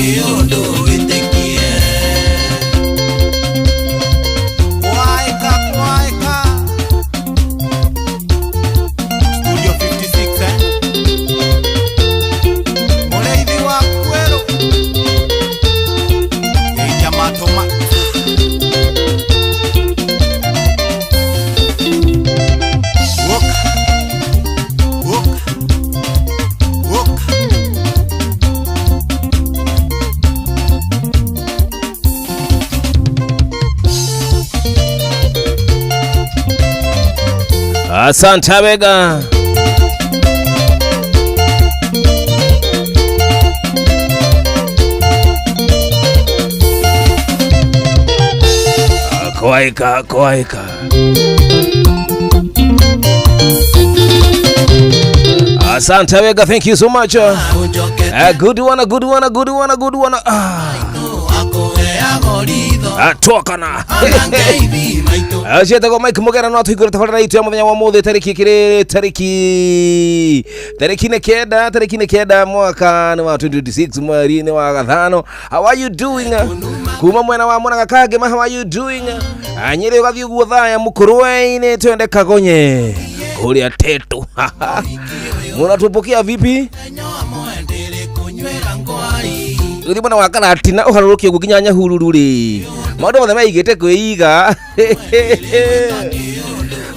kĩũndũ wĩtĩkie. Kwaĩka, kwaĩka. Studio 56, eh? Mũrĩithi wa kwerũ. Ĩ jamaa Toma. Woka. Woka. Woka. Asante wega. Kwaika, kwaika. Asante wega, thank you so much. A good one, a good one, a good one, a good one. Ah. Atoka na. Cietagwo Mike Mugera no atũhingũre tabarĩra itũ ya mũthenya wa mũthĩ tarĩki kĩrĩ tarĩki tarĩki nĩ kenda tarĩki nĩ kenda mwaka nĩ wa 2026 mweri nĩ wa gathano. How are you doing? Kuma mwena wa Mũrang'a Kangema, how are you doing? Nyĩrĩ ũgathiĩ ũguo thaya mũkũrwe-inĩ twende Kagonye kũrĩa Tetu. Mũnatupokea vipi? Ũthiĩ mwena wa Karatina ũharũrũke ũguo nginya Nyahururu rĩ, maũndũ mothe meigĩte kwĩiga.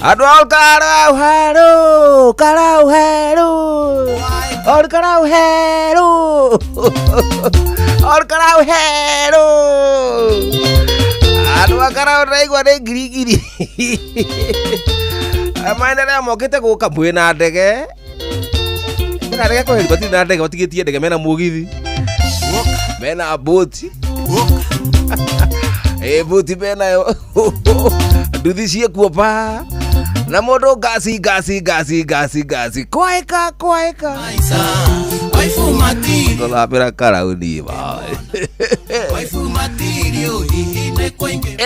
Andũ a Karau heru, Karau heru, Ol Karau heru, Ol Karau heru. Andũ a Karau ndĩraigua nĩ ngiri ngiri maendeleo mokĩte gũka mwĩna ndege. Mena ndege kweli, matirĩ na ndege, matigĩtie ndege, mena mũgithi, mena boti. Ĩ boti menayo, nduthi ciĩkuo pa na mũndũ ngasi ngasi ngasi ngasi ngasi kwaĩka kwaĩka tũthambĩra karauni ba.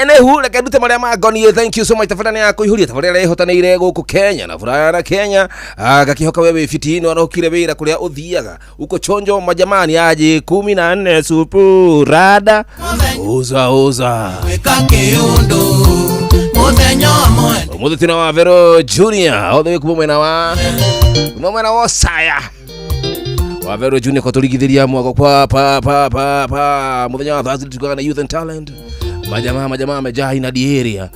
Anywho, reke ndute marĩa mangoniĩ. Thank you so much. Tabarĩra nĩ ya kũihũria, tabarĩra ĩrĩa ĩhotanĩire gũkũ Kenya na furaha na Kenya. Ngakĩhoka we wĩ fiti nĩ warokire wĩra kũrĩa ũthiaga uko chonjo majamani aje 14 supu rada uza uza. Ũmũthĩ twĩna wa Vero Junior othe wĩ kuma mwena wa kuma mwena wa Osaya wa Vero Junior kwa tũrigithĩria mwako kwa pa pa pa pa mũthenya wa Thursday tukaga na youth and talent. Majamaa majamaa amejaa ina area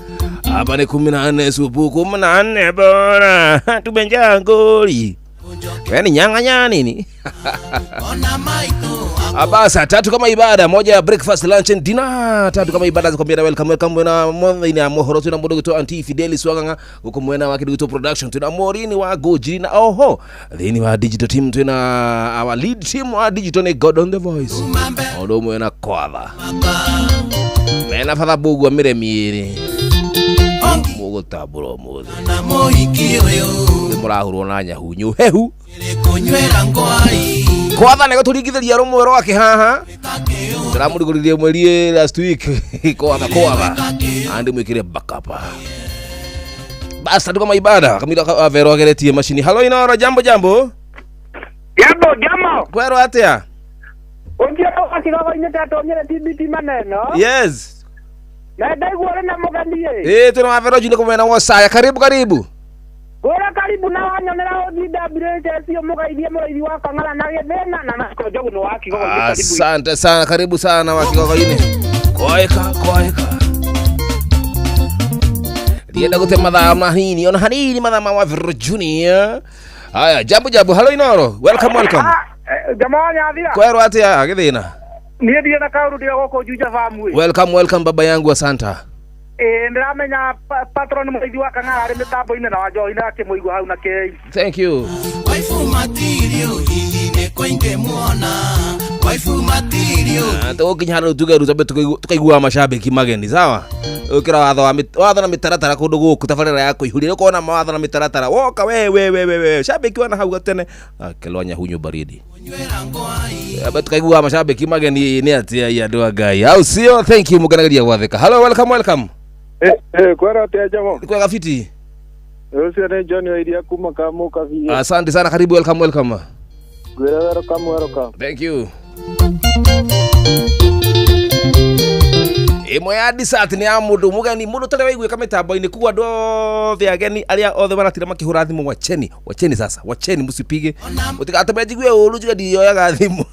hapa ni 14 supu 14 bora tumenjaa ngoli yani nyanga nini. Aba saa tatu kama ibada moja ya breakfast, lunch and dinner. Tatu kama ibada zikwambia na welcome, welcome mwena mothe ya mohoro. Tuna mundu gwitwo Auntie Fidelis Wang'ang'a guku mwena wa kindu gwitwo production. Tuna Morini wa Gojiri na oho thini wa digital team twina our lead team wa digital ni God on the voice undu umwe na kwatha mena batha mbugua miremi iri mugutambura umuthi murahurwo na nyahunyu hehu kwatha nĩ gũtũringithĩria rũmwe rwake haha ndĩramũrugũririe mweri last week. Kwatha kwatha andi mwĩkĩre backup basi tuko maibada kamira vero ageretie mashini. Halo Inoro, jambo jambo. Jambo jambo. Kwero atia? Unjio akigogo-inĩ ndatonyere TBT maneno. Yes. Na ndaigua ũrĩ na mũgeni ĩ. Eh, tuna Wavero Junior kumwena wa Saya. Karibu karibu. Ngwĩra karibu na wanyonera ũthiĩ ndambirĩte cio mũgeithie mũrĩithi wa Kang'ara na gĩthĩna na Michael Njogu nĩ wa Kigogo-inĩ, karibu. Asante sana, karibu sana wa Kigogo-inĩ. Kwaeka kwaeka. Ndienda gũte mathaa manini ona hanini mathaa ma Wavero Junior. Haya, jambo jambo. Hello Inoro. Welcome welcome. Jamaa nyathira. Kwero atia gĩthĩna? Niĩ ndirĩ na kaũndũ ndĩra gũkũ Juja Farm ĩ. Welcome welcome baba yangu, asante. Ĩ ndĩramenya patron mũrĩithi wa Kang'ara arĩ mĩtambo-inĩ na wa Njohi akĩmũigua hau na kĩi. Thank you. Tũgũkinya handũ tuge rĩu twambe tũkaiguaga mashabiki mageni sawa ũkĩra watho wa watho na mĩtaratara kũndũ gũkũ tabarĩra ya kũihũria ũkona mawatho na mĩtaratara woka we we we we we shabiki wana hau gatene akelwa nyahunyu baridi Aba tukaiguaga mashabiki mageni nĩ atia ya andũ a Ngai au sio? Thank you mũkenageria gwathĩka. Hello, welcome welcome. Kwera atia jamo? Kwega fiti. Ũcio nĩ John wa iria kuma Kamũkabi. Asante sana, karibu, welcome welcome. Ngwĩra welcome welcome. Thank you. Ĩmwe ya dessert nĩ ya mũndũ mũgeni, mũndũ ũtarĩ waiguĩka mĩtambo-inĩ, kuga andũ othe ageni arĩa othe maratira makĩhũra thimũ, wacheni wacheni, sasa wacheni, msipige, mũtigatũme njigue ũru njigue ndioyaga thimũ.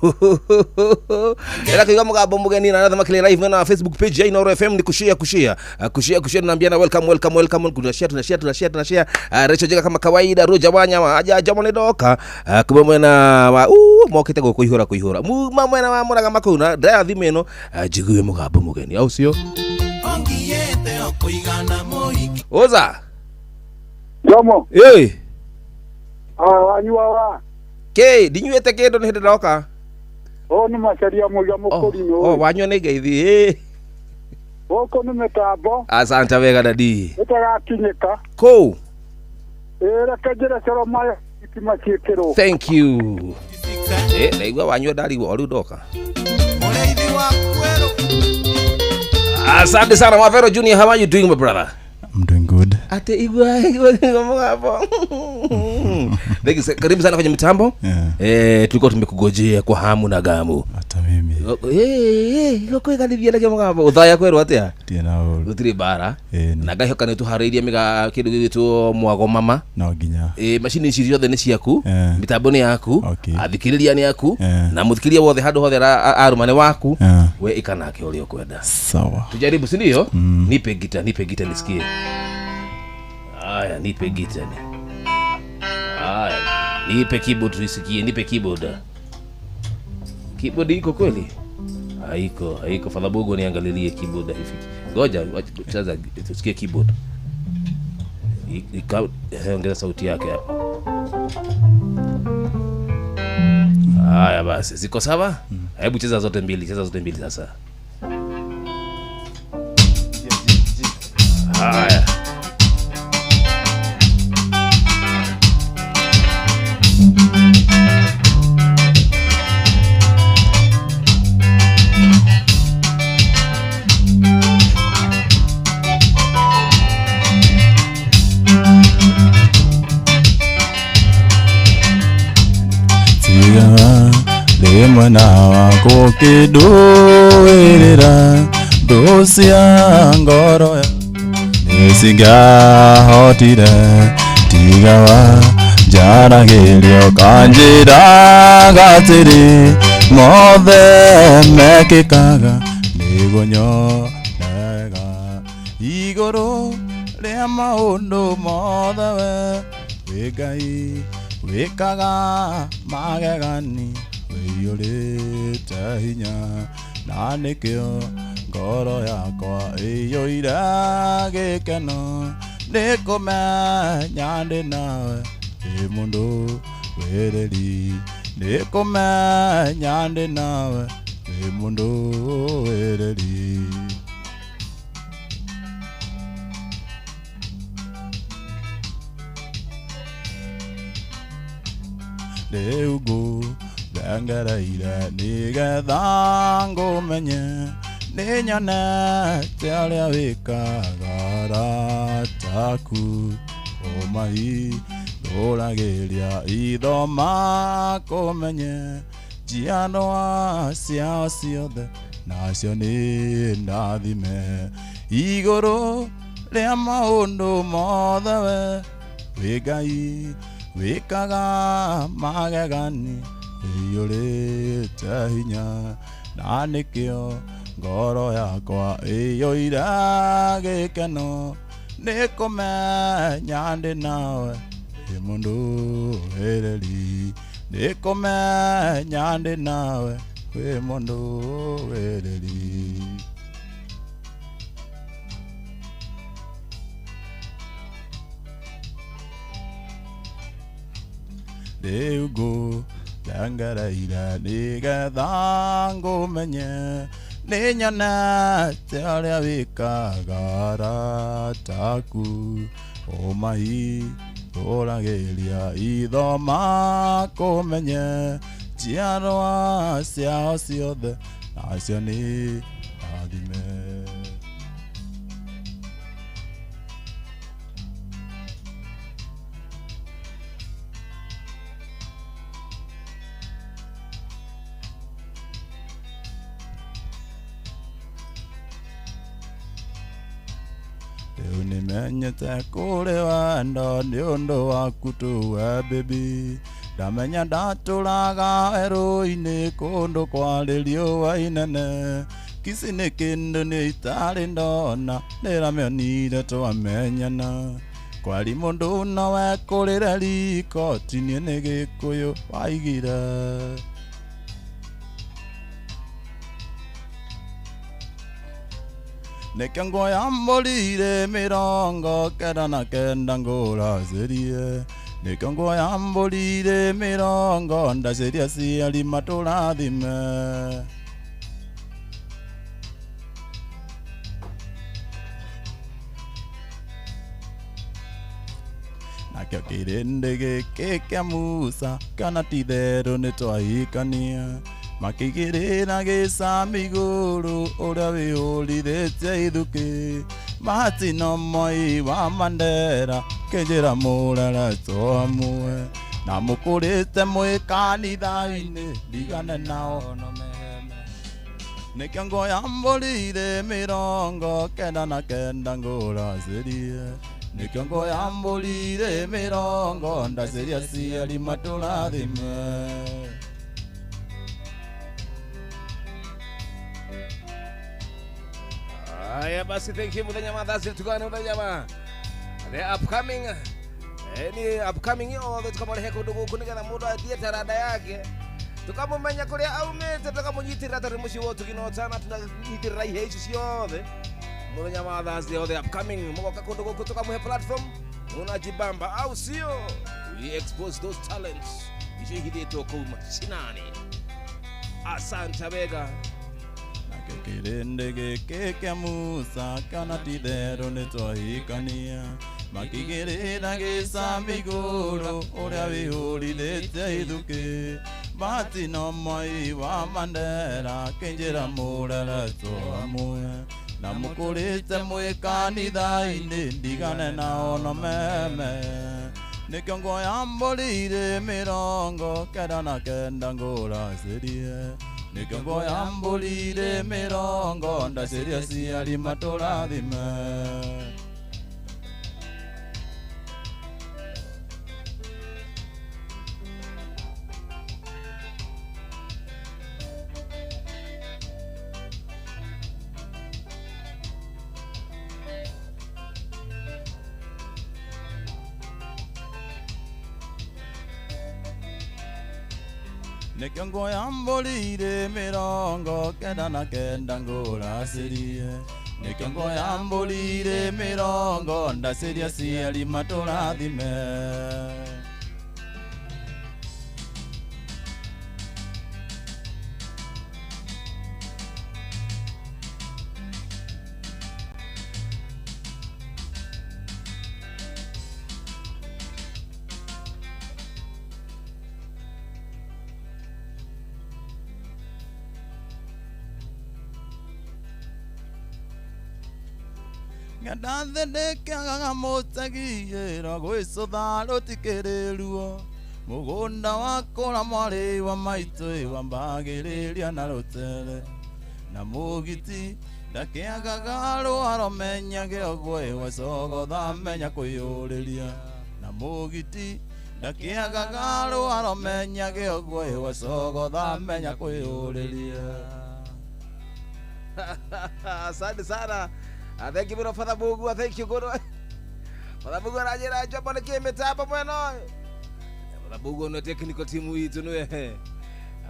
Ĩra kũiga mũgambo mũgeni na arĩa makĩrĩ live na Facebook page ya Inooro FM ni kushare kushare kushare kushare, tunaambiana welcome welcome welcome, tunashare tunashare tunashare tunashare. Rachel Jega kama kawaida, Roger Wanyama aja jamo nĩ ndoka kuma mwena wa mokĩte gũkũ ihũra kũihũra muma mwena wa Mũrang'a makũu ndaya thimũ ĩno njigue mũgambo mũgeni, au sio? Oza Jomo. Ĩ. Wanyua wa Kĩ ndinyuĩte kĩndũ nĩ hĩndĩ ndoka. O nĩ macaria mũiga mũkũrinũ. Oh, wanyua nĩ ngeithi. Ĩ. Gũkũ nĩ mĩtambo. Asante wega dadi. Ĩtarakinyĩka. Kũu. Ĩ, reke njĩre coro maya thitima ciĩkĩrwo. Thank you. Ndaigua wanyua ndarigwo o rĩu ndoka. Asante sana Mavero Junior, how are you doing my brother? I'm doing good. Ate igwa igwa igwa mwapo. Thank you. Karibu sana kwenye mitambo. Yeah. Tulikuwa tumekugojea kwa hamu na gamu. Hata mimi. Goko ikanithia na mgambo. Uthaya kwerwo atia? Tina uru. Gutiri bara. Na ngahoka ni tuharĩirie miga kindu gigitwo mwago mama. No nginya. Macini ici ciothe nĩ ciaku, mitambo nĩ yaku, athikĩrĩria nĩ yaku, na mũthikĩrĩria wothe handũ hothe aruma nĩ waku. We ika nake ũrĩa ũkwenda. Sawa. Tujaribu, si ndio? Nipe gita, nipe gita nisikie. Aya, nipe gita ni. Aya, nipe keyboard tuisikie, nipe keyboard. Keyboard iko kweli? Haiko, haiko. Father Bogo niangalilie keyboard haifiki. Ngoja, cheza tusikie keyboard. Ongeza sauti yake hapo. Aya basi, ziko sawa? Hebu cheza zote mbili, cheza zote mbili sasa. Haya. Mwana wako kĩndũĩrĩra thũ cia ngoro nĩcingĩahotire tiga wa njaragĩrio kanjĩraga atĩrĩ mothe mekĩkaga nĩguo nyonega igũrũ rĩa maũndũ mothe we wĩ Ngai wĩkaga magegani wĩiyũrĩte hinya na nĩkĩo ngoro yakwa ĩiyũire gĩkeno nĩkũmenya ndĩ nawe ndĩ mũndũ wĩrĩri nĩkũmenya ndĩ nawe ndĩ mũndũ wĩrĩri. Rĩu ngũthengereire nĩgetha ngũmenye nĩnyonete ũrĩa wĩkaga arata aku ũmahingũragĩria itho makũmenye njiarwa ciao ciothe nacio nĩ ndathime igũrũ rĩa maũndũ mothe we wĩ Ngai wĩkaga magegani ĩiyũrĩte hinya na nĩkĩo ngoro yakwa ĩiyũire gĩkeno nĩkũmenya ndĩ nawe ndĩ mũndũ wĩrĩri nĩkũmenya ndĩ nawe wĩ mũndũ wĩrĩri. Rĩu ngũthengereire nĩgetha ngũmenye nĩnyonete ũrĩa wĩkaga arata aku ũmahingũragĩria itho makũmenye njiarwa ciao ciothe nacio nĩ ndathime. Rĩu nĩmenyete kũrĩ wendo nĩ ũndũ waku tu we baby. Ndamenya ndatũraga werũ-inĩ kũndũ kwarĩ riũa inene. Kisi nĩ kĩndũ nĩ itarĩ ndona ndĩramĩonire twamenyana. Kwari mũndũ nowe kũrĩre riko tinie nĩ Gĩkũyũ waigire. Nĩkĩo nguoya mbũri 99 ngũracĩrie. Nĩkĩo nguoya mbũri 90 ndacĩria aciari matũrathime. Nakĩo kĩrĩndĩ gĩkĩ kĩa Musa kana ti-itherũ nĩtwahikania. Makĩigĩrĩra gĩcamĩ igũrũ ũrĩa wĩhũrithĩtie ithukĩ. Bahati no moi wa Mandera kĩnjĩra mũreretwo hamwe. Na mũkũrĩte mwĩ kanitha-inĩ ndigane nao. Nĩkĩo nguoya mbũri 99 ngũracĩrie. Nĩkĩo nguoya mbũri 90 ndacĩria aciari matũrathime. Haya basi, thank you muthenya wa Thursday, tukane muthenya wa the upcoming ni upcoming yothe tukamũrehe kũndũ gũkũ nĩgetha mũndũ athiĩ taranda yake tukamũmenya kũrĩa aumĩte tukamũnyitĩrĩra tondũ mũciĩ wa ũtugi na ũtana tunanyitĩrĩra ihe ici ciothe muthenya wa Thursday othe upcoming mũgoka kũndũ gũkũ tukamũhe platform unajibamba au sio? We expose those talents icio ihithĩtwo kũu mashinani. Asante wega. Nakĩo kĩrĩndĩ gĩkĩ kĩa Musa kana ti-itherũ nĩtwahikania. Makĩigĩrĩra gĩcamĩ igũrũ ũrĩa wĩhũrithĩtie ithukĩ. Bahati no moi wa Mandera kĩnjĩra mũreretwo hamwe. Na mũkũrĩte mwĩ kanitha-inĩ ndigane nao no meme. Nĩkĩo nguoya mbũri 99 ngũracĩrie. Nĩkĩo nguoya mbũri 90 ndacĩria aciari matũrathime. Nĩkĩo nguoya mbũri 99 ngũracĩrie. Nĩkĩo nguoya mbũri 90 ndacĩria aciari matũrathime. Ng'enda thĩ ndĩkĩagaga mũtegiĩra gwĩcũtha rũtikĩrĩ ruo. Mũgũnda wakũra mwarĩ wa maitũ wambagĩrĩria na rũtere. Na mũgiti ndakĩagaga rũaro menyage ũguo wacogotha menya kwĩyũrĩria. Na mũgiti ndakĩagaga rũaro menyage ũguo wacogotha menya kwĩyũrĩria. Asante sana. Thank you Father Mungu, thank you God. Father Mungu anajira jambo ni kimetamba mwena. Father Mungu no technical team witu niwe.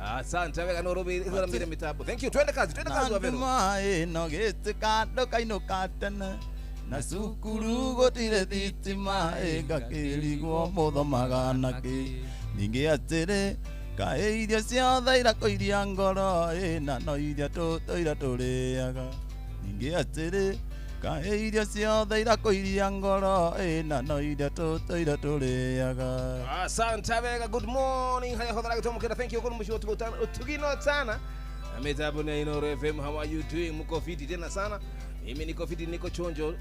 Asante wega no robi ithora mitambo. Thank you. Twende kazi wa vero. Mai no gĩtĩka ndũkainũka tene. Na cukuru gũtirĩ thitima ĩngakĩrigwo mũthomaga nakĩ. Ningĩ atĩrĩ kaĩ irio ciothe irakũiria ngoro ĩna no iria tũtũire tũrĩaga. Ningĩ atĩrĩ kaĩ irio ciothe irakũiria ngoro ĩna no iria tũtũire tũrĩaga. Asante wega, good morning. Haya hodhara gĩtomũkĩra. Thank you kwa mũciĩ ũtugino sana. Mitambo ni Inooro FM. How are you doing? Mko fiti tena sana. Mimi niko fiti, niko chonjo.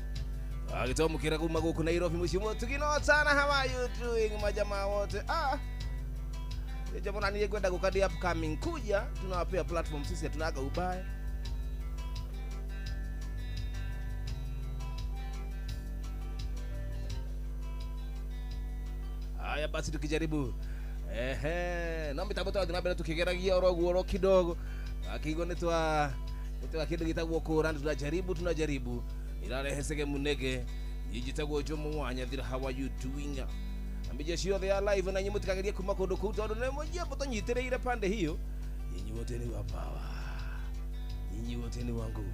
Gĩtomũkĩra kuma gũkũ Nairobi mũciĩ ũtugino sana. How are you doing majamaa wote? Jamani niye kwenda gukadi upcoming kuja tunawapea platform sisi hatunaga ubaya. Haya basi tukijaribu ehe no mitambo twathi na mbere tukigeragia oro guo oro kidogo akiigua nĩ twa kindu gitagwo kura tunajaribu irarehe sege munege njitagwo Jomo wa Nyathira. How are you doing? Ambije ciothe ya live na nyimũ tikagerie kuma kũndũ kũu tondũ nĩ mũnyambo tũnyitĩrĩire pande hiyo. Nyinyi wote ni wa power, nyinyi wote ni wa nguvu.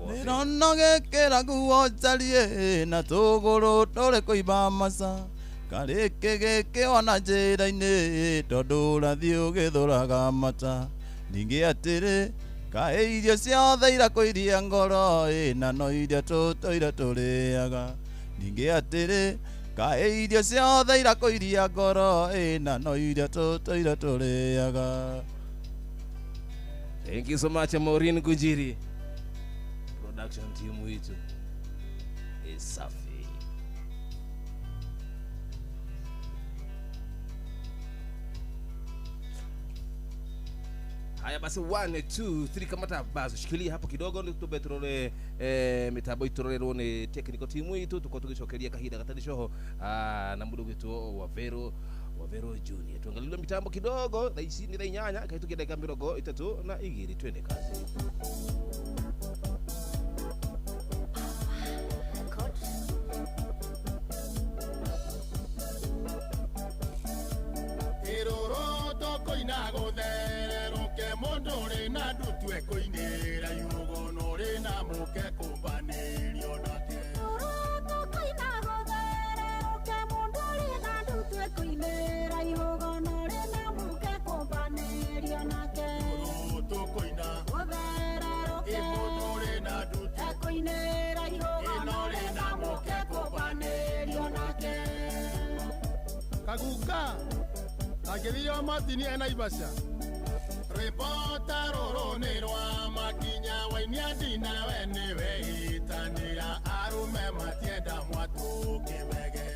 Nĩrona gĩkĩra nguo njarie na tũgũrũ tũrĩ kũimba maca karĩkĩ gĩkĩ ona njĩra-inĩ tondũ ũrathiĩ ũgĩthũraga mata ningĩ atĩrĩ kaĩ irio ciothe irakũiria ngoro ĩ na no iria tũtũire tũrĩaga ningĩ atĩrĩ kaĩ irio ciothe irakũiria ngoro ĩ na no iria tũtũire tũrĩaga. Thank you so much Maureen Kunjiri. Production team wetu is safi. Haya basi 1 2 3 kamata basi shikilia hapo kidogo ndio tube turore mitambo iturorerwo ni technical team itu tuko tugicokeria kahinda gatari coho na mundu gwitu wa Vero Junior. Tuangalie mitambo kidogo thaa ici ni thaa inyanya kahitukia dakika 32 twende kazi. Kaguka agithio matini ena ibasha ripota roro nĩ rwa makinya wainia ndina we nĩwe itanĩra arume matienda mwatũ kĩbege.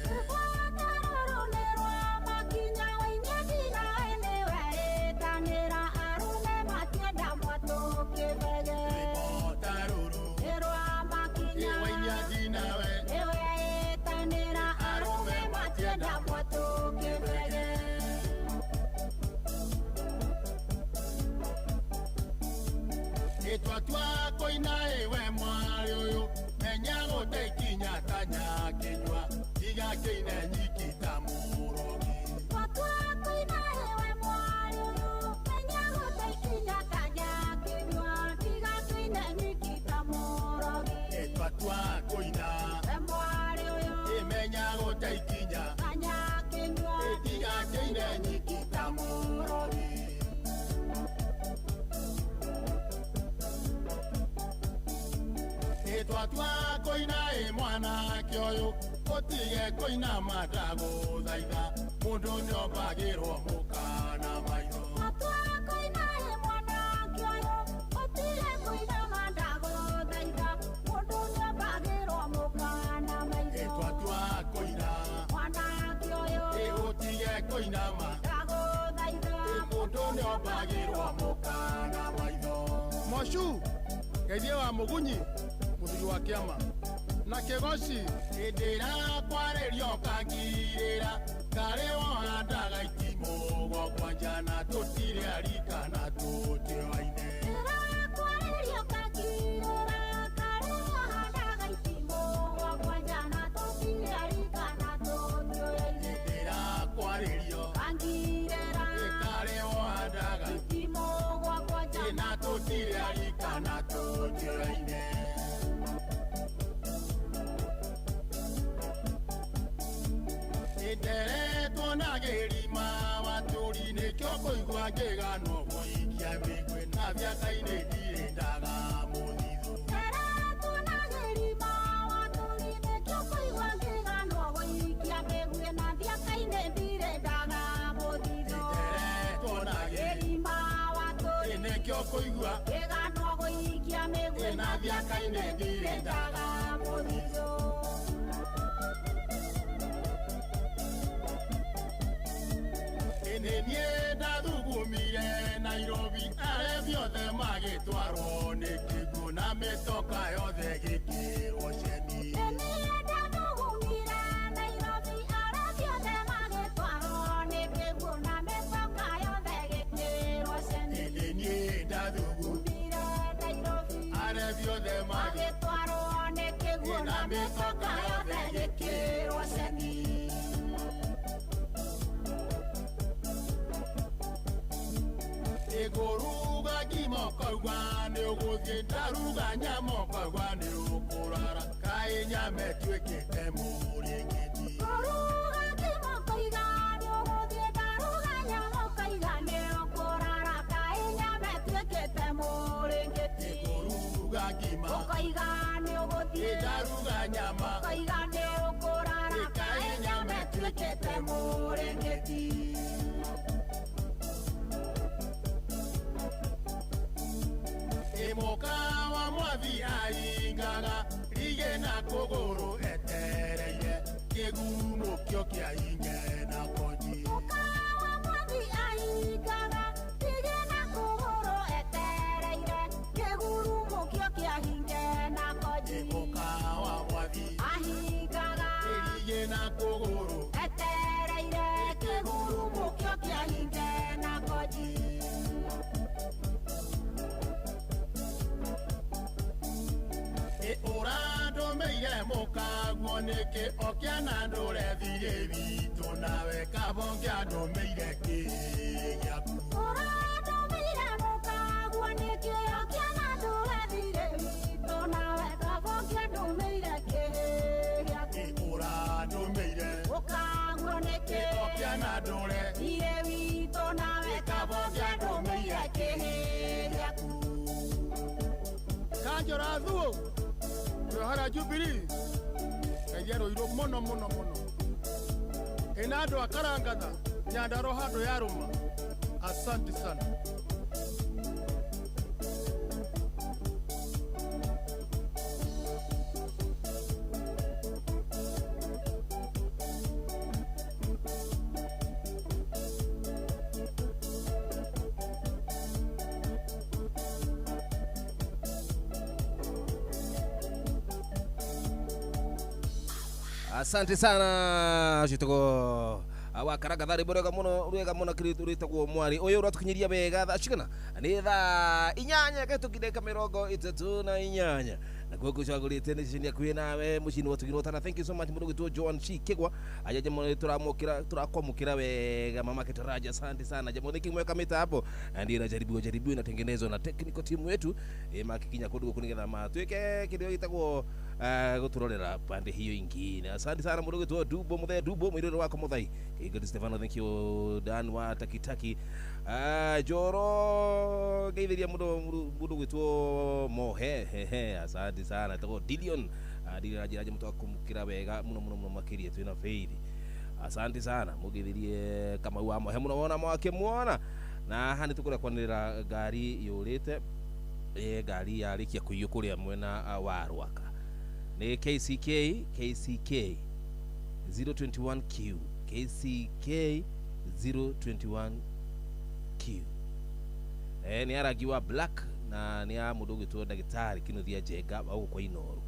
Twatwa koina ewe mwari uyu menya gũteikinya tanya kĩnyua tiga kĩine nyiki ta mũrogi. Twatwa koina ewe mwari uyu menya gũteikinya tanya kĩnyua tiga kĩine nyiki ta mũrogi. Twatwa koina ewe mwari uyu menya gũteikinya tanya kĩnyua tiga kĩine nyiki ta mũrogi. Twatwa koina e mwanake ũyũ ũtige koina matagũthaitha mũndũ nĩombagĩrwo mũkana maitho. Twatwa koina e mwanake ũyũ ũtige koina matagũthaitha mũndũ nĩombagĩrwo mũkana maitho. Twatwa koina mwanake ũyũ ũtige koina matagũthaitha mũndũ nĩombagĩrwo mũkana maitho. Mocu geithie wa mũgunyi mũthuri wa kĩama na kĩgoci hĩndĩ ĩrĩa kwarĩrio kangirĩra karĩ wohandaga itimũ gwakwa na tũtirĩ arika na tũtioaine. Kwarĩrio kangirĩra karĩ wohandaga itimũ gwakwa na tũtirĩ arika na tũtioaine. Hĩndĩ ĩrĩa kwarĩrio kangirĩra karĩ wohandaga itimũ gwakwa na tũtirĩ arika na tũtioaine. Nderetwo na gĩrima watũri nĩkĩo kũigua ngĩganwo gũikia mĩgwe na mĩaka-inĩ ndirĩ ndaga mũthithũ. Nderetwo na gĩrima watũri nĩkĩo kũigua ngĩganwo gũikia mĩgwe na mĩaka-inĩ ndirĩ ndaga mũthithũ. Nderetwo na gĩrima watũri nĩkĩo kũigua ngĩganwo gũikia mĩgwe na mĩaka-inĩ ndirĩ ndaga mũthithũ. Nĩ ndathugumire Nairobi arĩa biothe magĩtwarwo nĩ kĩguũ na mĩtoka yothe gĩkĩrwo ceni. Nĩ ndathugumire Nairobi arĩa biothe Arĩithi othe magĩtwarwo nĩ kĩguũ na mĩcoka yothe gĩkĩrwo ceki. Ĩngũruga ngima ũkauga nĩ ũgũthiĩ, ndaruga nyama ũkauga nĩ ũkũrara, kaĩ nyama ĩtuĩkĩte mũrĩngĩti. Ngũruga ngima ũkoiga nĩ ũgũthiĩ, ndaruga nyama ũkoiga nĩ ũkũrara, kaĩ nyama ĩtuĩkĩte mũrĩngĩti. Ĩngũruga ngima ũkoiga nĩ ũgũthiĩ, ndaruga nyama ũkoiga nĩ ũkũrara, kaĩ nyama ĩtuĩkĩte mũrĩngĩti. Ĩmũka wa mwathi aingaga rigĩ na kũgũrũ etereire kĩgumo kĩo kĩa inge na konji. Mũka wa mwathi aingaga rigĩ na kũgũrũ etereire kĩgurumo kĩo kĩa hinge na konji. Ĩmũka wa mwathi ahingaga rigĩ na kũgũrũ etereire kĩgurumo kĩo kĩa hinge na konji. Ũrandũmĩire mũkaguo nĩkĩ ũkĩana ndũre thirĩ witũ nawe kabonge andũmĩire kĩ gĩaku. Ũrandũmĩire mũkaguo nĩkĩ ũkĩana ndũre thirĩ witũ nawe kabonge andũmĩire kĩ gĩaku. Ũrandũmĩire mũkaguo nĩkĩ ũkĩana ndũre thirĩ witũ nawe kabonge andũmĩire kĩ gĩaku. Kanjora thuo Rohara Jubilee ngai arũirwo mũno mũno mũno ĩna andũ a Karangatha Nyandarua handũ yarũma. Asante sana. Asante sana citego wakaraga thari rwega muno rwega muno kiri rwitagwo mwari uyu uratukinyiria wega thaa cigana ni thaa inyanya gätå mirongo itatu na inyanya nakuo kucagurite ni cini akuhi nawe muciini wa tugirwo tana. Thank you so much mundu gwitwo Joan C Kigwa ajaje muno turamukira turakwamukira wega mama Kitaraja, asante sana jamaa niki mweka mitambo ndio inajaribiwa jaribiwa inatengenezwa na technical team yetu makikinya kundu guku nigetha matuike kindu gitagwo guturorera pande hiyo ingine. Asante sana mundu gwitwo Dubo Muthe Dubo mwirire wako Muthai Good Stefano, thank you Dan wa Takitaki. Joro geithiria mundu gwitwo Mohe hehe, asante sana tagwo Dilion Dilion ajiraje mutu akumukira wega muno muno muno makiria twina faith. Asante sana mugeithirie Kamau wa Mohe muno wona mwake muona na haha ni tukura kwanirira ngari yurite ngari yarikia kuiywo kuria mwena wa Rwaka ni KCK KCK 021Q KCK 021Q. Ni arangi wa black na ni ya mundu gwitwo ndagitari Kinuthia Njenga wa guku kwa Inooro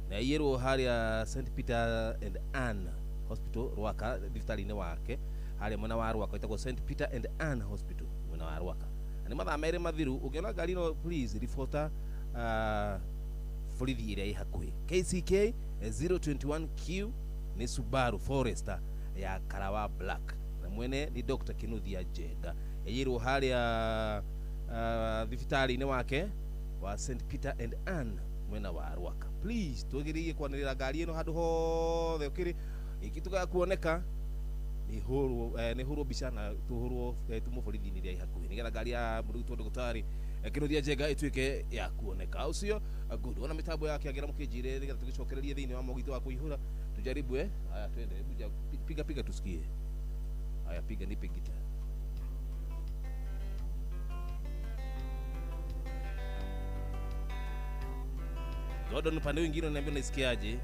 na iyirwo haria St Peter and Ann Hospital Rwaka thibitarĩ-inĩ wake haria mwena wa Rwaka ĩtagwo St Peter and Ann Hospital mwena wa Rwaka. Na nĩ mathaa merĩ mathiru ũngĩona ngari ĩno please ribota borithi ĩrĩa ĩ hakuhĩ. KCK 021Q ni Subaru Forester ya Karawa Black na mwene ni Dr. Kinuthia Njenga yayirwo haria thibitarĩ-inĩ wake wa St Peter and Ann mwena wa Rwaka. Please twagĩrĩire kwanĩrĩra ngari ĩno handũ hothe ũkĩrĩ ĩkituga kuoneka ni hurwo mbica na tuhurwo tumwo borithi-inĩ ĩrĩa ĩ hakuhĩ nĩgetha ngari ya mũndũ witũ ndagĩtarĩ Kinuthia Njenga ĩtuĩke ya kuoneka. Ũcio good ona mitambo yake agera mũkĩnjĩre nĩgetha tũgĩcokererie thĩinĩ wa mogitũ wa kũihũra tujaribu. Haya twende, hebu piga piga tusikie. Haya piga, nipe gita. Gordon upande mwingine unaniambia unaisikiaje?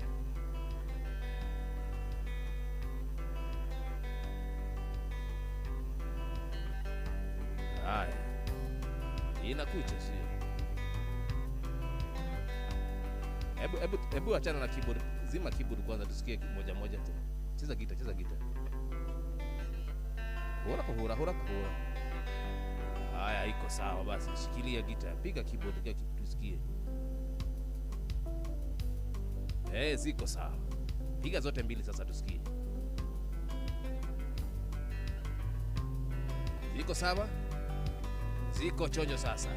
Haya. Inakucha sio? Hebu achana na keyboard. Zima keyboard kwanza tusikie moja moja tu. Cheza gita, cheza gita. Hura kuhura, hura kuhura. Haya iko sawa basi. Shikilia gita, piga keyboard tusikie. Ziko sawa. Piga zote mbili sasa tusikie. Ziko sawa? Ziko chonjo sasa.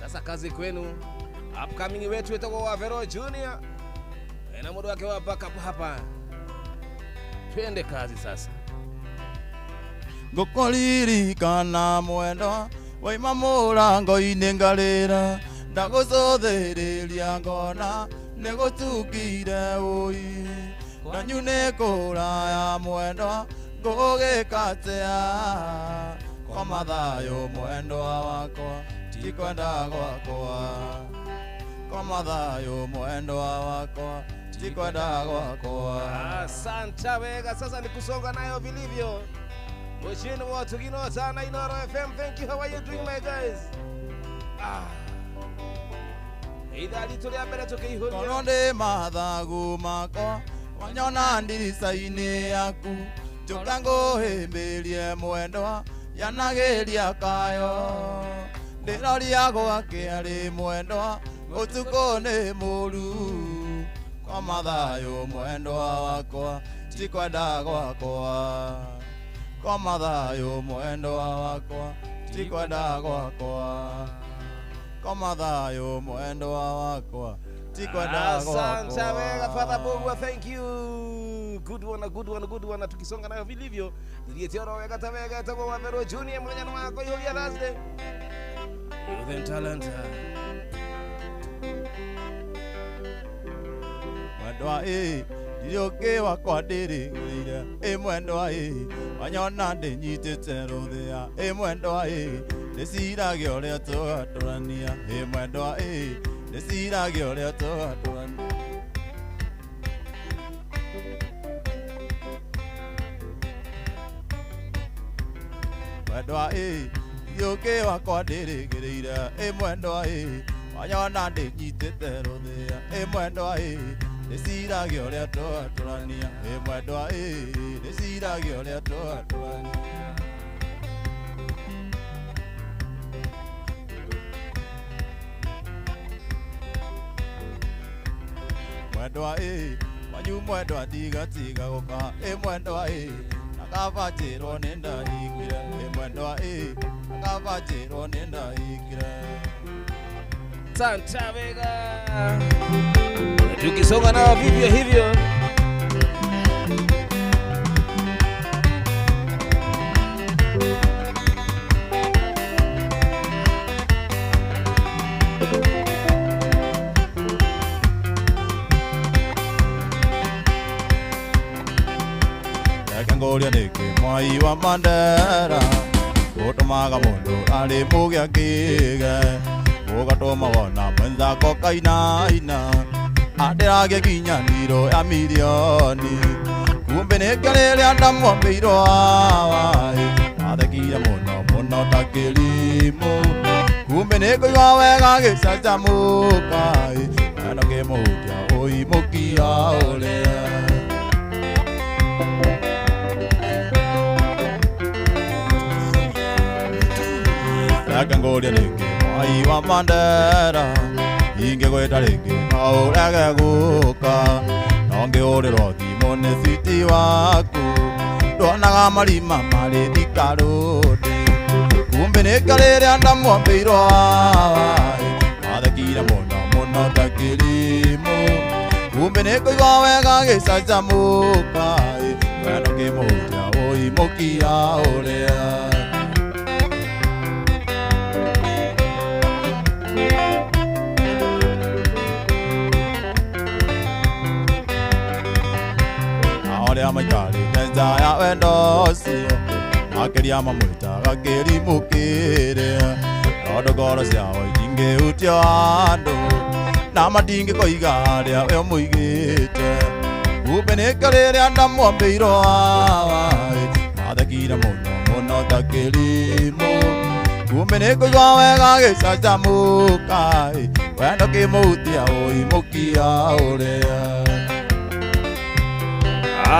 Sasa kazi kwenu. Upcoming wetu itakuwa wa Vero Junior. Na muda wake wa backup hapa. Twende kazi sasa. Ngũkũririkana mwendwa waima mũrango-inĩ ngarĩra ndagũcũthĩrĩria ngona nĩgũtukire ũi nanyu nĩ kũraya mwendwa ngũgĩka atĩa koma thayũ mwendwa wakwa ti kwenda gwakwa koma thayũ mwendwa wakwa ti kwenda gwakwa. Asante wega, sasa ni kusonga nayo vilivyo. Mshini wa Tugino sana Inoro FM. Thank you. How are you doing my guys? Idhaa litu lya mbere tukiihuria. Kono ndĩ mathagu makwa wanyona ndirica-inĩ yaku njũka ngũhĩmbĩrie mwendwa yanagĩria kayo ndĩroria gwake arĩ mwendwa ũtukũ nĩ mũru koma thayũ mwendwa wakwa ti kwenda gwakwa koma thayũ mwendwa wakwa ti kwenda gwakwa koma thayũ mwendwa wakwa ti kwenda gwakwa. Asante wega Father Bogwa, thank you. Good one, good one, good one. Tukisonga nayo vilivyo. Nilietioro wega tawega itakuwa wa Vero Junior mwenye wako hiyo ya Thursday. Youth and talent. Mwendwa ĩ ndirĩ wakwa ndĩrĩgĩrĩire ĩ mwendwa ĩ wanyona ndĩnyitĩte rũthĩa ĩ mwendwa ĩ ndĩciragia ũrĩa tũgatũrania ĩ mwendwa ĩ ndĩciragia ũrĩa tũgatũrania. Mwendwa ĩ ndirĩ wakwa ndĩrĩgĩrĩire ĩ mwendwa ĩ wanyona ndĩnyitĩte rũthĩa ĩ mwendwa ĩ ndĩciragia ũrĩa tũgatũrania ĩ mwendwa ĩ ndĩciragia ũrĩa tũgatũrania. Mwendwa ĩ wanyu mwendwa ndigatiga gũka ĩ mwendwa ĩ nakaba njĩrwo nĩ ndahingire ĩ mwendwa ĩ nakaba njĩrwo nĩ ndahingire. Santa Vega. Tukisonga nao vivyo hivyo. Reke ngũrie nĩkĩ mwai wa Mandera ũtũmaga mũndũ arĩ mũgĩa kĩge ũgatũma wona mwenzako kainaina andĩragie nginya niro ya mirioni kumbe nĩkĩo rĩrĩa ndamwambĩirwo awaĩ athekire mũno mũno ta kĩrimũ kumbe nĩkũigua wega gĩcanjamũka wendo kĩmũhutia ũimũkia ũrĩa. Reke ngũrie nĩkĩ mwai wa Mandera ingĩgwĩta rĩngĩ no ũrege gũka no ngĩhũrĩrwo thimũ nĩ citi waku ndonaga marima marĩ Thika Road kumbe nĩkĩo rĩrĩa ndamwambĩirwo awaĩ athekire mũno mũno ta kĩrimũ kumbe nĩkũigua wega gĩcanjamũka wendo kĩmũhutia ũimũkia ũrĩa. Arĩa maikarĩte nja ya wendo ũcio makĩria mamwĩtaga kĩrimũ kĩrĩa tondũ ngoro ciao itingĩhutio andũ na matingĩkoiga harĩa we ũmũigĩte kumbe nĩkĩo rĩrĩa ndamwambĩirwo awaĩ athekire mũno mũno ta kĩrimũ kumbe nĩkũigua wega gĩcanjamũka wendo kĩmũhutia ũimũkia ũrĩa.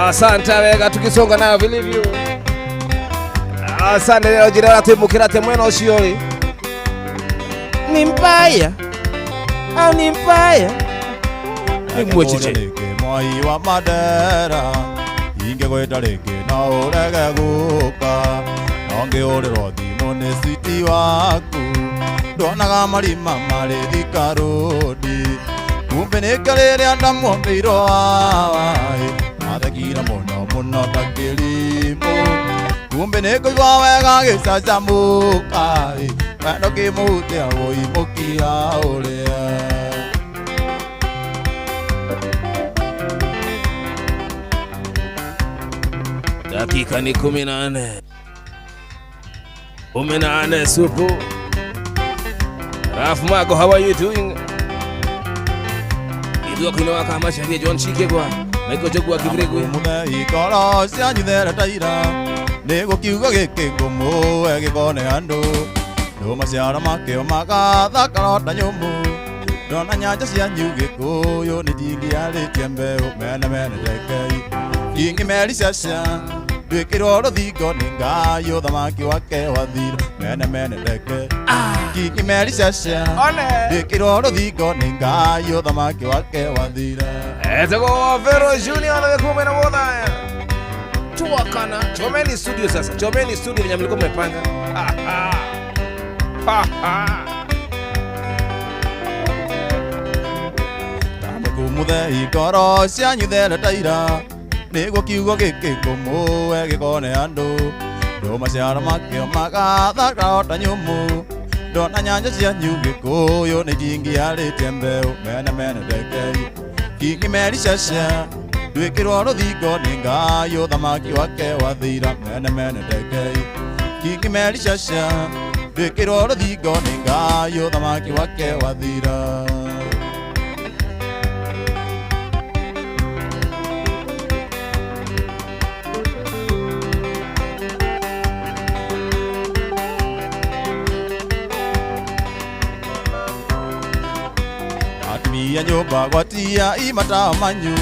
Asante wega, tukisonga nayo vilivyo. Asante leo jirani atimukira mwena ucio ri. Ni mbaya. Au ni mbaya. Mwechiche. Nĩkĩ mwai wa Mandera ingĩgwĩta rĩngĩ no ũrege gũka no ngĩhũrĩrwo thimũ nĩ citi waku ndonaga marima marĩ Thika Road kumbe nĩkĩo rĩrĩa ndamuombĩirwo waĩ athekire mũno mũno ta kĩrimũ kumbe nĩkũigua wega gĩcanjamũka wendo kĩmũhutia wũimũkia ũrĩa. Dakika ni 14. 14 supu. Raf Mago, how are you doing? Idua kuina waka masharia John Chikegwa. Michael Jogwa Kibregwe. Muthe ikoro cianyu there taira nĩ gũkiuga gĩkĩ ngũmũe gĩkone andũ ndũ maciaro makĩo magathakara ta nyũmũ ndona nyanja cianyu gĩkũyũ nĩ ndingĩarĩtie mbeũ mene mene tekei ingĩ meri caca ndwĩkĩrwo rũthingo nĩ Ngai ũthamaki wake wathira mene mene teke ingĩ meri caca ndwĩkĩrwo rũthingo nĩ Ngai ũthamaki wake wathira. Etego Vero Junior na kume na woda. Tuwakana. Chomeni studio sasa. Chomeni studio venye mlikuwa mmepanga. Ha ha. Ha ha. Kumuthe ikoro cianyu there taira nĩguo kiugo gĩkĩ ngũmũe gĩkone andũ ndũ maciaro makĩo magathakara ta nyũmũ ndona nyanja cianyu gĩkũyũ nĩ ndingĩarĩtie mbeũ mene mene tekei ingĩ meri caca ndwĩkĩrwo rũthingo nĩ Ngai ũthamaki wake wathira mene mene tekei ingĩ meri caca ndwĩkĩrwo rũthingo nĩ Ngai ũthamaki wake wathira. Atumia nyũmba gwatia imata manyu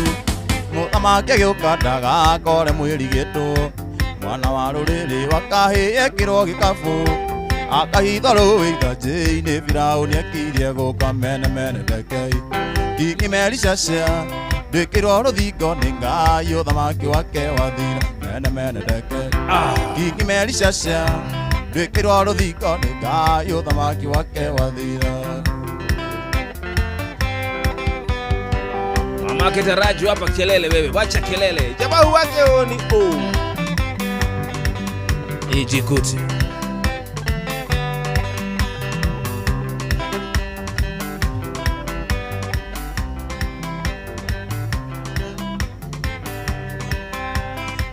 mũthamaki agĩũka ndagakore mwĩrigĩtwo mwana wa rũrĩrĩ wakahĩ ekĩrwo gĩkabũ akahitho rũĩ ithanjĩ-inĩ Firaũni akirie gũka mene mene tekei ingĩ meri caca ndwĩkĩrwo rũthingo nĩ Ngai ũthamaki wake wathira mene mene tekei ingĩ meri caca ndwĩkĩrwo rũthingo nĩ Ngai ũthamaki wake wathira. Mamake Taraju hapa kelele wewe, wacha kelele. Jamaa wake oni oh. Ijikuti.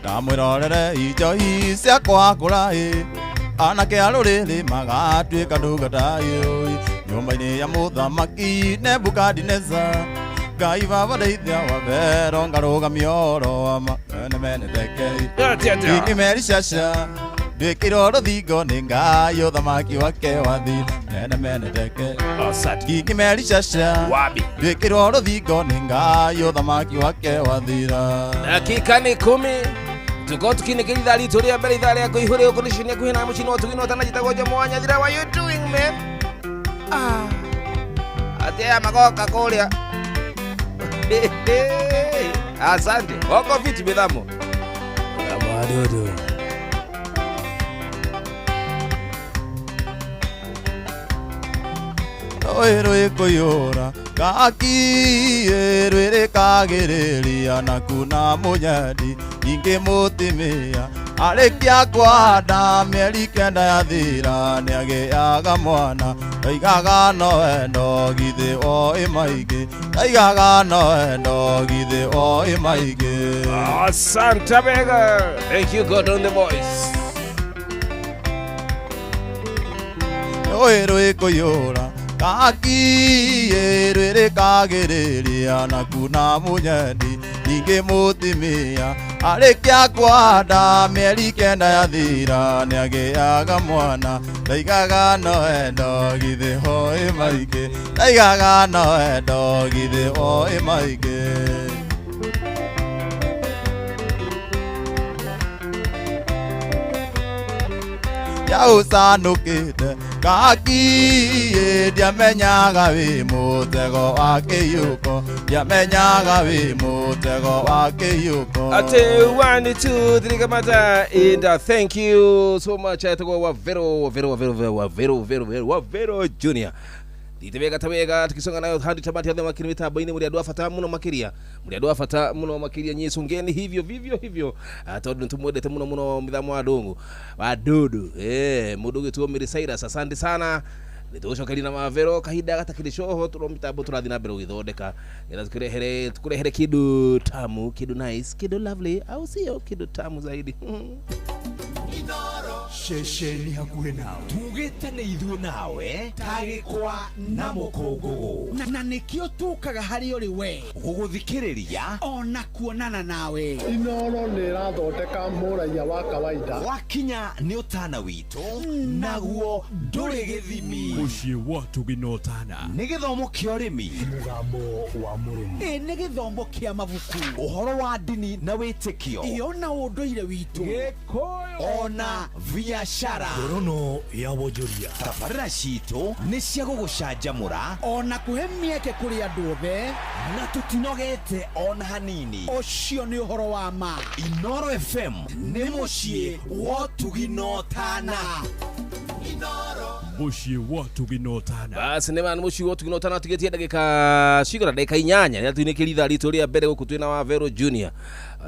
Ndamwĩrorere ijohi ciakwa kũraĩ anake a rũrĩrĩ magatuĩka ndungata ĩũĩ nyũmba-inĩ ya mũthamaki Nebukadineza Ngai baba ndeithia wa Vero ngarũgamia ũhoro wa ma mene mene tekei ingĩ meri caca ndwĩkĩrwo rũthingo nĩ Ngai ũthamaki wake wathira mene mene tekei ingĩ meri caca ndwĩkĩrwo rũthingo nĩ Ngai ũthamaki wake wathira. Dakika ni 10 tuko tukinekeria ithaa ritũ rĩa mbere ithaa rĩa kũihũrĩ ũkũnĩcinia kuhĩ na mũciĩ no tugino tanajitagwo Njomo Nyathira. What you doing man? Ah. Atia magoka kũrĩa. Asante. Wako fiti bidhamo. Madodo. Rũĩ rwĩkũiyũra gaki rwĩrĩkagĩrĩria na kuna mũnyendi ingĩ mũtimia arĩkia kwanda mĩeri 9 yathira nĩagĩaga mwana ndaigaga no wendo githĩ oĩ maingĩ ndaigaga no wendo githĩ oĩ maingĩ. Asante Vega. Thank you God on the voice. Rũĩ rwĩkũiyũra gaki rwĩrĩkagĩrĩria na kuna mũnyendi ningĩ mũtimia arĩkia kwanda mĩeri 9 yathira nĩagĩaga mwana ndaigaga no wendo githĩ oĩ maingĩ ndaigaga no wendo githĩ oĩ maingĩ. Yaũcanũkĩte Gaki ndiamenyaga wĩ mũtego wa kĩiyũko, ndiamenyaga wĩ mũtego wa kĩiyũko. Ate 1 2 3 kamata, and thank you so much tuko wa Vero Vero Vero Vero wa Vero Vero Vero wa Vero Junior. Ditebega tabega tukisonga nayo hadi tamati ya makini mitambo-inĩ muri andu a bata muno makiria, muri andu a bata muno makiria nyisungeni hivyo vivyo hivyo, tondu nitumwendete muno muno mithamo wa ndungu wa dudu mundu gwitwo Mary Cyrus, asante sana. Nitugucokeria na Mavero kahinda gatakiri coho turo mitambo turathi na mbere gugithondeka getha tukurehere kindu tamu, kindu nice, kindu lovely, au sio kindu tamu zaidi. Ceceni hakuhĩ nawe tugĩte nĩ ithuĩ nawe tagĩkwa na mũkũngũgũ na nĩkĩo tũkaga harĩ ũrĩ we gũgũthikĩrĩria ona kuonana nawe. Inoro nĩ ĩrathondeka mũraiya wa kawaida. Wakinya nĩ ũtana witũ naguo ndũrĩ gĩthimi. Mũciĩ wa tũginotana nĩ gĩthomo kĩa ũrĩmi, mũgambo wa mũrĩmi, ĩ nĩ gĩthomo kĩa mabuku, ũhoro wa ndini na wĩtĩkio, iyo na ũndũire witũ, Gĩkũyũ ona biashara, ngorono ya wonjoria. Tabarĩra citũ nĩ cia gũgũcanjamũra ona kũhe mĩeke kũrĩ andũ othe, na tũtinogete ona hanini. Ũcio nĩ ũhoro wa ma. Inoro FM nĩ mũciĩ wa tũginotana. Mũciĩ wa tũginotana. Basi nĩ mani mũciĩ wa tũginotana tugetie ndagĩka cigana, ndagĩka 8 rĩrĩa tuinĩkĩria ithaa ritũ rĩa mbere gũkũ twĩna wa Vero Junior.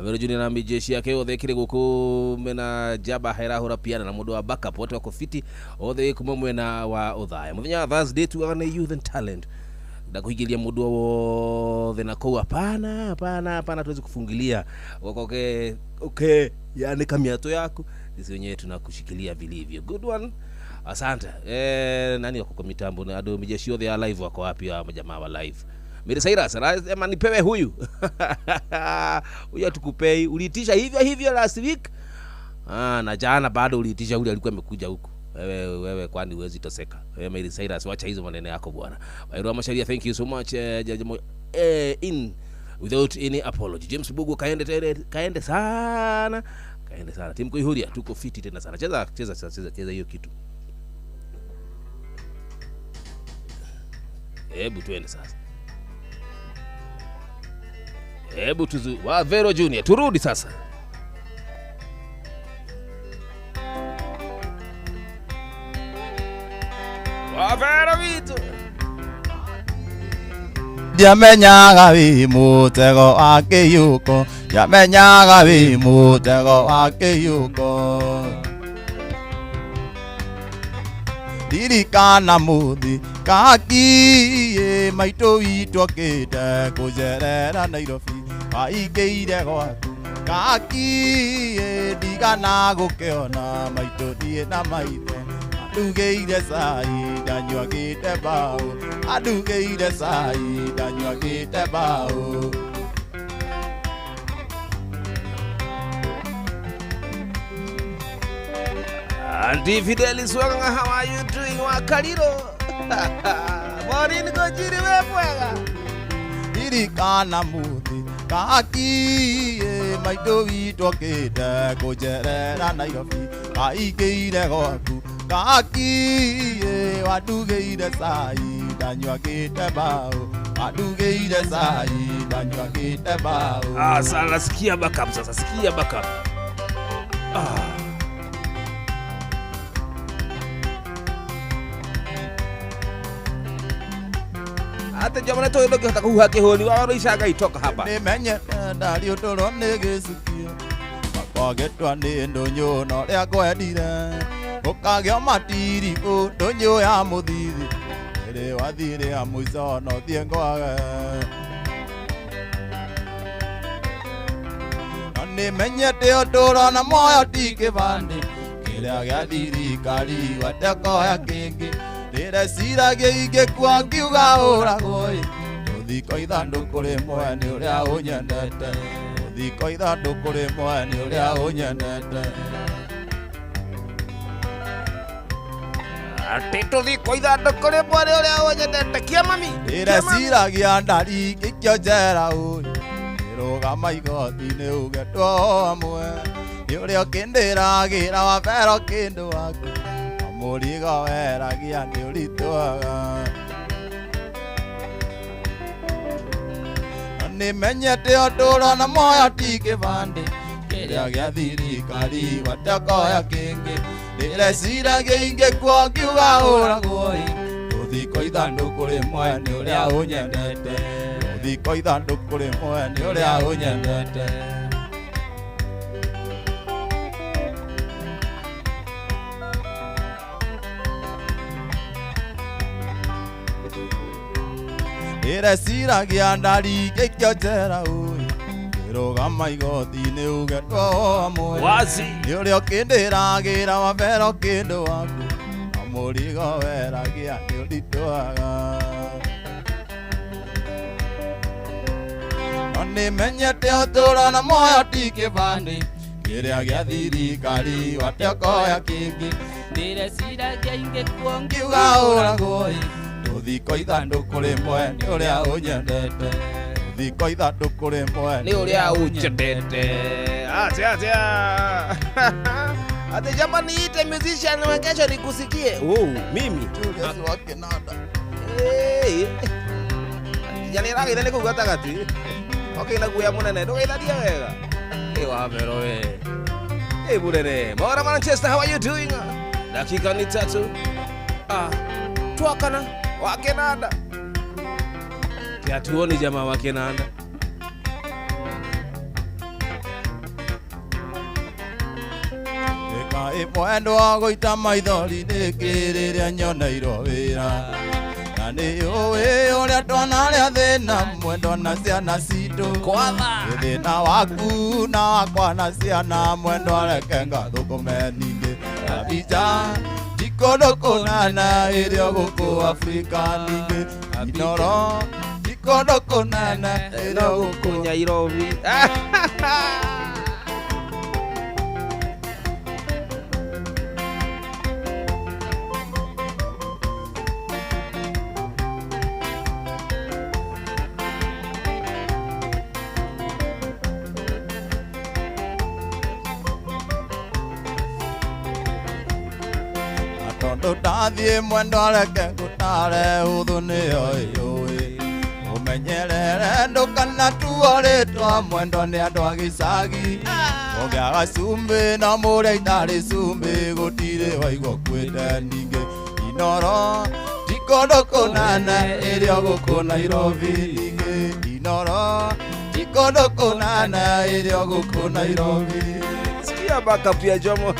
Vero Junior na mijeshi yake yothe ĩkĩrĩ gũkũ mena Jaba herahũra piano na mũndũ wa backup wote wako fiti othe kuma mwena wa Othaya. Mũthenya wa Thursday tugaga nĩ youth and talent, ndakuingilia mũndũ wothe na kũu hapana hapana hapana, tuwezi kufungilia okay, okay, yani kamiato yako sisi wenyewe tunakushikilia vilivyo. Good one, asante. Nani wako kwa mitambo na ado mijeshi yothe ya live wako wapi wa majamaa wa live? Mary Cyrus anasema nipewe huyu. Huyu atukupei, uliitisha hivyo hivyo last week. Na jana bado uliitisha ule alikuwa amekuja huku. Wewe kwani huwezi toseka. Wewe Mary Cyrus, wacha hizo maneno yako bwana. Wairua Masharia, thank you so much. In without any apology. James Bugu kaende kaende sana. Kaende sana. Timu Kuihuria tuko fiti tena sana. Cheza cheza cheza cheza hiyo kitu. Hebu tuende sasa. Hebu tuzu wa Vero Junior turudi sasa. Wa Vero vitu. Ndiamenyaga wĩ mũtego wa kĩiyũko, ndiamenyaga wĩ mũtego wa kĩiyũko. Ndirikana mũthĩ kaki maitũ witũ okĩte kũcerera Nairobi, waingĩire gwaku kaki ndigana gũkĩona maitũ thiĩ na maithe, andugĩire cai ndanyuagĩte mbaũ, andugĩire cai ndanyuagĩte mbaũ. Auntie Fidelis Wanga, how are you doing? Wakariro. Maureen Gojiri we mwega. Ndirikana mũthĩ kaki maitũ witũ okĩte kũcerera Nairobi, waingĩire gwaku kaki wandugĩire cai ndanyuagĩte mbaũ, wandugĩire cai ndanyuagĩte mbaũ. Sasa sikia backup sasa, sikia backup. Hata jamani to ndio hata kuha kihoni wa roisha itoka hapa. Nimenyete ndari ũtũrwo nĩ gĩcukio, makwagetwa nĩ ndũnyũ na ũrĩa ngwendire, ũkagĩa matiribũ ndũnyũ ya mũthithi, ĩrĩ wathirĩ ya mũico no thiĩ ngwage. Na nĩmenyete ũtũrwo na muoyo ti kĩbandĩ, kĩrĩa gĩa thirikari watekoya kĩngĩ, ndĩreciragia ingĩkua ngiuga ũragwo ĩ, tũthiko ithandũkũ rĩmwe nĩ ũrĩa ũnyendete, tũthiko ithandũkũ rĩmwe nĩ ũrĩa ũnyendete. Ati tũthiko ithandũkũ rĩmwe nĩ ũrĩa ũnyendete. Kia mami. Ndĩreciragia ndari ngĩikio njera ũĩ, ngĩrũgama igoti-inĩ ugetwo hamwe, nĩ ũrĩa ũkĩndĩragĩra wa Vero kĩndũ waku, Mũrigo weragia nĩ ũritũhaga. Nĩmenyete ũtũũro na muoyo ti kĩbandĩ kĩrĩa gĩa thirikari watakoya kĩngĩ. Ndĩreciragia ingĩkua ngiuga ũragwo-ĩ, rũthiko ithandũkũ rĩmwe nĩ ũrĩa ũnyendete, rũthiko ithandũkũ rĩmwe nĩ ũrĩa ũnyendete. Ndĩreciragia ndarikĩkio njera ũĩ, ngĩrũgama igoti-inĩ uge twamwe. Wazi. Nĩ ũrĩa ũkĩndĩragĩra wabero kĩndũ waku, na mũrigo weragia nĩ ũritũhaga. No nĩmenyete ũtũũro na muoyo ti kĩbandĩ kĩrĩa gĩa thirikari watekoya kĩngĩ. Ndĩreciragia ingĩkua ngiuga ũragwo-ĩ, rũthiko ithandũkũ rĩmwe nĩ ũrĩa ũnyendete, rũthiko ithandũkũ rĩmwe nĩ ũrĩa ũnyendete. Atia atia. Ate jamani, ite musician wa kesho nikusikie. Oh, mimi Julius wa Kenanda. Eh. Kijana ĩragĩire nĩ kũu gatagatĩ. Okay, na guoya mũnene ndũgeitharie wega. Ĩ wabero we. Ĩ mũnene. Maura Manchester, how are you doing? Dakika ni 3. Ah, twakana wa Kenanda. Hatuoni jamaa wa Kenanda. Ĩka mwendwa gũita maithori nĩkĩ rĩrĩa nyoneirwo wĩra. Na nĩ ũĩ ũrĩa twanarĩa thĩna mwendwa na ciana citũ. Thĩna waku na wakwa na ciana mwendwa reke ngathũkũme ningĩ. Abija ndikũndũ kũnene ĩrĩa gũkũ Afrika ningĩ. Inoro ndikũndũ kũnene ĩrĩa gũkũ Nairobi. Tondũ ndathiĩ mwendwa reke ngũtare ũthũ nĩyo ĩyũĩ. Ũmenyerere ndũkanatuo rĩtwa mwendwa nĩ andũ a gĩcagi. Ũngĩaga cumbĩ na mũrĩa itarĩ cumbĩ gũtirĩ waigua ũkuĩte ningĩ. Inoro ti kũndũ kũnene ĩrĩa gũkũ Nairobi ningĩ. Inoro ti kũndũ kũnene ĩrĩa gũkũ Nairobi. Sikia backup ya Jomo.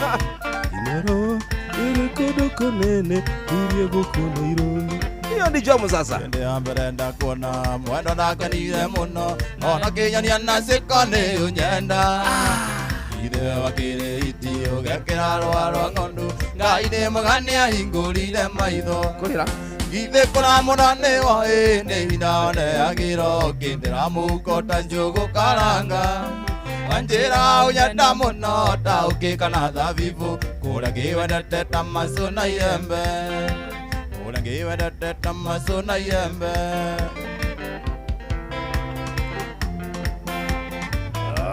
Inoro hiyo ni Jomo sasa. Hĩndĩ ya mbere ndakuona mwendwa ndakenire mũno, ona kĩnyonia na ciĩko nĩ ũnyenda. Ithe wakĩrĩ iti ũgekĩra rũa rwa ng'ondu, Ngai nĩ mwega nĩahingũrire maitho. Kũrĩra. Githĩ kũramũra nĩ woĩ nĩ hinya oneagĩro ngĩndĩra mũhuko ta njũgũ karanga. Wanjĩra ũnyenda mũno ta ũkĩ kana thabibũ, kũrĩa ngĩwendete ta macũ na iembe, kũrĩa ngĩwendete ta macũ na iembe.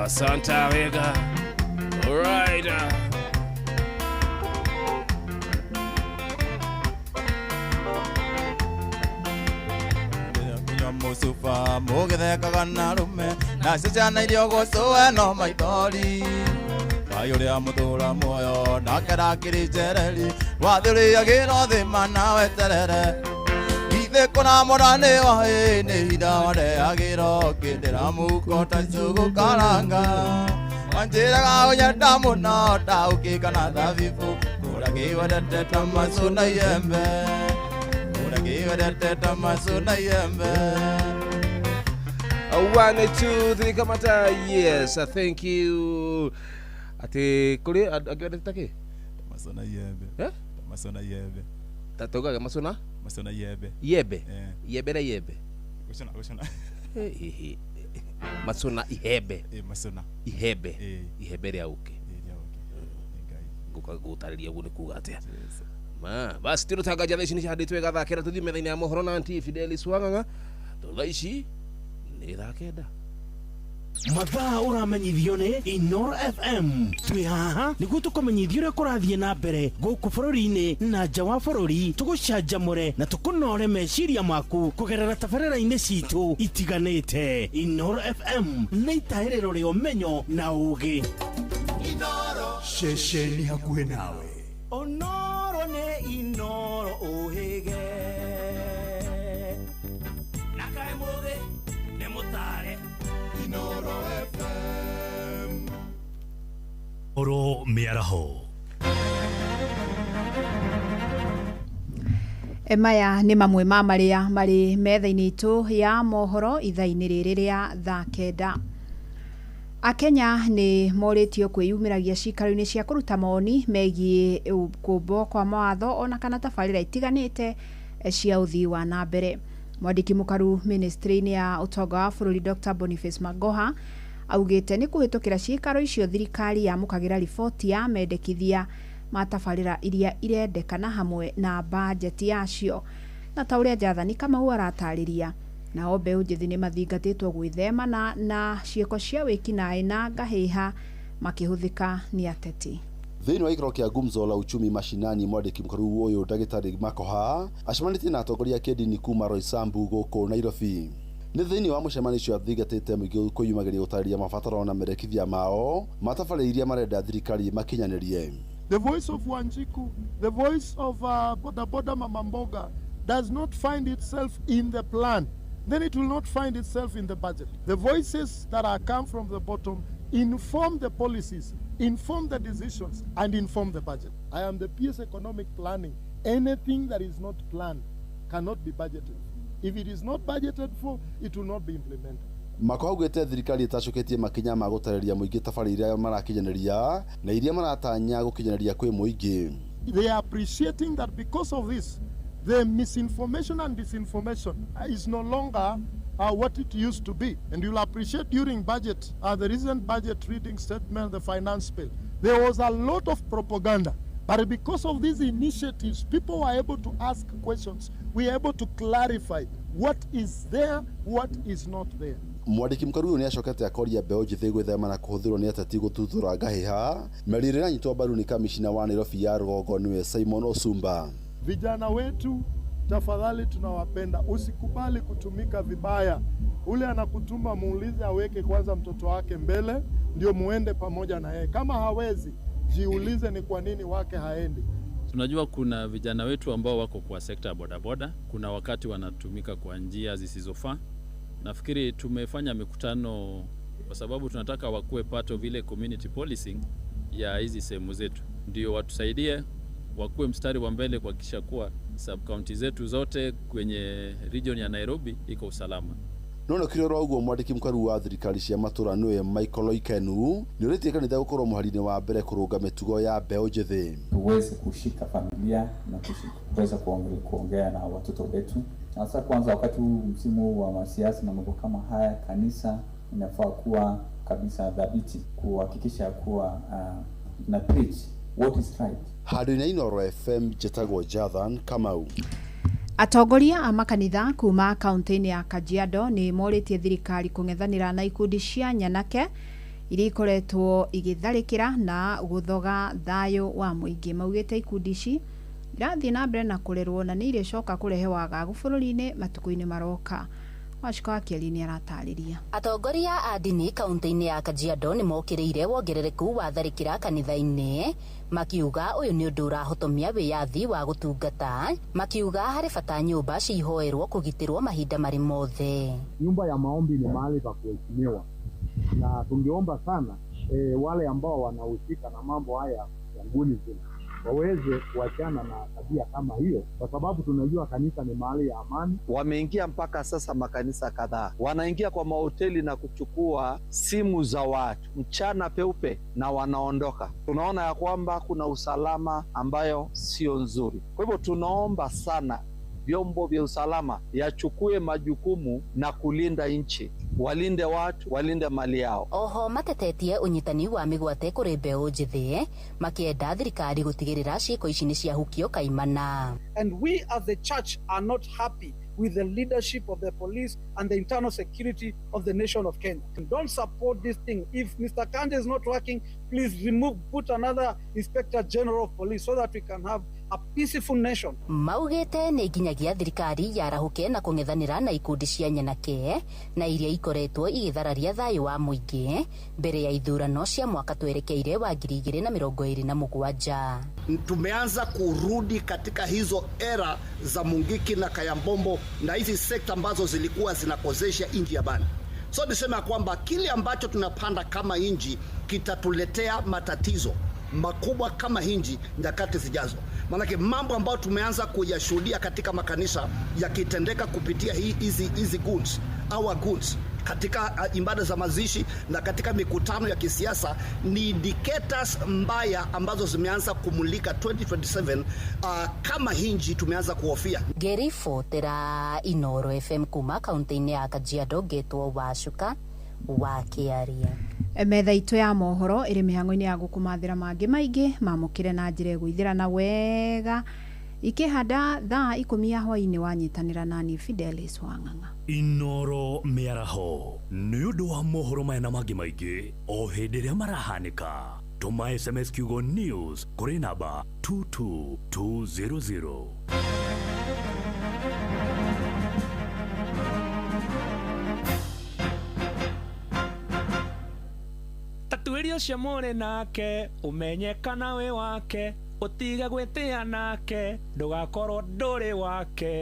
Asante wega. All right. Mũcuba mũgĩthekaga na rũme, nacio ciana iria ũgũcũe no maithori. Ngai ũrĩa mũtũũra muoyo nake ndakĩrĩ njereri, wathĩrĩagĩra thĩma na weterere. Githĩ kũramũra nĩ woĩ nĩ hinya wareagĩra ngĩndĩra mũhuko ta njũgũ karanga. Wanjĩraga ũnyenda mũno ta ũkĩ kana thabibũ, kũrĩa ngĩwendete ta macũ na iembe, kũrĩa ngĩwendete ta macũ na iembe. 1 2 3 kamata. Yes, thank you. Ati kuri angĩwendete ta kĩ? Macũ na iembe. Eh? Macũ na iembe. Tatugaga macũ na? Macũ na iembe. Iembe. Iembe na iembe. Gũcũna gũcũna. Macũ na ihembe. Macũ na ihembe. Ihembe rĩa ũkĩ. Rĩa ũkĩ. Ngai. Ngũka gũtarĩria ũguo nĩ kuga atĩa. Ma, basi tũrũtanga thaa ici nĩ cihandĩtwo wega thaa kenda tũthiĩ metha-inĩ ya mohoro na Auntie Fidelis Wang'ang'a. Tondũ thaa ici nĩ thaa 9. Mathaa ũramenyithio nĩ Inoro FM. Twĩ haha nĩguo tũkũmenyithia ũrĩa kũrathiĩ na mbere gũkũ bũrũri-inĩ na nja wa bũrũri, tũgũcanjamũre na tũkũnore meciria maku kũgerera tabarĩra-inĩ citũ itiganĩte. Inoro FM nĩ itahĩrĩro rĩa ũmenyo na ũgĩ. Ceceni hakuhĩ nawe. Onoro nĩ Inoro ũhĩge na kaĩ mũthĩ nĩ mũtare. Inoro FM. Oro mĩaraho. Maya nĩ mamwe ma marĩa marĩ metha-inĩ itũ ya mohoro ithaa-inĩ rĩrĩ rĩa thaa 9. Akenya nĩ morĩtio kwĩyumĩragia ciikaro-inĩ cia kũruta mawoni megiĩ kũmbwo kwa mawatho ona kana tabarĩra itiganĩte cia ũthii wa na mbere. Mwandĩki mũkaru ministry-inĩ ya ũtonga wa bũrũri Dr. Boniface Magoha augĩte nĩ kũhĩtũkĩra ciikaro icio thirikari yamũkagĩra riboti ya mendekithia ma tabarĩra iria irendekana hamwe na bajeti yacio. Na ta ũrĩa Jathani Kamau aratarĩria, nao mbeũ njĩthĩ nĩ mathingatĩtwo gwĩthemana na ciĩko cia wĩkinaĩ na ngahĩha makĩhũthĩka nĩ ateti. Thĩinĩ wa gĩikaro kĩa Gumzo la Uchumi Mashinani, mwandĩki mũkaru ũyũ ndagĩtarĩ Makoha acemanĩtie na atongoria a kĩndini kuma Roysambu gũkũ Nairobi. Nĩ thĩinĩ wa mũcemanio ũcio athingatĩte mũingĩ kwĩyumagĩria gũtarĩria mabataro na merekithia mao ma tabarĩra iria marenda thirikari makinyanĩrie. The voice of Wanjiku, the voice of Boda Boda Mama Mboga does not find itself in the plan. Then it will not find itself in the budget. The voices that are come from the bottom inform the policies, inform the decisions, and inform the budget. I am the PS Economic Planning. Anything that is not planned cannot be budgeted. If it is not budgeted for, it will not be implemented. Makoha augĩte thirikari ĩtacũkĩtie makinya ma gũtarĩria mũingĩ tabarĩra iria marakinyanĩria na iria maratanya gũkinyanĩria kwĩ mũingĩ. They are appreciating that because of this, the misinformation and disinformation is no longer what it used to be. And you'll appreciate during budget, the recent budget reading statement, the finance bill, there was a lot of propaganda. But because of these initiatives, people were able to ask questions. We were able to clarify what is there, what is not there. Mwandĩki mũkaru ũyũ nĩacokete akoria mbeũ njĩthĩ gwĩthema na kũhũthĩrwo nĩ ateti gũtuthũra ngahĩha mĩario ĩrĩa ĩranyitwo mbaru nĩ kamishina wa Nairobi ya rũgongo nĩwe Simon Osumba. Vijana wetu, tafadhali, tunawapenda. Usikubali kutumika vibaya. Ule anakutuma muulize aweke kwanza mtoto wake mbele, ndio muende pamoja na yeye. Kama hawezi, jiulize ni kwa nini wake haendi. Tunajua kuna vijana wetu ambao wako kwa sekta ya bodaboda, kuna wakati wanatumika kwa njia zisizofaa. Nafikiri tumefanya mikutano kwa sababu tunataka wakuwe part of ile community policing ya hizi sehemu zetu, ndio watusaidie wakuwe mstari wa mbele kuhakikisha kuwa sub county zetu zote kwenye region ya Nairobi iko usalama. No kĩrĩ ũguo mwandĩki mũkaru wa thirikari cia matũra nĩwe Michael Oikenu nĩũrĩtie kanitha gũkorwo mũhari-inĩ wa mbere kũrũnga mĩtugo ya mbeũ njĩthĩ. Tuweze kushika familia na kuweza kuongea na watoto wetu, hasa kwanza wakati huu msimu wa masiasa na mambo kama haya, kanisa inafaa kuwa kabisa dhabiti kuhakikisha kuwa na preach what is right. Handũ-inĩ Inooro FM njĩtagwo Jathan Kamau. Atongoria a makanitha kuma kaunti-inĩ ya Kajiado nĩ morĩtie thirikari kũng'ethanĩra na ikundi cia nyanake iria ikoretwo igĩtharĩkĩra na gũthoga thayũ wa mũingĩ. Maugĩte ikundi ici irathiĩ na mbere na kũrerwo na nĩ irĩcoka kũrehe wagagu bũrũri-inĩ matukũ-inĩ maroka. Wachiko wa Kĩeri nĩ aratarĩria. Atongoria a ndini kaunti-inĩ ya Kajiado nĩ mokĩrĩire wongerereku wa tharĩkĩra kanitha-inĩ, makiuga ũyũ nĩ ũndũ ũrahotomia wĩyathi wa gũtungata, makiuga harĩ bata nyũmba cihoerwo kũgitĩrwo mahinda marĩ mothe. Nyumba ya maombi ni mahali pa kuheshimiwa, na tungeomba sana wale ambao wanahusika na mambo haya ya nguni waweze kuachana na tabia kama hiyo, kwa sababu tunajua kanisa ni mahali ya amani. Wameingia mpaka sasa makanisa kadhaa, wanaingia kwa mahoteli na kuchukua simu za watu mchana peupe na wanaondoka. Tunaona ya kwamba kuna usalama ambayo sio nzuri. Kwa hivyo tunaomba sana vyombo vya usalama yachukue majukumu na kulinda nchi, walinde watu, walinde mali yao. Oho matetetie unyitani wa migwate kuri mbeũ njĩthĩ makienda thirikari gũtigĩrĩra ciĩko ici nĩ ciahukio kaimana. And we as the church are not happy with the leadership of the police and the internal security of the nation of Kenya. Don't support this thing. If Mr. Kanja is not working, please remove, put another Inspector General of Police so that we can have a peaceful nation. Maugĩte nĩ nginyagia thirikari yarahũke na kũng'ethanĩra na ikundi cia nyanake na iria ikoretwo igĩthararia thayũ wa mũingĩ mbere ya ithurano cia mwaka twerekeire wa 2027. Tumeanza kurudi katika hizo era za Mungiki na Kayambombo na hizi sekta ambazo zilikuwa zinakozesha nchi ya bani. So niseme ya kwamba kile ambacho tunapanda kama nchi kitatuletea matatizo makubwa kama hinji nyakati zijazo. Maanake mambo ambayo tumeanza kuyashuhudia katika makanisa yakitendeka kupitia hizi goons, our goons katika ibada za mazishi na katika mikutano ya kisiasa ni indicators mbaya ambazo zimeanza kumulika 2027. Kama hinji tumeanza kuhofia. Ngĩribotera Inoro FM kuma kaunti-inĩ ya Kajiado ngetwo Wacuka wa Kĩaria. Metha itũ ya mohoro ĩrĩ mĩhang'o-inĩ ya gũkũmathĩra mangĩ maingĩ mamũkĩre na njĩra ĩgũithĩrana wega ikĩhanda thaa 10 ya hwaĩ-inĩ wanyitanĩra nani Fidelis Wang'ang'a. Inoro mĩaraho nĩ ũndũ wa mohoro maya na mangĩ maingĩ o hĩndĩ ĩrĩa marahanĩka. Tũma SMS kiugo news kũrĩ namba 22200. Tatuĩria ũcio mũrĩ nake ũmenye kana wĩ wake ũtige gwĩtĩa nake ndũgakorwo ndũrĩ wake.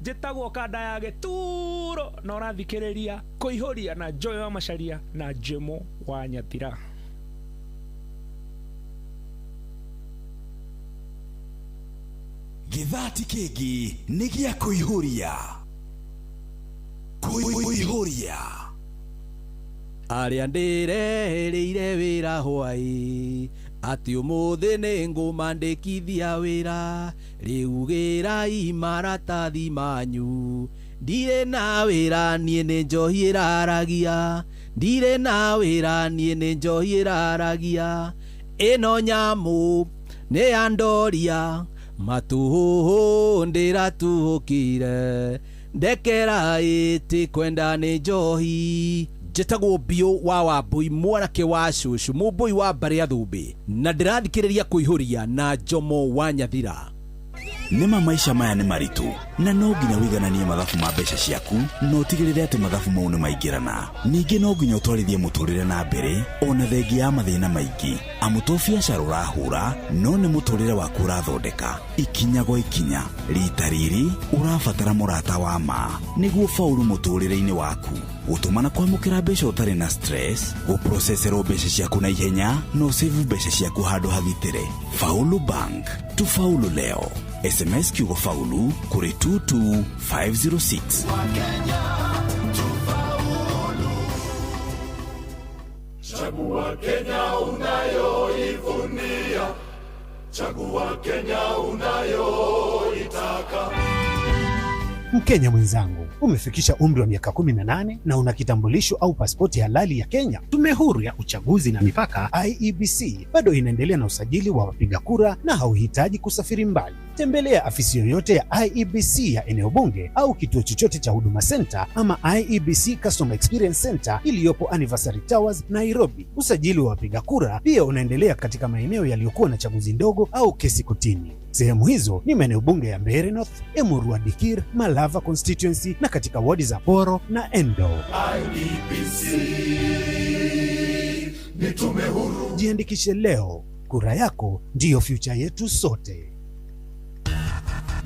Njĩtagwo kanda ya gĩturo na ũrathikĩrĩria kũihũria na Joy wa Macharia na Jemo wa Nyathira. Gĩthati kĩngĩ nĩ gĩa kũihũria. Kũihũria. Arĩa ndĩrehereire wĩra hwaĩ atĩ ũmũthĩ nĩ ngũmandĩkithia wĩra rĩu gĩrai maratathi manyu ndirĩ na wĩra niĩ nĩ njohi ĩraragia ndirĩ na wĩra niĩ nĩ njohi ĩraragia ĩno nyamũ nĩ ya ndoria matũhũhũ ndĩratuhũkire ndekera ĩtĩ kwenda nĩ njohi. Njĩtagwo Biũ wa Wambui mwanake wa cũcũ mũmbũi wa mbarĩ ya Thũmbĩ na ndĩrathikĩrĩria kũihũria na Jomo wa Nyathira. Nĩma maisha maya nĩ maritũ na no nginya wĩigananie mathabu ma mbeca ciaku na ũtigĩrĩre atĩ mathabu mau nĩ maingĩrana. Ningĩ no nginya ũtwarithie mũtũrĩre na mbere ona thengia ya mathĩna maingĩ amu to biacara ũrahũra no nĩ mũtũrĩre waku ũrathondeka ikinya gwa ikinya. Rita rĩrĩ ũrabatara mũrata wa ma nĩguo faulu mũtũrĩre-inĩ waku. Gũtũma na kwamũkĩra mbeca ũtarĩ na stress, gũproceserwo mbeca ciaku na ihenya na ũsave mbeca ciaku handũ hagitĩre. Faulu Bank, tufaulu leo. SMS kiugo faulu kũrĩ 22506. Chagua Kenya unayoivunia, chagua Kenya unayoitaka. Mkenya mwenzangu, umefikisha umri wa miaka 18 na una kitambulisho au pasipoti halali ya Kenya. Tume Huru ya Uchaguzi na Mipaka IEBC bado inaendelea na usajili wa wapiga kura na hauhitaji kusafiri mbali. Tembelea afisi yoyote ya IEBC ya eneo bunge au kituo chochote cha Huduma Center ama IEBC Customer Experience Center iliyopo Anniversary Towers, Nairobi. Usajili wa wapiga kura pia unaendelea katika maeneo yaliyokuwa na chaguzi ndogo au kesi kotini. Sehemu hizo ni maeneo bunge ya Mbeere North, Emurua Dikir, Malava constituency na katika wadi za Poro na Endo. IEBC ni tume huru. Jiandikishe leo, kura yako ndiyo future yetu sote.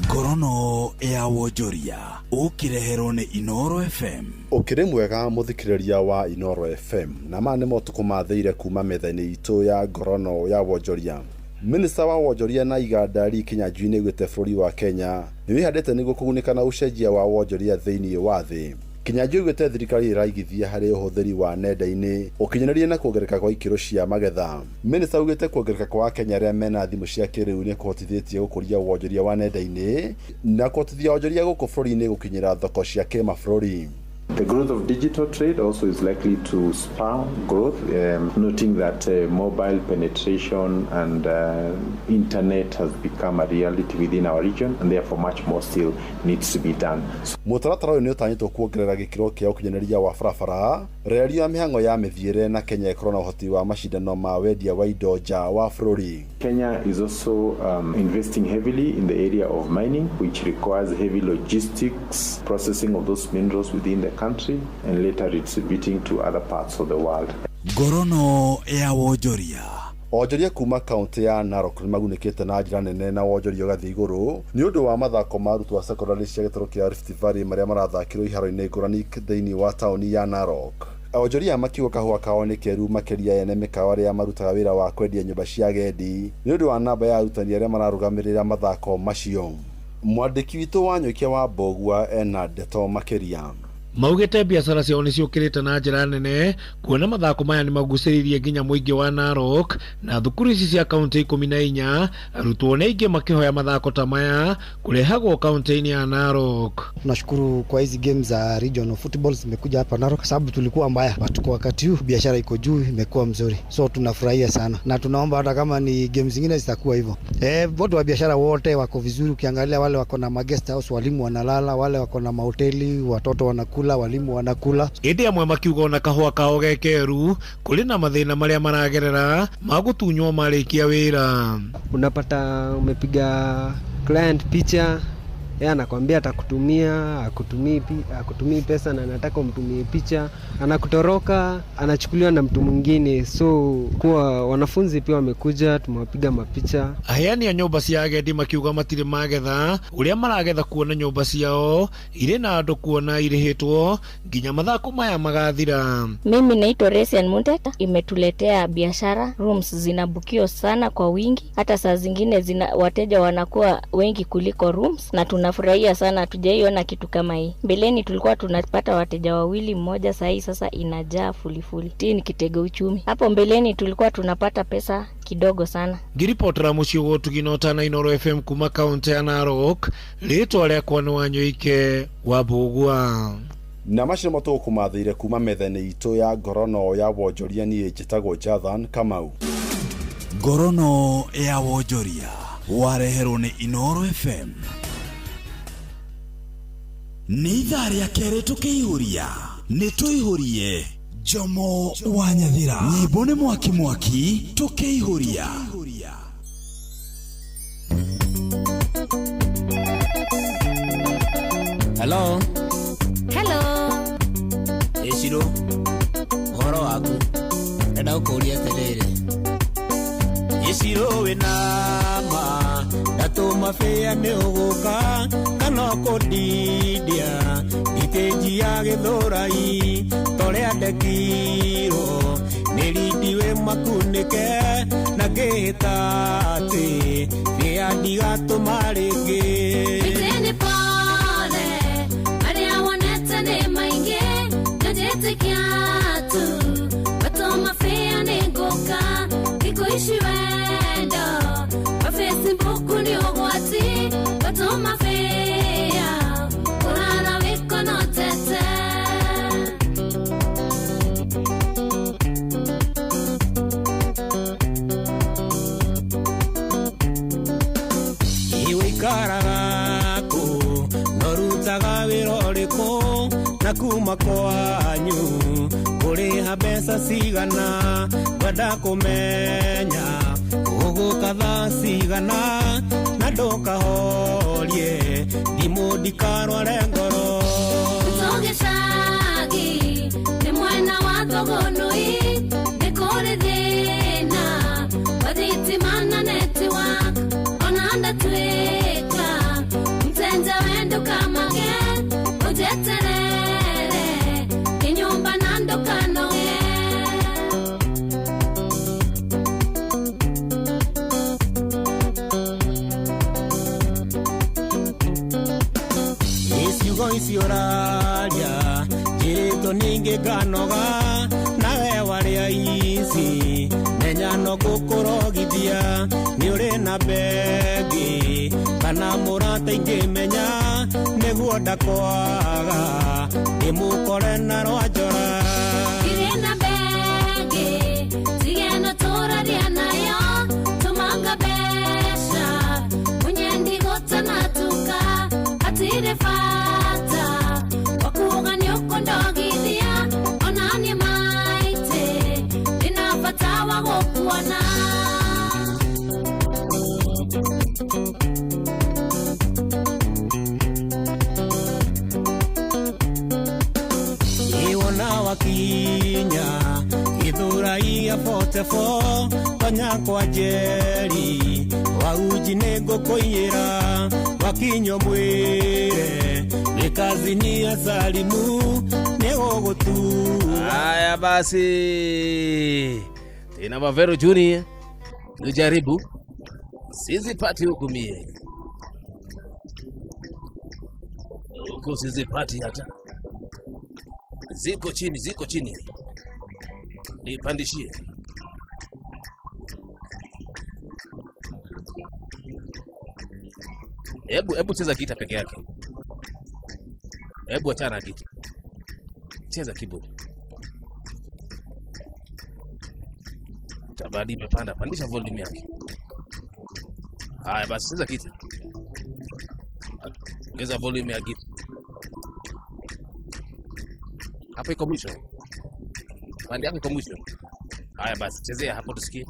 Ngorono ya wonjoria ũkĩreherwo nĩ Inoro FM. Ũkĩrĩ mwega mũthikĩrĩria wa Inoro FM na maya nĩ motukũ mathĩire kuma metha-inĩ itũ ya ngorono ya wonjoria. Minista wa wonjoria na iganda Lee Kinyanjui nĩaugĩte bũrũri wa Kenya nĩ wĩhandĩte nĩguo kũgunĩka na ũcenjia wa wonjoria thĩinĩ wa thĩ. Kinyanjui augĩte thirikari ĩraigithia harĩ ũhũthĩri wa nenda-inĩ ũkinyanĩria na kuongerereka kwa ikĩro cia magetha. Minista augĩte kuongerereka kwa Akenya arĩa mena thimũ cia kĩrĩu nĩ kũhotithĩtie gũkũria wonjoria wa nenda-inĩ na kũhotithia wonjoria gũkũ bũrũri-inĩ gũkinyĩra thoko cia kĩmabũrũri. The growth of digital trade also is likely to spur growth, noting that mobile penetration and internet has become a reality within our region, and therefore much more still needs to be done. Mũtaratara ũyũ nĩ ũtanyĩtwo kuongerera gĩkĩro kĩa ũkinyanĩria wa barabara, reri ya mĩhang'o ya mĩthiĩre na Kenya ĩkorwo na ũhoti wa macindano ma wendia wa indo nja wa bũrũri. Kenya is also investing heavily in the area of mining, which requires heavy logistics, processing of those minerals within the country and later distributing to other parts of the world. Ngorono ya wonjoria. Onjoria kuma kaunti ya Narok nĩmagunĩkĩte na njĩra nene na wonjoria ũgathiĩ igũrũ nĩ ũndũ wa mathako ma arutwo a sekondarĩ cia gĩtarũ kĩa Rift Valley marĩa marathakĩrwo iharo-inĩ ngũrani thĩinĩ wa taũni ya Narok. Onjoria makiuga kahũa kao nĩ keru makĩria ene mĩkawa arĩa marutaga wĩra wa kwendia nyũmba cia agendi nĩ ũndũ wa namba ya arutani arĩa mararũgamĩrĩra mathako macio. Mwandĩki witũ wa Nyũkia wa Mbogua ena ndeto makĩria. Maugĩte biacara ciao nĩ ciũkĩrĩte na njĩra nene kuona mathako maya nĩ magucĩrĩirie nginya mũingĩ wa Narok na thukuru ici cia kaunti 14 arutwo nĩ aingĩ makĩhoya mathako ta maya kũrehagwo kaunti-inĩ ya Narok. Tunashukuru kwa hizi games za regional football zimekuja hapa Narok sababu tulikuwa mbaya, but kwa wakati huu biashara iko juu, imekuwa mzuri, so tunafurahia sana na tunaomba hata kama ni games zingine zitakuwa hivyo. Watu wa biashara wote wako vizuri, ukiangalia wale wako na guest house walimu wanalala, wale wako na mahoteli watoto wanakula, walimu wanakula. Ĩndĩ amwe makiuga ona kahũa kao gekeru kũrĩ na mathĩna marĩa maragerera magutunywo marĩkia wĩra. Unapata umepiga client picha, yeye anakuambia atakutumia, akutumii pesa na anataka umtumie picha, anakutoroka, anachukuliwa na mtu mwingine. So kwa wanafunzi pia wamekuja, tumewapiga mapicha. Aheani a nyũmba cia agendi makiuga matirĩ magetha ũrĩa maragetha kuona nyũmba ciao irĩ na andũ kuona irĩhĩtwo nginya mathako maya magathira. Mimi naitwa Resian Muteta. Imetuletea biashara, rooms zinabukio sana kwa wingi, hata saa zingine wateja wanakuwa wengi kuliko rooms, na tunafurahia sana, hatujaiona kitu kama hii. Mbeleni tulikuwa tunapata wateja wawili, mmoja, sahi sasa inajaa fulifuli. Hii ni kitega uchumi. Hapo mbeleni tulikuwa tunapata pesa kidogo sana. Ngiripotera muciĩ wa Ũtugi na Ũtana Inooro FM kuma kaunti ya Narok, rĩtwa rĩakwa nĩ Wanyoike wa Mbũgua. Na macio nĩmo tũgũkũmathĩire kuma metha-inĩ itũ ya ngorono ya wonjoria. Niĩ njĩtagwo Jathan Kamau. Ngorono ya wonjoria wareherwo nĩ Inooro FM. Nĩ ithaa rĩa kerĩ tũkĩihũria, nĩ tũihũrie Jomo wa Nyathira. Nyĩmbo nĩ mwaki mwaki tũkĩihũria. Hello. Hello. Ĩcirũ, ũhoro waku? Ndenda gũkũũria atĩrĩrĩ. Ĩcirũ wĩna ma ndatũma bĩa nĩ ũgũka kana ũkũndindia ithĩnji ya gĩthũrai torĩa ndekirwo nĩ rindi wĩ makunĩke na ngĩhĩta atĩ bĩa ndigatũma rĩngĩ. Mĩtĩ nĩ pole marĩa wonete nĩ maingĩ na njĩtĩkia tu watũma bĩa nĩ ngũka thikũ ici wendo wa Facebook nĩ ũgwati watũma bĩa ũrara wĩkonotete. Iwe ikaraga kũ norutaga wĩra ũrĩkũ na kuma kwanyu kũrĩha mbeca cigana ngwenda kũmenya ũgũka thaa cigana na ndũkahorie thimũ ndikarware ngoro. Tũgĩcagi nĩ mwena wa Thũgũnũi nĩ kũrĩ thĩna wa thitima na network ona ndatuĩka mtenja we ndũkamage ũnjeterere kĩnyũmba na ndũkanoge. Ciugo ici ũraria njĩrĩtwo ningĩ nganoga nawe warĩa ici menya no gũkũrogithia nĩ ũrĩ na bengi Kana mũrata ingĩmenya nĩguo ndakwaga ndĩmũkore na rwa njora. Irĩ na bengi tigeno tũraria nayo tũmanga mbeca munyendi gũtanatuka hatirĩ bata wakuga nĩ ũkũndogithia onaniĩ maitĩ ndĩna bata wa gũkuona. Iwona wakinya githurai 44 tonya kwa Njeri wauji nĩ ngũkũiyĩra wakinywo mwĩre nĩ kazini ya Salimu nĩ gũgũtua. Haya basi, tena Mavero Junior, tujaribu sizipati huku mie, huku sizipati hata, ziko chini, ziko chini, nipandishie. Hebu cheza gita peke yake, hebu achana na gita, cheza keyboard. Tabadi imepanda, pandisha volume yake. Haya basi, cheza gita, ongeza volume ya gita. Hapo iko mwisho, pande yako iko mwisho. Haya basi, chezea hapo tusikie,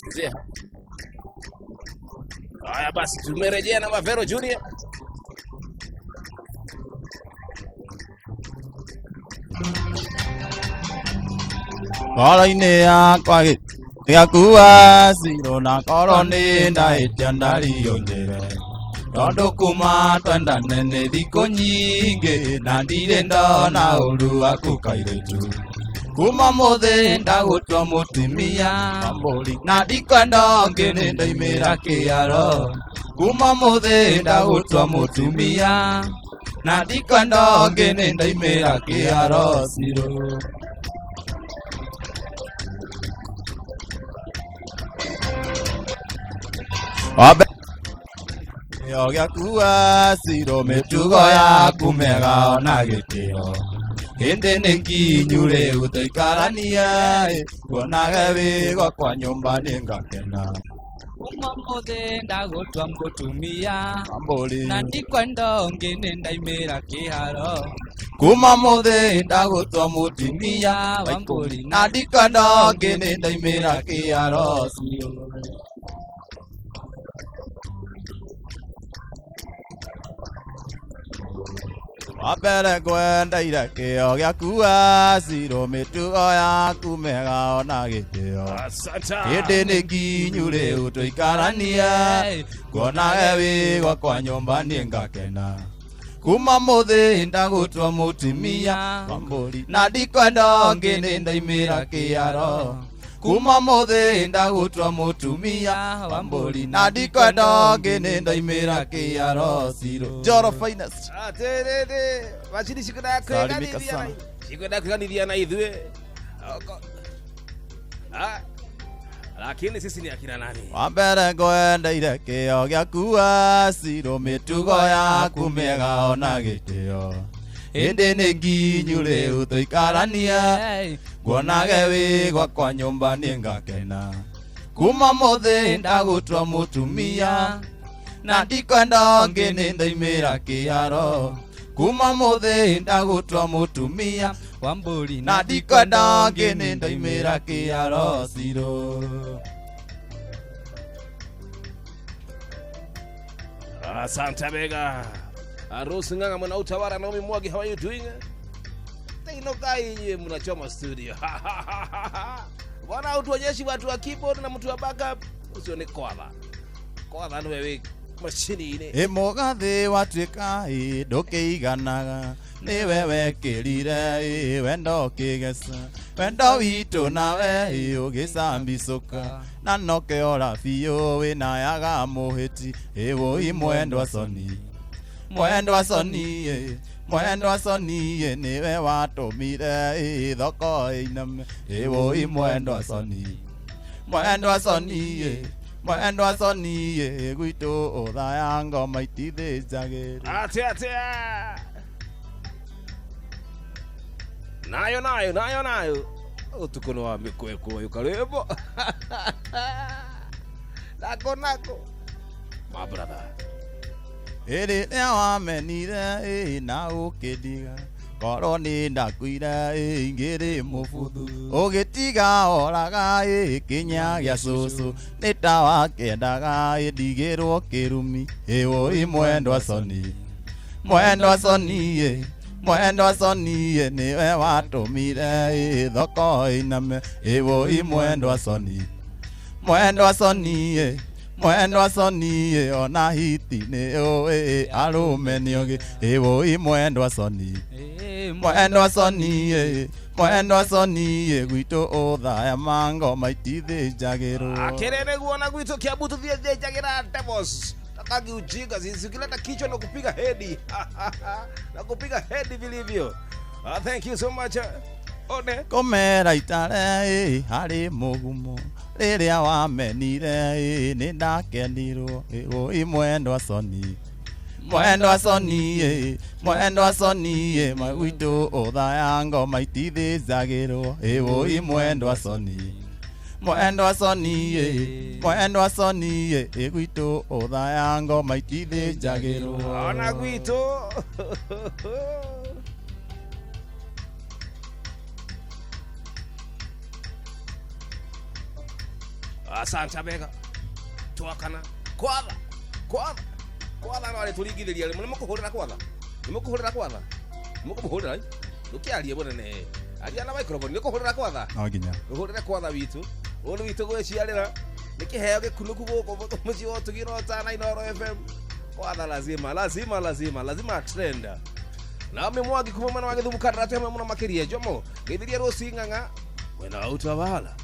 chezea. Haya basi, tumerejea na Mavero Junior. Ngoro-inĩ yakwa gĩakua ciro na korwo nĩ ndahĩtia ndario njĩre tondũ kuma twendane nĩ thikũ nyingĩ na ndirĩ ndona ũru waku kairĩtu kuma mũthĩ ndagũtua mũtumia na ndikwenda ũngĩ nĩ ndaimĩra kĩaro kuma mũthĩ ndagũtua mũtumia na ndikwenda ũngĩ nĩ ndaimĩra kĩaro ciro. Kĩo gĩakua ciro mĩtugo yaku mĩega ona gĩtĩo hĩndĩ nĩ nginyu rĩu tũikaranie kuonage wĩ gwakwa nyũmba nĩ ngakena. Kuma mũthĩ ndagũtua mũtumia Ambũri. na ndikwenda ũngĩ nĩ ndaimĩra kĩharo Kuma mũthĩ ndagũtua mũtumia Wambũri na ndikwenda ũngĩ nĩ ndaimĩra kĩharo ciro. Wambere ngwendeire kĩo gĩakua ciro mĩtugo yaku mĩega ona gĩtĩo hĩndĩ nĩ nginyu rĩu tũikaranie kuonage wĩ gwakwa nyũmba nĩ ngakena kuma mũthĩ ndagũtua mũtumia na ndikwenda ũngĩ nĩ ndaimĩra kĩaro kuma mũthĩ ndagũtua mũtumia na ndikwenda ũngĩ nĩ ndaimĩra kĩaro ciro. Njoro finest. Atiriri, macini cikwenda Salimika kwĩganithia sana. Cikwenda kwĩganithia na ithuĩ. Lakini sisi ni akina nani? Wambere ngwendeire kĩo gĩakua ciro mĩtugo yaku mĩega ona gĩtĩo hĩndĩ nĩ nginyu rĩu tũikaranie kuonage wĩ gwakwa nyũmba nĩ ngakena kuma mũthĩ ndagũtua mũtumia na ndikwenda ũngĩ nĩ ndaimĩra kĩaro kuma mũthĩ ndagũtua mũtumia Wambũri na ndikwenda ũngĩ nĩ ndaimĩra kĩaro ciro. Asante Bega. Rose Ng'ang'a mwana utawala Naomi Mwagi, how are you doing? Tinoka yenyewe mnachoma studio. Bwana utuonyeshi watu wa keyboard na mtu wa backup. Usione kwala. Kwala ni wewe mashini ine. Ĩ mũgathĩ watuĩka ĩ ndũkĩiganaga nĩwe wekĩrire ĩ wendo ũkĩgeca wendo witũ nawe ĩ ũgĩcambicũka na nokĩora biũ wĩna yaga mũhĩti ĩ wũi mwendwa soni mwendwa soni ĩ mwendwa soni ĩ nĩwe watũmire ĩ thoko ĩiname ĩ wũi mwendwa soni mwendwa soni ĩ Mwendwa Soni gwitũ ũthaya ngoma itithĩnjagĩrwo. Atia atia. Nayo nayo nayo nayo. Utuko nĩ wa mĩkwekwo karwĩmbo. Nako nako. My brother. Ĩrĩa wamenire na ũkĩndiga korwo nĩ ndakuire ingĩrĩ mũbuthu ũgĩtiga oraga kĩnya gĩa cũcũ nĩ ta wakĩendaga ndigĩrwo kĩrumi ĩwũi mwendwa Soni mwendwa Soni mwendwa Soni nĩwe watũmire thoko ĩiname ĩwũi mwendwa Soni mwendwa Soni mwendwa Soni ona hiti nĩ ũĩ arũme nĩ ũgĩ ĩwũi mwendwa Soni mwendwa Soni mwendwa Soni gwitũ ũthaya mangoma itithĩnjagĩrwo. Akerere guona gwitũ Kiambu tũthĩnjagĩra devils. Takagi ujinga sisi ukileta kichwa na kupiga hedi. Na kupiga hedi vilivyo. Thank you so much. One. Kũmera itare harĩ mũgumo rĩrĩa wamenire nĩ ndakenirwo ĩwũi mwendwa Soni mwendwa Soni mwendwa Soni magwitũ ũthaya ngoma itithĩnjagĩrwo ĩwũi mwendwa Soni mwendwa Soni mwendwa Soni gwitũ ũthaya ngoma itithĩnjagĩrwo. Ona gwitũ. Asante bega twakana kwatha kwatha kwatha no arĩtũringithĩria rĩmwe nĩmũkũhũrĩra kwatha nĩmũkũhũrĩra kwatha nĩmũkũmũhũrĩra ndũkĩarie mũnene aria na microphone nĩkũhũrĩra kwatha no nginya ũhũrĩre kwatha witũ ũyũ nĩ witũ gwĩciarĩra nĩ kĩheo gĩkunũku gũkũ mũciĩ wa ũtugi na ũtana Inooro FM kwatha lazima lazima lazima lazima trend Naomi Mwangi kuma mwena wa Gĩthumo Kandarati hamwe mũno makĩria Jomo geithirie Rũci Ng'ang'a mwena wa Utawala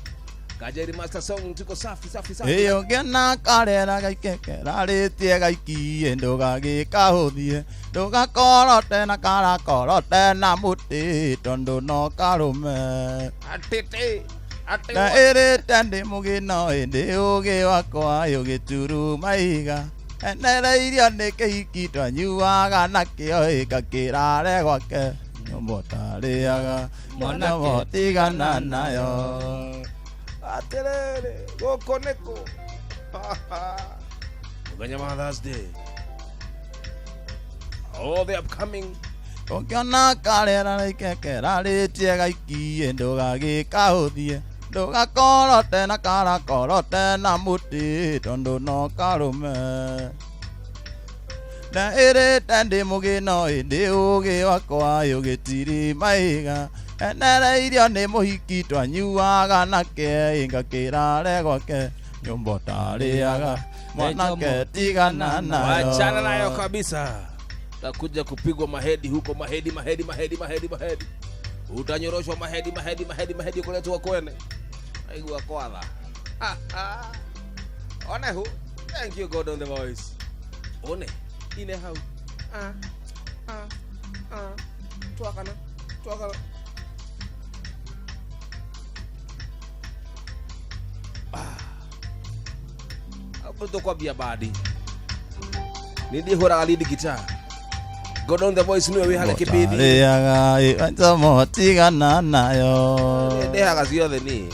Kajeri Master Song tuko safi safi safi. Iyo ngena karera gaikekera rĩtie gaikie ndũgagĩkahũthie ndũgakorote na karakorote na mũtĩ tondũ no karũme atĩtĩ atĩ na ĩrĩte ndĩ mũgĩ no ĩndĩ ũgĩ wakwa ũgĩturuma iga enereirio nĩ kĩhiki twanyuaga nakĩo ĩgakĩrare gwake nyũmba ũtarĩaga mwana tigana nayo. Aterere, gũkũ nĩkũ? Mũthenya wa Thursday. All the upcoming. Ũngĩona karera rĩkekera rĩtie gaikie ndũgagĩkahũthie ndũgakorote na karakorote na mũtĩ tondũ no karũme na ĩrĩte ndĩ mũgĩ no ĩndĩ ũgĩ wakwa ũgĩtiri maiga enereirio nĩ mũhiki twanyuaga nake ĩngakĩrare gwake nyũmba ũtarĩaga mwanake tigana nayo. Wachana nayo kabisa. Takuja kupigwa mahedi huko mahedi mahedi mahedi mahedi mahedi. Utanyoroshwa mahedi mahedi mahedi mahedi kuletwa kwene. Aigua kwatha. One hu. Thank you God on the voice. One ine hau. Ah ah ah. Twakana twakana. Hapo tukwambia badi. Nindihũraga lead guitar. God on the voice niwe wĩ harĩa kĩbĩthi. Rĩaga njomo tigana nayo. Ndehaga ciothe niĩ.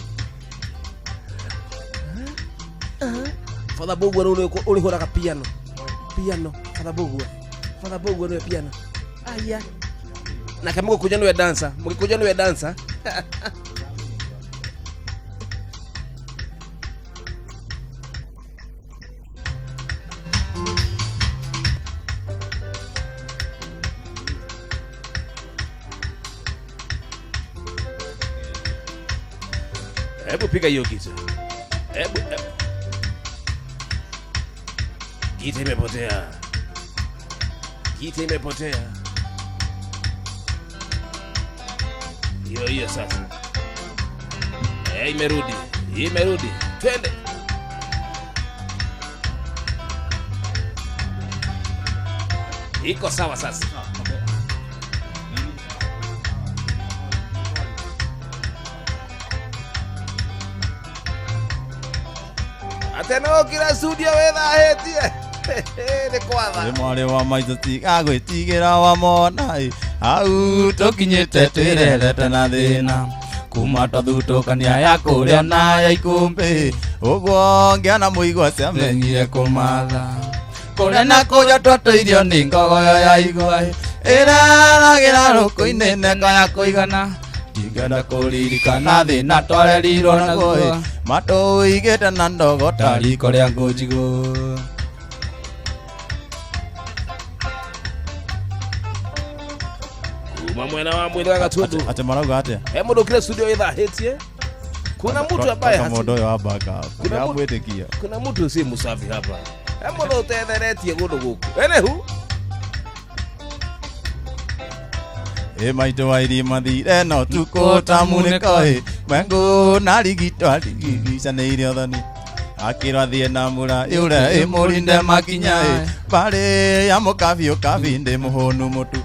Father Bogwa nĩ ũrĩhũraga piano. Piano, Father Bogwa. Father Bogwa nĩwe piano. Aya. Nake mũgĩkũnjo nĩwe dancer. Mũgĩkũnjo nĩwe dancer. Hebu piga hiyo gita. Hebu Gita imepotea. Gita imepotea. Hiyo hiyo sasa. Imerudi. Imerudi. Twende. Iko sawa sasa. Ate no kira studio wethahetie. Nĩ kwatha. Nĩ mwarĩ wa maitũ tiga gwĩtigĩra wamona ĩ hau tũkinyĩte twĩrerete na thĩna kuma twathutũkania ya kũrĩa na ya ikũmbĩ ũguo ngĩona mũigua ciamenyire kũmatha kũrĩa na kũrĩa twatũirio nĩ ngogoyo ya igwa ĩraragĩra rũkũ-inĩ neka ya kũigana ndingĩenda kũririkana thĩna twarerirwo naguo ĩ matũigĩte na ndogo ta riko rĩa ngũnjigũ. Kuma mwena wa mwithira Gatundu. Ate marauga atia? He mundu kile studio ithahitie. Kuna mtu ambaye hati. Mundu uyu wa backup. Kuna mwitikia. Kuna mtu si musafi hapa. He mundu utetheretie gundu guku. Enehu. E maitũ wa irima thire no tukũ ta munĩko ĩ mwengu na rigito arigicanĩire ũthoni akĩrwo athiĩ na mura yũre ĩmũrinde makinya ĩ mbarĩ ya mũkabi ũkabi ndĩ mũhũnu mũtu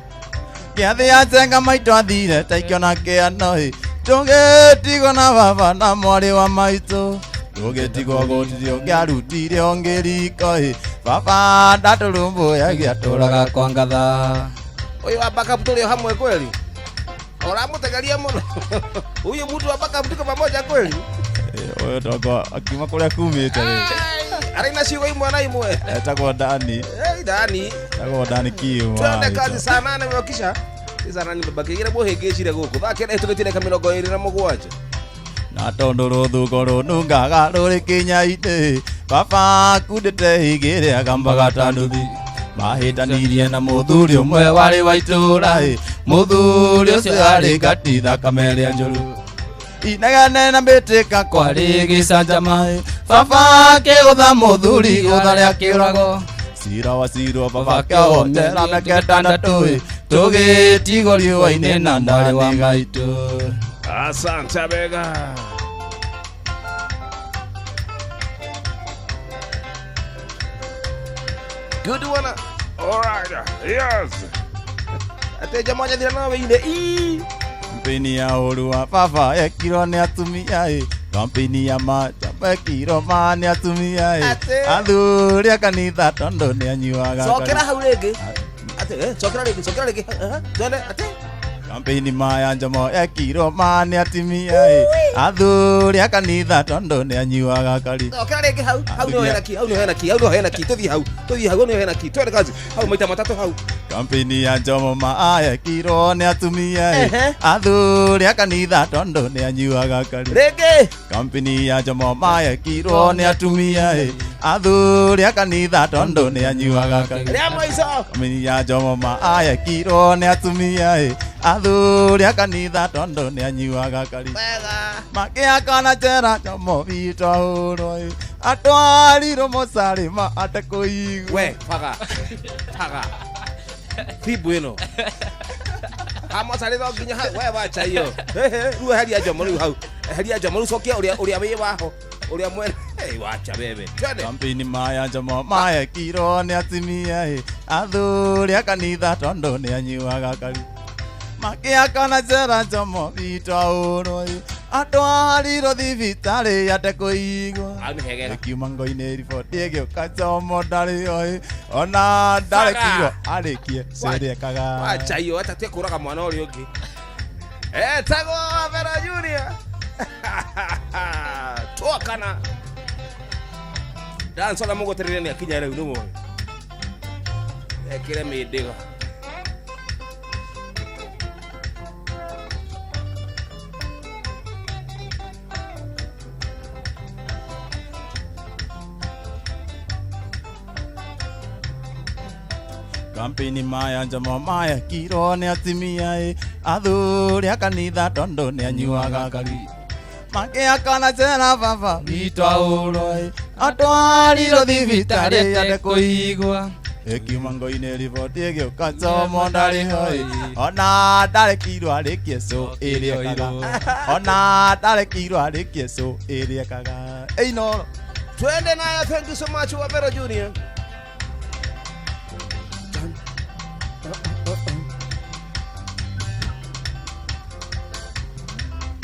kĩathĩ ya njenga maitũ athire ta ikĩona kĩano ĩ tũgĩtigwo na baba na mwarĩ wa maitũ tũgĩtigwo gũtirĩ ũngĩarutire ũngĩ riko ĩ baba ndatũrũmbũyagia atũraga kwa ngatha. Uyu wa backup tuli hamwe kweli? Uramutegeria muno. Uyu mtu wa backup tuko pamoja kweli? Uyu tongo akiuma kuria kumite ri. Ari na ciugo imwe na imwe. Etagwo Dani. Eh, Dani. Etagwo Dani Kiu. Twende kazi saa 8 mwakisha. Saa 8 mbakigire muhingicire guku. Thaa 9 tugitire ka 27. Na tondu ruthuko runungaga ruri kinya-inĩ baba akundĩte higĩrĩ agambaga ta nduthi mahĩtanirie na mũthuri ũmwe warĩ wa itũũra ĩ mũthuri ũcio arĩ ngati thakame ĩrĩa njũru inegene na mbĩtĩka kwarĩ gĩcanjama ĩ baba akĩgũtha mũthuri gũtha rĩa kĩũrago cira wa cirwo baba akĩhotera mĩaka ĩtandatũ ĩ tũgĩtigwo riũa-inĩ na ndarĩ wa maitũ. Asante bega. Good one. All right. Yes. Ate jamaa jathira nawe ine. Ii. Kampeni ya ũru wa baba ekirwo nĩ atumia ĩ kampeni ya majamba ekirwo ma nĩ atumia ĩ athuri a kanitha tondũ nĩ anyuaga. Cokera hau rĩngĩ. Ate cokera rĩngĩ, cokera rĩngĩ. Twende ate. Kampeni maya njomo ekirwo ma nĩ atumia ĩ athuri a kanitha tondũ nĩ anyuaga kari. Cokera rĩngĩ hau. Hau nĩ hena ki, hau nĩ hena ki, hau nĩ hena ki. Tũthiĩ hau. Tũthiĩ hau nĩ hena ki. Twende kazi. Hau maita matatũ hau. Kampeni ya njomo ma ekirwo nĩ atumia ĩ athuri a kanitha tondũ nĩ anyuaga kari. Rĩngĩ. Kampeni ya njomo ma ekirwo nĩ atumia ĩ athuri a kanitha tondũ nĩ anyuaga kari. Rĩa mũico. Kampeni ya njomo ma ekirwo nĩ atumia ĩ athuri a kanitha tondũ nĩ anyuaga kari. Makĩakana njera njomo witũ ahũrwo ĩ atwarirwo mocarĩ ma atekũigua. We baga. Baga. Thibu ĩno. Hamocarĩ no nginya hau we wacha iyo. Rĩu eheria njomo rĩu hau. Eheria njomo rĩu cokia ũrĩa ũrĩa wĩ waho. Ũrĩa mwene. Hey, wacha bebe. Twende. Kampeni maya njomo maekirwo nĩ atumia ĩ athuri a kanitha tondũ nĩ anyuaga kari. Makĩakana njera njomo witũ ahũrwo ĩ atwarirwo thibitarĩ atekũigua. Hau nĩ hegega. Ĩkiuma ngo-inĩ riboti ĩgĩũka njomo ndarĩ ĩ ona ndarekirwo arĩkie ciĩrĩekaga. Wacha iyo atatue kũraga mwana ũrĩa ũngĩ. Etagwo Vera Junior. Twakana. Dance ona mũgũterere nĩ akinya rĩu nĩ mũĩ. Ekĩre mĩndĩga. Kampeni maya njomo maekirwo nĩ atumia ĩ athuri a kanitha tondũ nĩ anyuaga kari. Makĩakana njera baba witũ ahũrwo ĩ atwarirwo thibitarĩ atekũigua. Ĩkiuma ngo-inĩ riboti ĩgĩũka njomo ndarĩ ho ĩ ona ndarekirwo arĩkie cũ ĩrĩekaga. Ona ndarekirwo arĩkie cũ ĩrĩekaga. Ĩinoro. Twende nayo. Thank you so much Wabero Junior.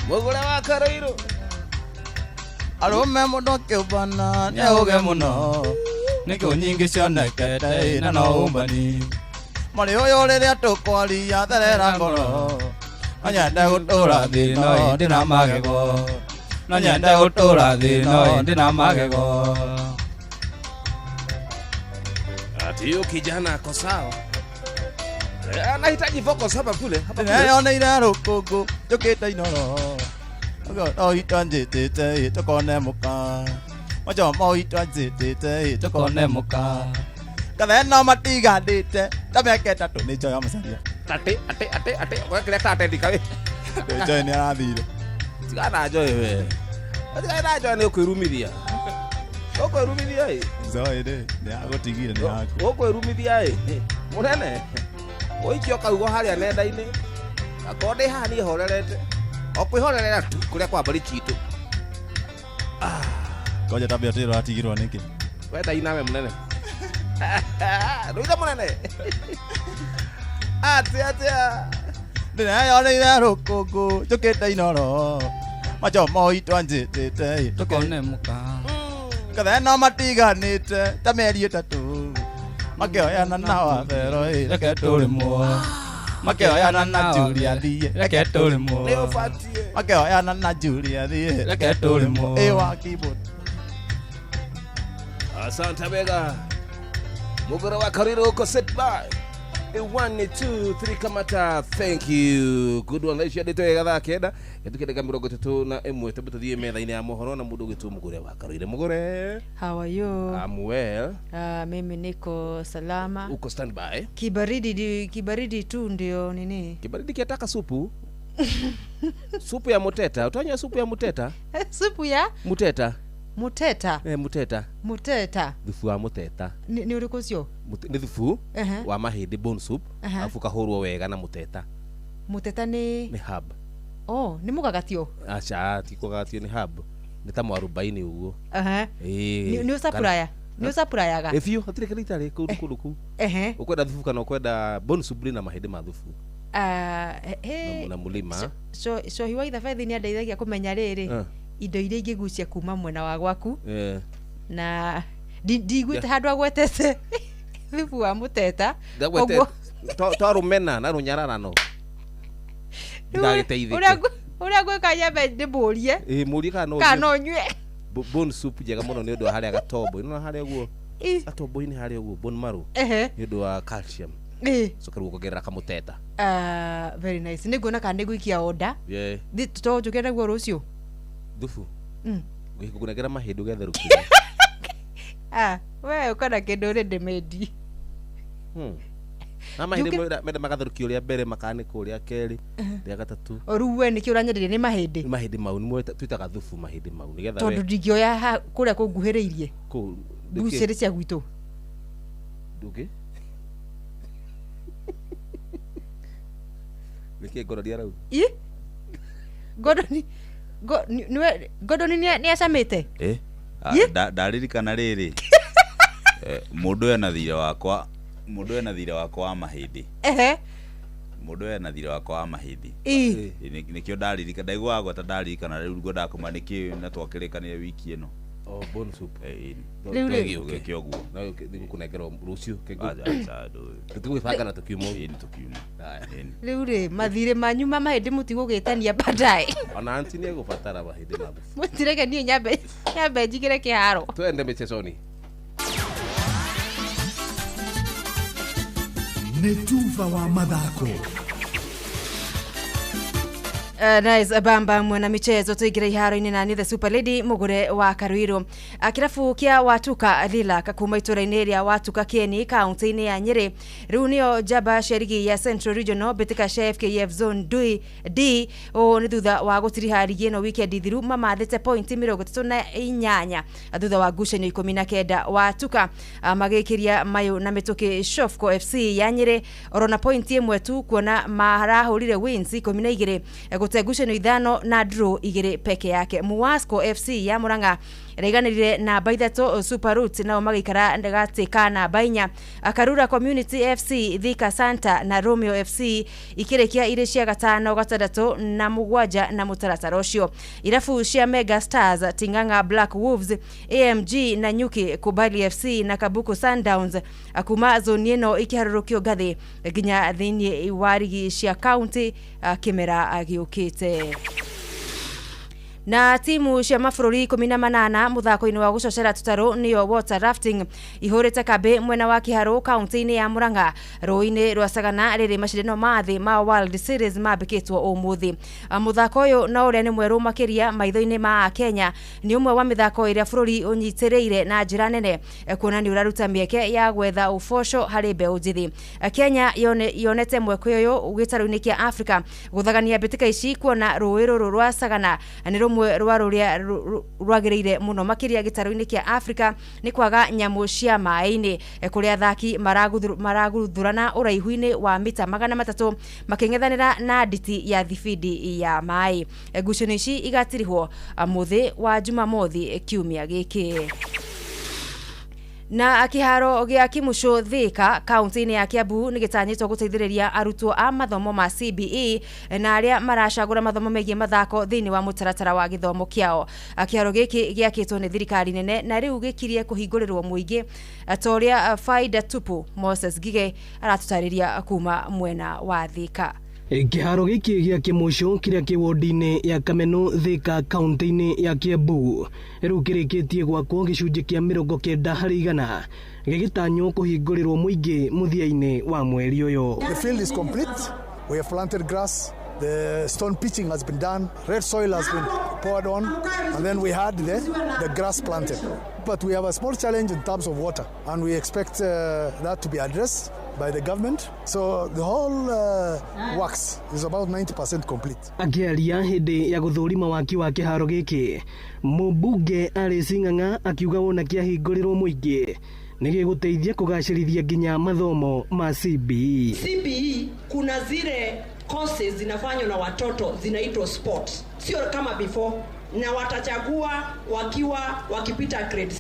Mugure wa Karoiro. Arũme mũndũ akĩũmbana nĩ auge mũno nĩkĩo nyingĩ cionekete na no ũmbani Mwarĩ ũyũ rĩrĩa tũkwaria therera ngoro no nyende gũtũra thĩ no ĩndĩ na magego no nyende gũtũra thĩ no ĩndĩ na magego. Ati huyo kijana ako sawa. Anahitaji vocals hapa kule, hapa kule. Ndĩreyoneire rũkũngũ njũkĩte inoro no itwanjĩtĩte tũkone mũka macho mo itwanjĩtĩte tũkone mũka katheno matigandĩte ta mĩaka 3 nĩ njoya macaria Ate ate ate ate kwa kile tate ndikawe. Njoya nĩ arathire. Tigana njoya we. Tigana njoya nĩ ũkwĩrumithia. Ũkwĩrumithia ĩ. Njoya rĩ nĩ agũtigire nĩ yaku. Ũkwĩrumithia ĩ. Mũnene. Ũikio kaugo harĩa nenda-inĩ. Akorwo ndĩ haha niĩ horerete. O kwĩhorerera tu kũrĩa kwa mbari citũ. Ngoja tabia tĩro atigirwo nĩkĩ? Wenda inawe mũnene. Rũitha mũnene. Atĩa atĩa. Ndĩreyoneire rũkũngũ njũkĩte inoro macho mo itwanjĩtĩte tũkone mũka katheno matiganĩte ta mĩeri 3 makĩoyana na Wabero ĩ reke tũrĩmwo makĩoyana na Julia thiĩ reke tũrĩmwo Nĩ ũbatiĩ. makĩoyana na Julia thiĩ reke tũrĩmwo ĩ wa keyboard. Asante bega. Mugore wa Kariro uko set by. 1 2 3 kamata. Thank you. Good one. Laishi adito ya thaa 9. Getukire 31 tebu tuthie metha-inĩ ya mohoro na mundu ũgĩtwo Mugure wa Karire. Mugure. How are you? I'm well. Mimi niko salama. Uko standby? Kibaridi, kibaridi tu ndio nini? Kibaridi kiataka supu. Supu ya muteta. Utanywa supu ya muteta? Supu ya? Muteta. Muteta. Muteta. Muteta. Thubu wa muteta. Ni ũrĩkũ ũcio? Nĩ thubu wa mahĩndĩ bone soup. Alafu kahũrwo wega na muteta. Muteta nĩ Nĩ herb. Oh, nĩ mũgagatio? Aca, ti kũgagatio nĩ herb. Nĩ ta mwarubaini ũguo. Nĩ ũcapuraya? Nĩ ũcapurayaga? Ĩ biũ, hatirĩ kĩndũ itarĩ kũndũ kũndũ kũu. Ũkwenda thubu kana ũkwenda bone soup rĩ na mahĩndĩ ma thubu. Na mũlima. Cohi wa ithabethi nĩ andeithagia kũmenya rĩrĩ indo iria ingĩgucia kuma mwena wa gwaku. Na ndiguĩte handũ agwetete thubu wa muteta. To rũmena na rũnyararano. Ndagĩteithĩke. Ũrĩa ngwĩka nyambe ndĩmũrie. Ĩ mũrie kana no nyue. Bone soup njega mũno nĩ ũndũ wa harĩa gatombo. Nĩ harĩa ũguo. Gatombo-inĩ harĩa ũguo bone marrow. Nĩ ũndũ wa calcium. Coka rĩu ũkongerera kamũteta. Very nice. Nĩnguona kana nĩngũikia order. To njũke naguo rũciũ. Thubu. Ngũkũnengera mahĩndĩ ũgetherũkia. We ũkona kĩndũ ready made. Na mahĩndĩ menda magatherũkio rĩa mbere makanĩkwo rĩa kerĩ rĩa gatatũ. O rĩu we nĩkĩo ũranyenderia nĩ mahĩndĩ? Nĩ mahĩndĩ mau nĩmo twĩtaga thubu mahĩndĩ mau nĩgetha tondũ ndingĩoya kũrĩa kũnguhĩrĩirie. Kũu mbucĩrĩ cia gwitũ. Ndũngĩ? Nĩkĩ ngorori arauga? Ĩ? Ngorori Gordon nĩ acamĩte? Ndaririkana rĩrĩ mũndũ ena thirĩ wakwa mũndũ ena thirĩ wakwa wa mahĩndĩ. Mũndũ ena thirĩ wakwa wa mahĩndĩ. Nĩkĩo ndaririkana ndaiguaga gwata ndaririkana rĩu ngwendaga kũmenya nĩkĩ na twakĩrĩkanire wiki ĩno. Oh, bone soup. Rĩu rĩ. Ũgĩke ũguo. No ngũkũnengera rũciũ. Tũtigwĩbanga na tũkiuma. Tũkiuma. Rĩu rĩ mathirĩ manyu ma mahĩndĩ mũtigũgĩtania baadaye. Ona anti nĩ egũbatara mahĩndĩ ma thubu. Mũtireke niĩ nyambe njigĩre kĩharo. Twende mĩchezoni. Nĩ tuva wa mathako. Nice bamba mwana michezo tuigire iharo-inĩ na ni the super lady Mugure wa Karuiru. Kirabu kia Watuka Lila kakuma itũra-inĩ rĩa Watuka Kieni kaunti-inĩ ya Nyeri rĩu nĩyo njamba cia rigi ya Central Regional mbĩtĩka cia FKF Zone D ũũ nĩ thutha wa gũtiriha rigi ĩno weekend thiru mamathĩte pointi 38 thutha wa ngucanio 19. Watuka magĩkĩria mayũ na mĩtũkĩ Shofco FC ya Nyeri orona pointi ĩmwe tu kuona marahũrire wins 12 gũte ngucanio 5 na draw 2 peke yake. Muwasco FC ya Murang'a Ĩraiganĩrire namba 3, Super Roots nao magĩikara gatĩ ka namba 4. Karura Community FC, Thika Santa na Romeo FC ikĩrĩkia irĩ cia gatano, gatandatũ na mũgwanja. Na mũtaratara ũcio, irabu cia Mega Stars, Ting'ang'a Black Wolves, AMG na Nyuki, Kubali FC na Kabuku Sundowns kuma zoni ĩno ikĩharũrũkio ngathĩ nginya thĩinĩ wa rigi cia kaunti kĩmera gĩũkĩte. Na timu cia mabũrũri 18 mũthako-inĩ wa gũcocera tũtarũ, nĩyo water rafting, ihũrĩte kambĩ mwena wa Kĩharũ kaunti-inĩ ya Murang'a rũĩ-inĩ rwa Sagana rĩrĩ macindano ma thĩ ma World Series mambĩkĩtwo ũmũthĩ. Mũthako ũyũ na ũrĩa nĩ mwerũ makĩria maitho-inĩ ma Akenya nĩ ũmwe wa mĩthako ĩrĩa bũrũri ũnyitĩrĩire na njĩra nene, kuona nĩ ũraruta mĩeke ya gwetha ũboco harĩ mbeũ njĩthĩ. Kenya yonete mweke ũyũ gĩtarũ-inĩ kĩa Africa gũthagania mbĩtĩka ici, kuona rũĩ rũrũ rwa Sagana nĩ rũmwe rwa rũrĩa rwagĩrĩire mũno makĩria gĩtarũ-inĩ kĩa Africa nĩ kwaga nyamũ cia maĩ-inĩ, kũrĩa athaki maraguthurana ũraihu-inĩ wa mita 300 makĩng'ethanĩra na nditi ya thibindi ya maĩ. Ngucanio ici igatirihwo mũthĩ wa Jumamothi kiumia gĩkĩ. Na kĩharo gĩa Kimucu Thika kaunti-inĩ ya Kiambu nĩ gĩtanyĩtwo gũteithĩrĩria arutwo a mathomo ma CBE na arĩa maracagũra mathomo megiĩ mathako thĩinĩ wa mũtaratara wa gĩthomo kĩao. Kĩharo gĩkĩ gĩakĩtwo nĩ thirikari nene na rĩu gĩkirie kũhingũrĩrwo mũingĩ, ta ũrĩa Faida Tupu Moses Ngige aratũtarĩria kuma mwena wa Thika. Kĩharo gĩkĩ gĩa Kĩmũcũ kĩrĩa kĩ wodi-inĩ ya Kameno Thika kaunti-inĩ ya Kiambu rĩu kĩrĩkĩtie gwakwo gĩcunjĩ kĩa 90% gĩgĩtanywo kũhingũrĩrwo mũingĩ mũthia-inĩ wa mweri ũyũ. The field is complete. We have planted grass. The stone pitching has been done. Red soil has been poured on. And then we had the grass planted. But we have a small challenge in terms of water, and we expect that to be addressed by the government. So the whole works is about 90% complete. Akĩaria hĩndĩ ya gũthũrima waki wa kĩharo gĩkĩ, mũmbunge Alice Ng'ang'a akiuga wona kĩahingũrĩrwo mũingĩ nĩ gĩgũteithia kũgacĩrithia nginya mathomo ma CBE. CBE kuna zile courses zinafanywa na watoto zinaitwa sports, sio kama before, na watachagua wakiwa wakipita grade.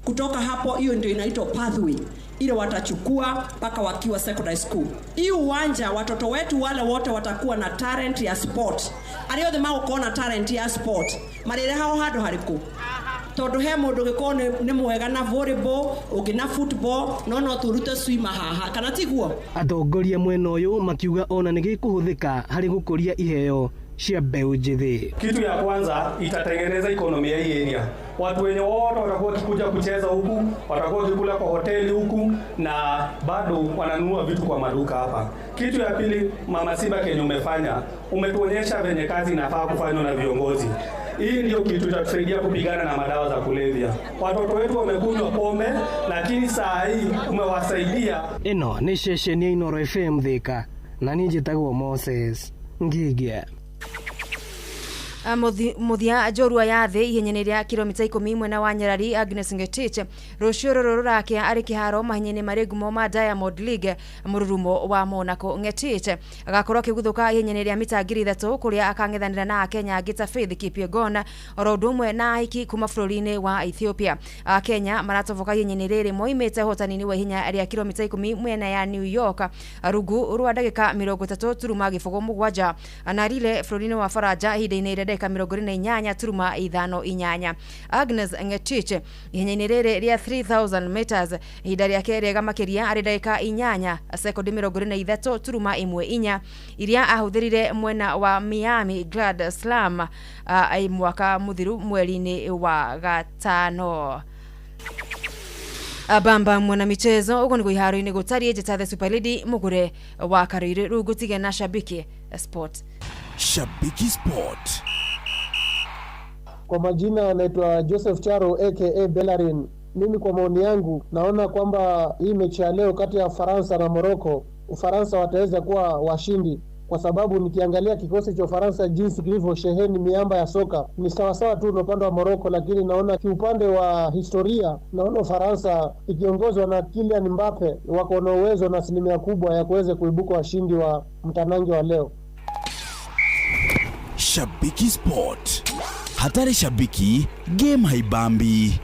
Kutoka hapo, hiyo ndio inaitwa pathway ile watachukua mpaka wakiwa secondary school. Hii uwanja, watoto wetu wale wote watakuwa na talent ya sport, arĩa othe magũkorwo na talent ya sport marĩrehagwo handũ harĩkũ, tondũ he mũndũ ũngĩkorwo nĩ mwega na volleyball, ũngĩ na football, no tũrute swimmer haha, kana tiguo? Atongoria mwena ũyũ makiuga ona nĩ gĩkũhũthĩka harĩ gũkũria iheo cia mbeũ njĩthĩ. Kitu ya kwanza itatengeneza economy ya hii area. Watu wenye wote watakuwa wakikuja kucheza huku, watakuwa wakikula kwa hoteli huku na bado wananunua vitu kwa maduka hapa. Kitu ya pili, Mama Simba, kenye umefanya, umetuonyesha venye kazi inafaa kufanywa na viongozi. Hii ndio kitu itatusaidia kupigana na madawa za kulevya. Watoto wetu wamekunywa pombe, lakini saa hii umewasaidia. Ĩno nĩ ceceni ya Inooro FM Thika na niĩ njĩtagwo Moses Ngigia. Muthia njorua ya thĩ ihenya-inĩ rĩa kilomita 10 mwena wa Nyarari Agnes Ngetich rũciũ rũrũ rũrakĩa arĩ kĩharo mahenya-inĩ marĩ ngumo ma Diamond League mũrurumo wa Monaco. Ngetich agakorwo akĩguthũka ihenya-inĩ rĩa mita 3000 kũrĩa akang'ethanĩra na Akenya angĩ ta Faith Kipyegon oro ũndũ ũmwe na ahiki kuma bũrũri-inĩ wa Ethiopia. Akenya maratoboka ihenya-inĩ rĩrĩ moimĩte ũhotani-inĩ wa ihenya rĩa kilomita 10 mwena ya New York rungu rwa ndagĩka 30.07 na Lille bũrũri-inĩ wa Faranja ihinda-inĩ rĩa ndagĩka 48.58. Agnes Ngetich ihenya-inĩ rĩrĩ rĩa 3000 meters ihinda rĩake rĩega makĩria arĩ ndagĩka 8 sekondi 43.14 iria ahũthĩrire mwena wa Miami Grand Slam mwaka mũthiru mweri-inĩ wa gatano. Bamba mwana michezo ugo niguo iharo-inĩ gũtariĩ. Njĩta the Super Lady mũgũre wa Karũirĩ, rĩu ngũtige na Shabiki Sport. Shabiki Sport. Kwa majina anaitwa Joseph Charo aka Bellarin. Mimi kwa maoni yangu naona kwamba hii mechi ya leo kati ya Ufaransa na Morocco, Ufaransa wataweza kuwa washindi, kwa sababu nikiangalia kikosi cha Ufaransa jinsi kilivyosheheni miamba ya soka ni sawasawa tu na upande wa Morocco, lakini naona kiupande wa historia naona Ufaransa ikiongozwa na Kylian Mbappe wako na uwezo na asilimia kubwa ya kuweza kuibuka washindi wa mtanange wa leo. Shabiki Sport. Hatarĩ shabiki game haibambi.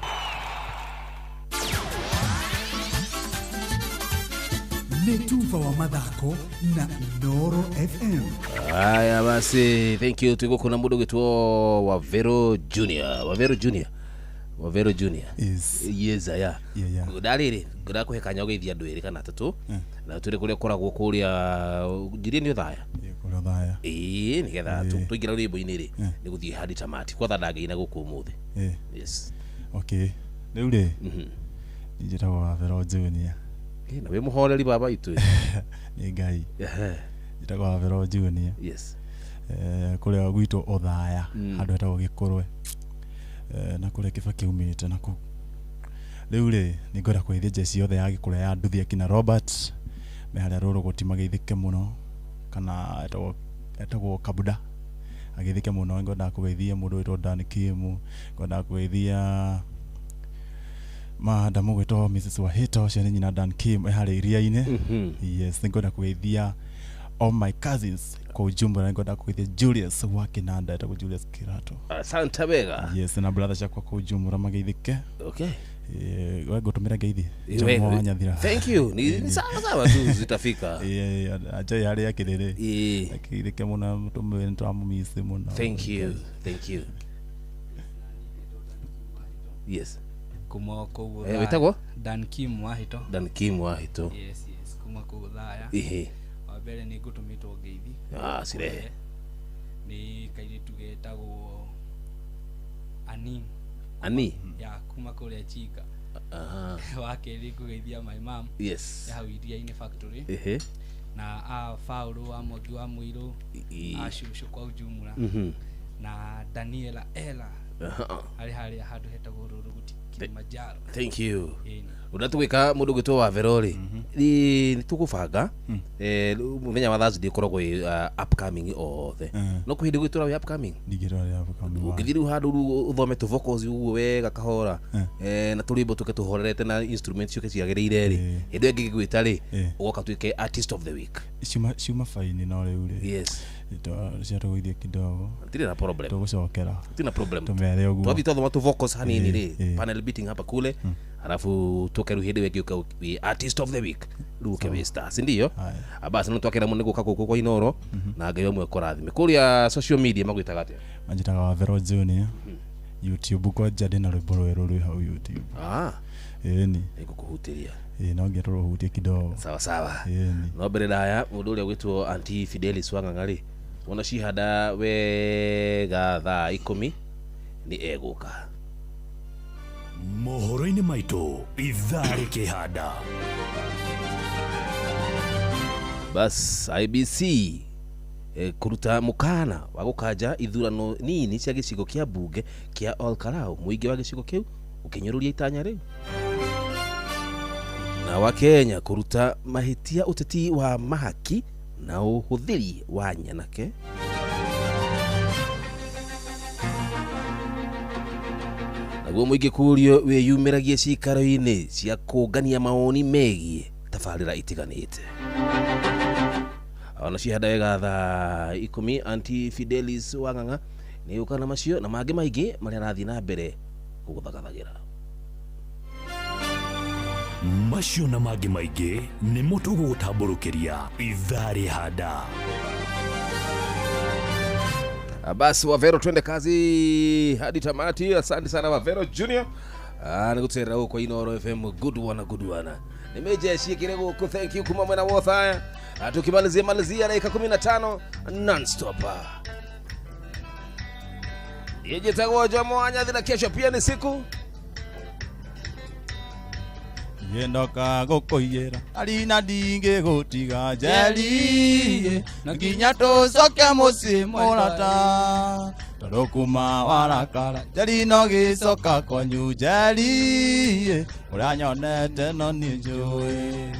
Nĩ tuba wa mathako na Inooro FM. Haya basi, thank you. Tuko kuna mundu gwitwo Wavero Junior. Wavero Junior. Wavero Junior. Yes. Yes, aya. Yeah. Ndarĩrĩ, ngũrakuhe kanya ũgeithia andũ erĩ kana atatũ. Na tũrĩ kũrĩa ũkoragwo kũrĩa njirie nĩ ũthaya. Kũrĩa Othaya. Ĩĩ, nĩgetha tũingĩra rwĩmbo-inĩ rĩ, nĩ gũthiĩ hadi tamati. Kwatha ndangĩina gũkũ ũmũthĩ. Yes. Okay. Rĩu rĩ, njĩtagwo Wavero Junior. Na wĩ mũhoreri baba itũ. Nĩ Ngai. Njĩtagwo Wavero Junior. Yes. Kũrĩa gwitũ Othaya, handũ hetagwo Gĩkũrwe. Na kũrĩa Kĩbakĩ aumĩte na kũu. Rĩu rĩ, nĩ ngwenda kũgeithia njeci yothe ya Gĩkũrwe ya Nduthi akina Robert, me harĩa Rũrũgũti mageithĩke mũno, kana etagwo Kabuda ageithĩke mũno. Ngwendaga kũgeithia mũndũ wĩtwo Dan Kim, ngwendaga kũgeithia madamu gwĩtwo Mrs Wahito, ũcio nĩ nyina Dan Kim, e harĩa iria-inĩ. Yes, nĩngwenda kũgeithia all my cousins kwa ujumla, nĩngwenda kũgeithia Julius wa Kinanda, etagwo Julius Kirato. Asante wega. Yes, na brother ciakwa kwa ujumla mageithĩke. Okay. We ngũtũmĩra ngeithi. Jomo wa Nyathira. Thank you. Ni sawa sawa tu zitafika. Ajai harĩa akĩrĩrĩ. Akĩgeithĩke mũno, tũmwĩre nĩtũramũmisi mũno. Thank you. Thank you. Yes. Kuma kũu Wĩtagwo? Dan Kim Wahito. Dan Kim Wahito. Yes, yes, kuma kũu Othaya. Wa mbere nĩ ngũtũmĩtwo ngeithi. Cirehe. Nĩ kairĩtu getagwo Ani. Ani? Ya, kuma kũrĩa Chika. Wa kerĩ ngũgeithia my mom. Yes. Ya hau Iria-inĩ factory. Na a Faulu wa Mwangi wa Mũirũ. A Cũcũ kwa ujumla. Na Daniela Ella. Arĩ harĩa handũ hetagwo Rũrũgũti Kilimanjaro. Thank you. Ũrĩa tũgwĩka mũndũ ũgwĩtwo Wavero rĩ, nĩ tũgũbanga mũthenya wa Thursday ũkoragwo wĩ upcoming othe. No kwĩ hĩndĩ gwĩtũra wĩ upcoming? Ndingĩtwara wĩ upcoming. Ũngĩthiĩ rĩu handũ rĩu ũthome tũ vocals ũguo wega kahora, na tũrwĩmbo tũke tũhorerete na instruments ciũke ciagĩrĩire rĩ, hĩndĩ ĩyo ĩngĩ ngĩgwĩta rĩ, ũgoka tuĩke artist of the week. Ciuma baini no rĩu rĩ. Yes. Ciatũgũithia kidogo. Hatirĩ na problem. Tũgũcokera. Hatirĩ na problem. Tũmere ũguo. Twathiĩ twathoma tũ vocals hanini rĩ, panel beating hapa kule, alafu tuke rĩu hĩndĩ ĩyo ĩngĩ ũke wĩ artist of the week, rĩu ũke wĩ star, si ndio? Basi no twakena mũno nĩ gũka gũkũ kwa Inooro, na Ngai ũmwe kũrathime. Kũrĩa social media magwĩtaga atĩa? Manjĩtaga Wavero Junior. YouTube kwanja ndĩna rwĩmbo rwerũ rwĩ hau YouTube. Ĩni. Nĩngũkũhutĩria. No nginya tũrũhutie kidogo. Sawa sawa. Ĩni. No mbere ndaya mũndũ ũrĩa ũgwĩtwo Auntie Fidelis Wang'ang'a rĩ, wona cihanda wega thaa 10 nĩ egũka. Mohoro-inĩ maitũ ithaa rĩkĩhanda. Bas IBC kuruta mukana wa gũkanja ithurano nini cia gĩcigo kĩa mbunge kĩa Olkalau, mũingĩ wa gĩcigo kĩu ũkĩnyũrũria itanya rĩu. Na wa Kenya kuruta mahĩtia ũteti wa mahaki na ũhũthĩri wa nyanake. Naguo mũingĩ kũũrio wĩyumĩragie ciikaro-inĩ cia kũngania mawoni megiĩ tabarĩra itiganĩte. Ona cihanda wega thaa 10 Auntie Fidelis Wang'ang'a nĩ ũka na macio na mangĩ maingĩ marĩa arathiĩ na mbere gũgũthagathagĩra. Macio na mangĩ maingĩ nĩmo tũgũgũtambũrũkĩria ithaa rĩhanda. Basi Wavero, twende kazi hadi tamati. Asante sana Wavero Junior. Nĩgũtwĩrĩra gũkũ kwa Inooro FM. Good one, good one. Nimejeshi kile gũkũ. Thank you kuma mwena wothe haya. Tukimalizia malizia dakika 15 non stop. Yejitagwo Jomo wa Nyathira, kesho pia ni siku Yendoka gũkũiyĩra arina ndingĩgũtiga njeri na nginya tũcoke mũciĩ mũrata tondũ kuma warakara njeri no gĩcoka kwanyu njeri ũrĩa nyonete no niĩ njũĩ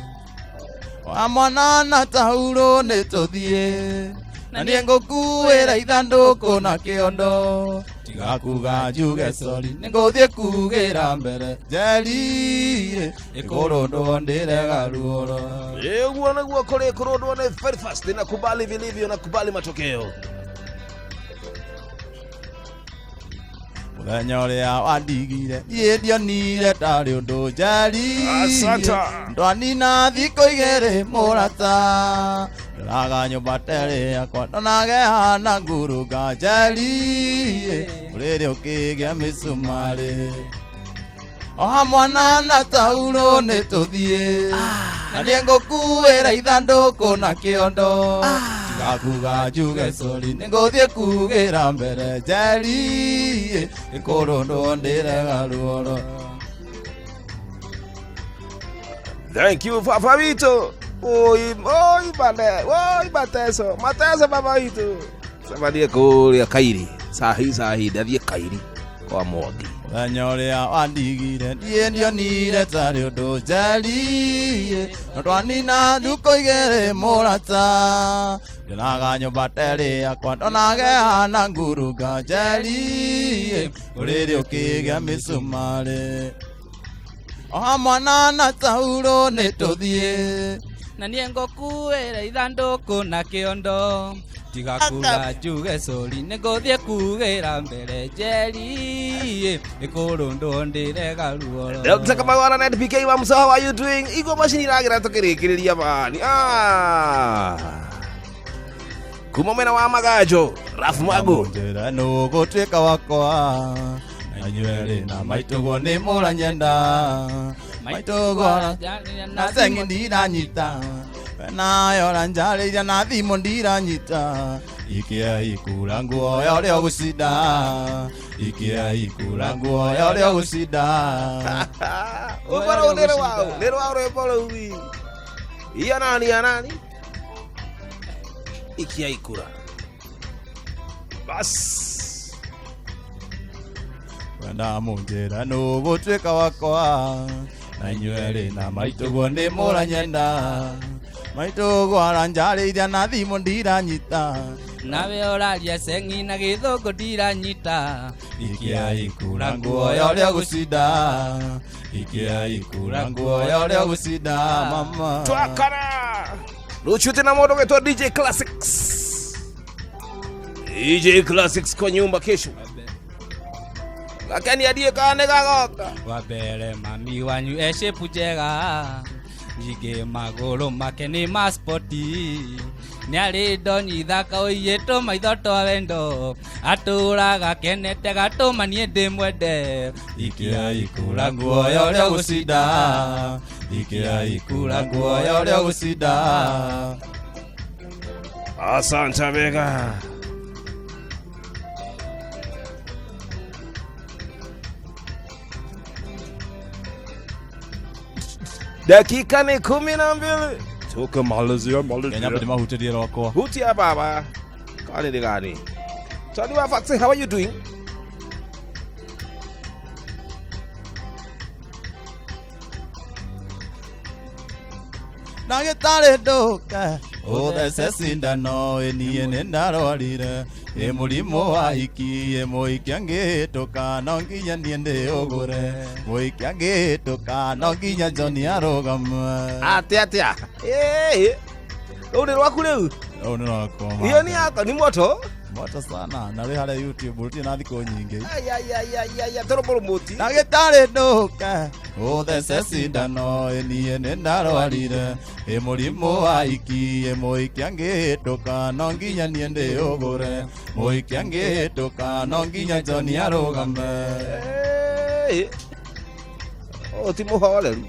wa mwana na taurũ nĩ tũthiĩ na niĩ ngũkuĩra ithandũkũ na kĩondo tiga kuga njuge sori nĩ ngũthiĩ kugĩra mbere njeri ĩkũrũndwo ndĩrega ruoro. Ũguo nĩguo kũrĩ kũrũndwo nĩ very fast. Nakubali vilivyo, nakubali matokeo. Mũthenya ũrĩa wandigire niĩ ndionire tarĩ ũndũ njeri. Asante. Ndwanina thikũ igĩrĩ mũrata ndĩraga nyũmba terĩ yakwa ndonage hana ngurunga njeri ũrĩrĩ ũkĩgĩa mĩcumarĩ oha mwana na tauro nĩ tũthiĩ na niĩ ngũkuĩra ithandũkũ na kĩondo tigakuga njuge sori nĩ ngũthiĩ kugĩra mbere njeri ĩkũrũndwo ndĩrega ruoro. Thank you, Papa Vito. Oi, oi, bale, oi, mateso, mateso, Papa Vito. Sema kũrĩa Kairi, sahi sahi, ndathiĩ Kairi kwa Mwangi. Mũthenya ũrĩa wandigire niĩ ndionire tarĩ ũndũ njeri no twanina thukũ igĩrĩ mũrata ndĩraga nyũmba terĩ yakwa ndonage hana ngurunga njeri ũrĩrĩ ũkĩgĩa mĩcumarĩ oha mwana na tauro nĩ tũthiĩ na niĩ ngũkuĩra ithandũkũ na kĩondo tigakuga njuge sori nĩ ngũthiĩ kugĩra mbere njeri ĩkũrũndwo ndĩrega ruoro. Dr. Kamau na NPK wa Musa, how are you doing? Igwo macini iragira tukĩrĩkĩrĩria mani. Ah. Kuma mwena wa Magajo, Raf Mago. Njĩra nũ gũtuĩka wakwa na inyuerĩ na maitũguo nĩ mũranyenda maitũguo na cengi ndiranyita nayo ranjarĩria na thimũ ndiranyita ikia ikura nguo ya ũrĩa ũgũcinda ikia ikura nguo ya ũrĩa ũgũcinda. Ubora nĩ rwao, nĩ rwao rwĩmbo rũu. Iya nani ya nani? Ikia ikura. Bas. Wenda mũnjĩra nũ gũtuĩka wakwa na inyuerĩ na maitũguo nĩ mũranyenda maitũguo aranjarĩria na thimũ ndiranyita nawe ũraria cengi na gĩthũngũ ndiranyita ikia ikura nguo ya ũrĩa ũgũcinda ikia ikura nguo ya ũrĩa ũgũcinda mama. Twakana rũciũ tena mũndũ ũgwĩtwo DJ Classics. DJ Classics kwa nyumba kesho. Gakeni adie kane gagoka. Wa mbere mami wanyu e shape njega ningĩ magũrũ make nĩ ma spoti nĩ arĩ ndonyi thaka ũiyĩtwo maitho twa wendo atũraga kenete gatũma niĩ ndĩmwende ikia ikura nguo ya ũrĩa ũgũcinda ikia ikura nguo ya ũrĩa ũgũcinda. Asante bega. Dakika ni 12. Tukamalizia malizia. Kenya bado mahutĩrie rwakwa. Hutia baba. Kani ni gani? Tony wa Faxi, how are you doing? Ndagĩtarĩ ndũke ũthece cindano ĩ niĩ nĩ ndarwarire ĩ mũrimũ wa hiki ĩ mũhiki angĩhĩtũka no nginya niĩ ndĩũgũre mũhiki angĩhĩtũka no nginya John arũgame. Atĩa atĩa? Ĩĩ. Rũu nĩ rwaku rĩu? Rũu nĩ rwakwa. Iyo ni yakwa ni moto? Moto sana na rĩ harĩa YouTube rũtirĩ na thikũ nyingĩ. Ai ai ai ai ai tũrũmũrũmũti. Ndagĩtarĩ ndũke ũthece cindano ĩ niĩ nĩ ndarwarire ĩ mũrimũ wa hiki ĩ mũhiki angĩhĩtũka no nginya niĩ ndĩũgũre mũhiki angĩhĩtũka no nginya John arũgame. Ũyũ ti mũhoreru.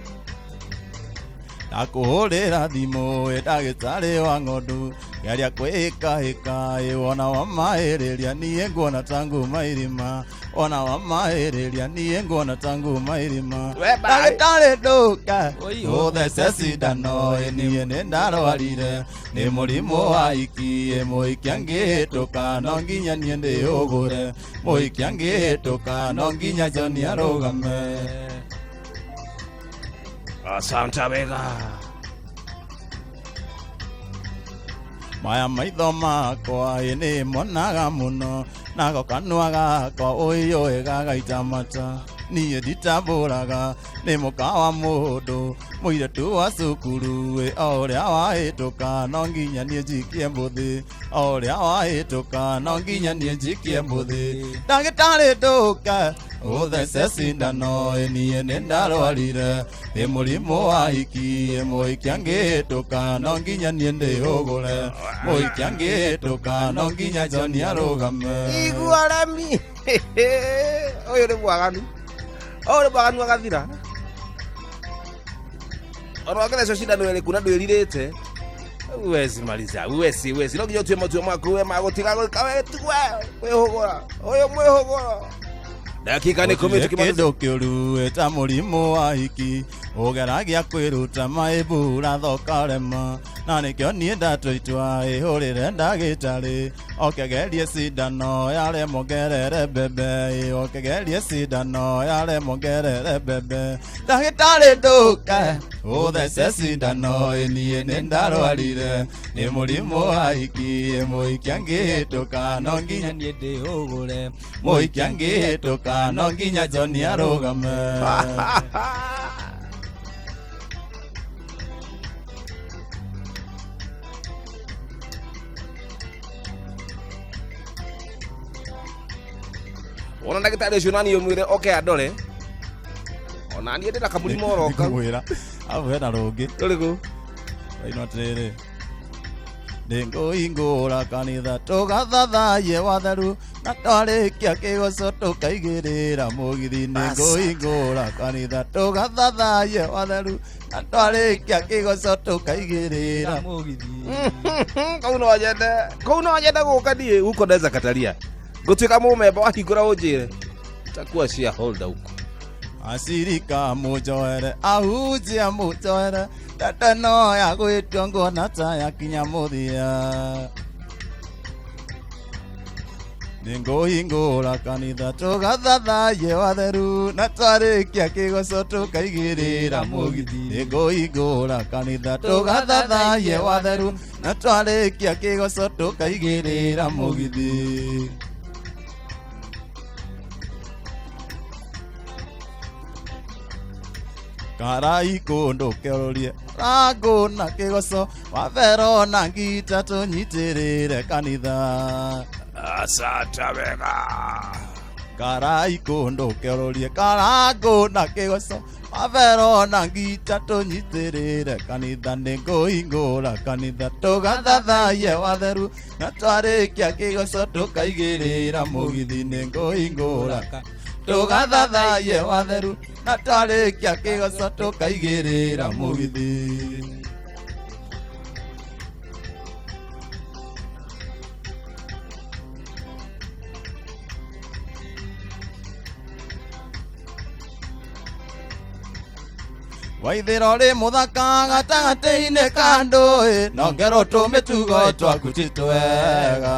Ndakũhũrĩra thimũ ĩ ndagĩtarĩ wa ng'ondu geria kwĩhĩkahĩka ĩ wona wamahĩrĩria niĩ nguona ta nguma irima wona wamahĩrĩria niĩ nguona ta nguma irima. Ndagĩtarĩ ndũke ũthece cindano ĩ niĩ nĩ ndarwarire nĩ mũrimũ wa hiki ĩ mũhiki angĩhĩtũka no nginya niĩ ndĩũgũre mũhiki angĩhĩtũka no nginya John arũgame. Asante bega. Maya maitho makwa ĩ nĩ monaga mũno nako kanua gakwa ũiyũĩ gagaita mata niĩ nditambũraga nĩ mũka wa mũndũ Mũirĩtu wa cukuru ĩ o ũrĩa wahĩtũka no nginya niĩ njikie mũthĩ, o ũrĩa wahĩtũka no nginya niĩ njikie mũthĩ. Ndagĩtarĩ ndũka ũthece cindano ĩ niĩ nĩ ndarwarire ĩ mũrimũ wa hiki, ĩ mũhiki angĩhĩtũka no nginya niĩ ndĩhũgũre, mũhiki angĩhĩtũka no nginya John arũgame. Igua remi ũyũ nĩ mwaganu, ũyũ nĩ mwaganu agathira. Ona wangĩthecwo cindano ĩrĩkũ na ndwĩrirĩte, huwezi maliza, huwezi, huwezi. No nginya ũtue matua maku we magũtiga gwĩka we tigue kwĩhũgũra, ũyũ mwĩhũgũro. Dakika nĩ 10 Gũtirĩ tukimaliza. kĩndũ kĩũru ta mũrimũ wa hiki ũgeragia kwĩruta maĩmbura thokarema, na nĩkĩo niĩ ndatua itua ĩhũrĩre ndagĩtarĩ okegerie cindano yaremwo ngerere mbembe, ĩ okegerie cindano yaremwo ngerere mbembe. Ndagĩtarĩ ndũka ũthece cindano ĩ niĩ nĩ ndarwarire nĩ mũrimũ wa hiki, ĩ mũhiki angĩhĩtũka no nginya niĩ ndĩhũgũre, mũhiki angĩhĩtũka no nginya John arũgame. Wona ndagĩtarĩ ũcio naniĩ ũmwĩre oke andore, ona niĩ ndĩna kamũrimũ oro kau. Ngũmwĩra hau hena rũngĩ. Rũrĩkũ? Rainwo atĩrĩrĩ, nĩngũhingũra kanitha tũgathathaye watheru, na twarĩkia kĩgoco tũkaigĩrĩra mũgithi. Nĩngũhingũra kanitha tũgathathaye watheru, na twarĩkia kĩgoco tũkaigĩrĩra mũgithi. Kau no nyende, kau no nyende gũka niĩ huko ndeza kataria ngũtuĩka mũmemba wahingũra ũnjĩre takuwa shareholder huko. Acirika mũnjoere, ahunjia mũnjoere, tete no ya gwĩtio nguona ta yakinya mũthia. Nĩngũhingũra kanitha tũgathathaye watheru, na twarĩkia kĩgoco tũkaigĩrĩra mũgithi. Nĩngũhingũra kanitha tũgathathaye watheru, na twarĩkia kĩgoco tũkaigĩrĩra mũgithi. Karai kũndũ kĩorie rango na kĩgoco wabero na ngita tũnyitĩrĩre kanitha. Asante wega. Karai kũndũ kĩorie karango na kĩgoco wabero na ngita tũnyitĩrĩre kanitha. Nĩngũhingũra kanitha tũgathathaye watheru, na twarĩkia kĩgoco tũkaigĩrĩra mũgithi. Nĩngũhingũra tũgathathaye watheru, na twarĩkia kĩgoco tũkaigĩrĩra mũgithi. Waithĩro rĩ mũthaka gatagatĩ-inĩ ka ndũĩ, no ngerwo tũmĩtugo twaku ti twega.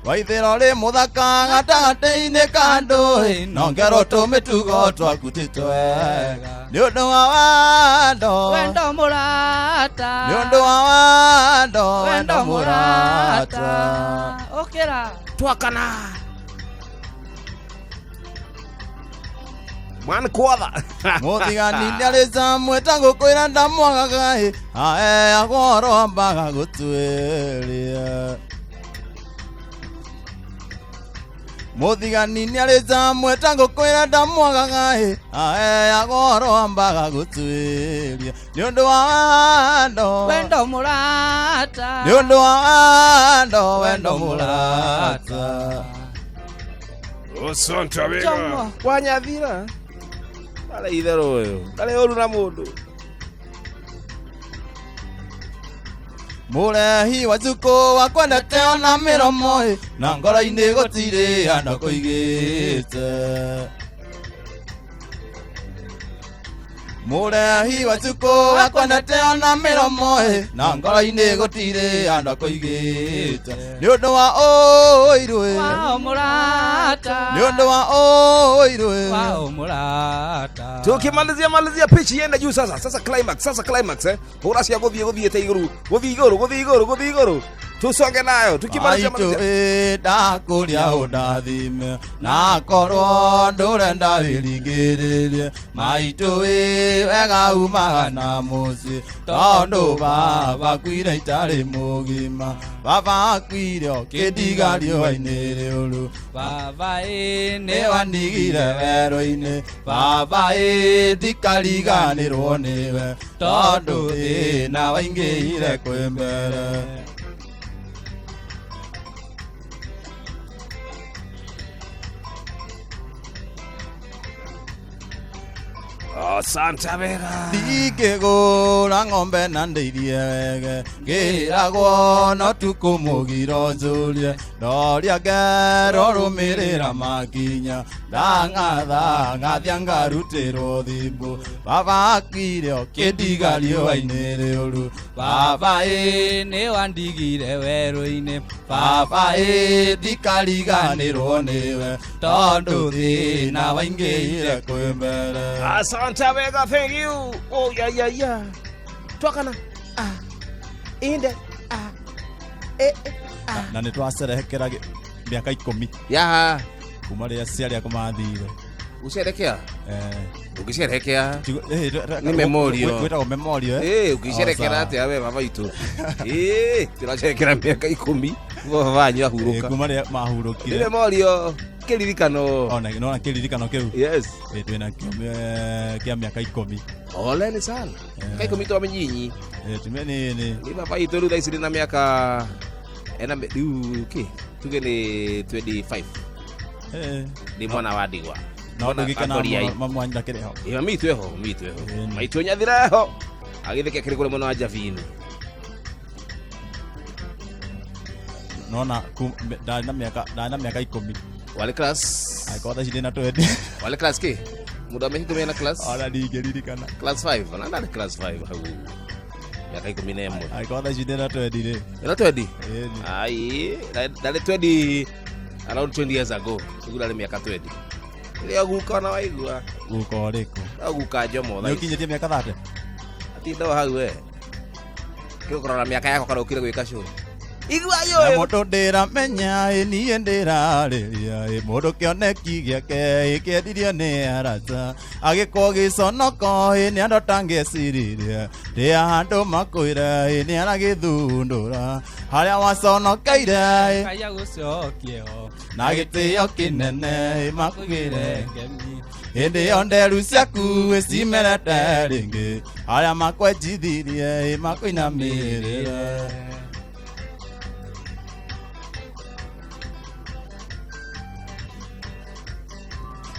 Waithĩro rĩ mũthaka gatagatĩ-inĩ ka ndũĩ, no ngerwo tũmĩtugo twaku ti twega. Nĩ ũndũ wa wendo, Wendo mũrata, nĩ ũndũ wa wendo, wendo wendo mũrata. Ũkĩra twakana mwana kwatha. Mũthigani nĩarĩca mwĩta ngũkwĩra ndamwagaga ĩ, aheagwo oro ambaga gũtuĩria. Mũthigani nĩarĩca mwĩta ngũkwĩra ndamwagaga ĩ, aheagwo oro ambaga gũtuĩria. Nĩ ũndũ wa wendo, wendo mũrata, nĩ ũndũ wa wendo, wendo mũrata. Asante wega. Jomo. Wanyathira ndarĩ itherũ ũyũ ndarĩ ũru na mũndũ. Mũrehi wa cukũ wakwendete ona mĩromo ĩ, na ngoro-inĩ gũtirĩ andũ kũigĩte. Mũrehi wa cukũ wakwendete ona mĩromo ĩ, na ngoro-inĩ gũtirĩ andũ kũigĩte. Nĩ ũndũ wa ũiru ĩ, Wao mũrata, nĩ ũndũ wa ũiru ĩ. wao mũrata. Tukimalizia malizia pitch iende juu sasa, sasa climax, sasa climax eh. Hũra cia gũthiĩ gũthiĩte igũrũ, gũthiĩ igũrũ, gũthiĩ igũrũ, gũthiĩ igũrũ. Tusonge nayo tukimalizia Maitũ ĩ ndakũria ũndathime na korwo ndũrenda wĩringĩrĩrie maitũ ĩ wega umaga na mũciĩ tondũ baba akuire itarĩ mũgima baba akuire ũkĩndiga riũa-inĩ rĩũru Baba ĩ nĩ wandigire werũ-inĩ baba ĩ ndikariganĩrwo nĩwe tondũ thĩna waingĩhire kwĩ mbere. Asante wega. Ndingĩgũra ng'ombe na ndĩithie wege ngĩragwo no tukũ mũgiro njũrie ndoria ngero rũmĩrĩra makinya ndang'atha ng'athia ngarutĩrwo thimbũ baba akuire ũkĩndiga riũa-inĩ rĩũru baba ĩ nĩ wandigire werũ-inĩ baba ĩ ndikariganĩrwo nĩwe tondũ thĩna waingĩhire kwĩ mbere. Asante wega, thank you. Oh yeah yeah yeah. Twakana. Ah. Inde. Ah. Eh. Ah. Na nĩ twacerehekera mĩaka 10 Ya. kuma rĩrĩa aciari akwa mathire. Ucerekea? Ũngĩcerekea? Nĩ memorial. Gwĩtagwo memorial. Eh, ũngĩcerekera atĩa we baba itũ? Eh, tũracerekera mĩaka 10 kuma baba wanyu ahurũka. Kuma rĩrĩa mahurũkire. Nĩ memorial. Kĩririkano. Ona nona kĩririkano kĩu. Yes. Twĩna kĩo kĩa mĩaka 10. Poleni sana. Mĩaka 10 to mĩnyinyi. Ti mĩnini. Nĩ baba itũ rĩu thaa ici na mĩaka ena rĩu kĩ tuge nĩ 25. Nĩ mwana wa ndigwa. No ndũgĩkena mamu wanyu ndakĩrĩ ho. Ĩ mami itũ eho, mami itũ eho. Maitũ nyathira eho. Agĩtheke kĩrĩ kũrĩ mwena wa Njabini. Nona ndarĩ na mĩaka 10. Wale class. Angĩkorwo thaa ici ndĩna 20. Wale class kĩ? Mũndũ wa mĩaka 10 ena class? Ona ndingĩririkana. Class 5. Ona ndarĩ class 5 hau. Mĩaka 11. Angĩkorwo thaa ici ndĩna 20 rĩ. Ĩna 20? Ai, ndarĩ 20 around 20 years ago. Nĩguo ndarĩ mĩaka 20. Rĩrĩa guka ona waigua. Guka ũrĩkũ? No guka Njomo thaa ici. Nĩ ũkinyĩtie mĩaka 30? Atinda o hau we. Kĩrĩ kũrora mĩaka yakwa kana ũkire gwĩka show. Igua Na mũndũ ndĩramenya ĩ niĩ ndĩrarĩria ĩ mũndũ kĩoneki gĩake ĩ kĩendirio nĩ arata agĩkwo gĩconoko ĩ nĩ andũ atangĩeciririe rĩa handũ makwĩre ĩ nĩ aragĩthundũra harĩa waconokeire ĩ Ngai agũcokie ho na gĩtĩo kĩnene ĩ makugĩre hĩndĩ ĩyo nderu ciaku ĩ cimerete rĩngĩ arĩa makwenjithirie ĩ makũinamĩrĩre.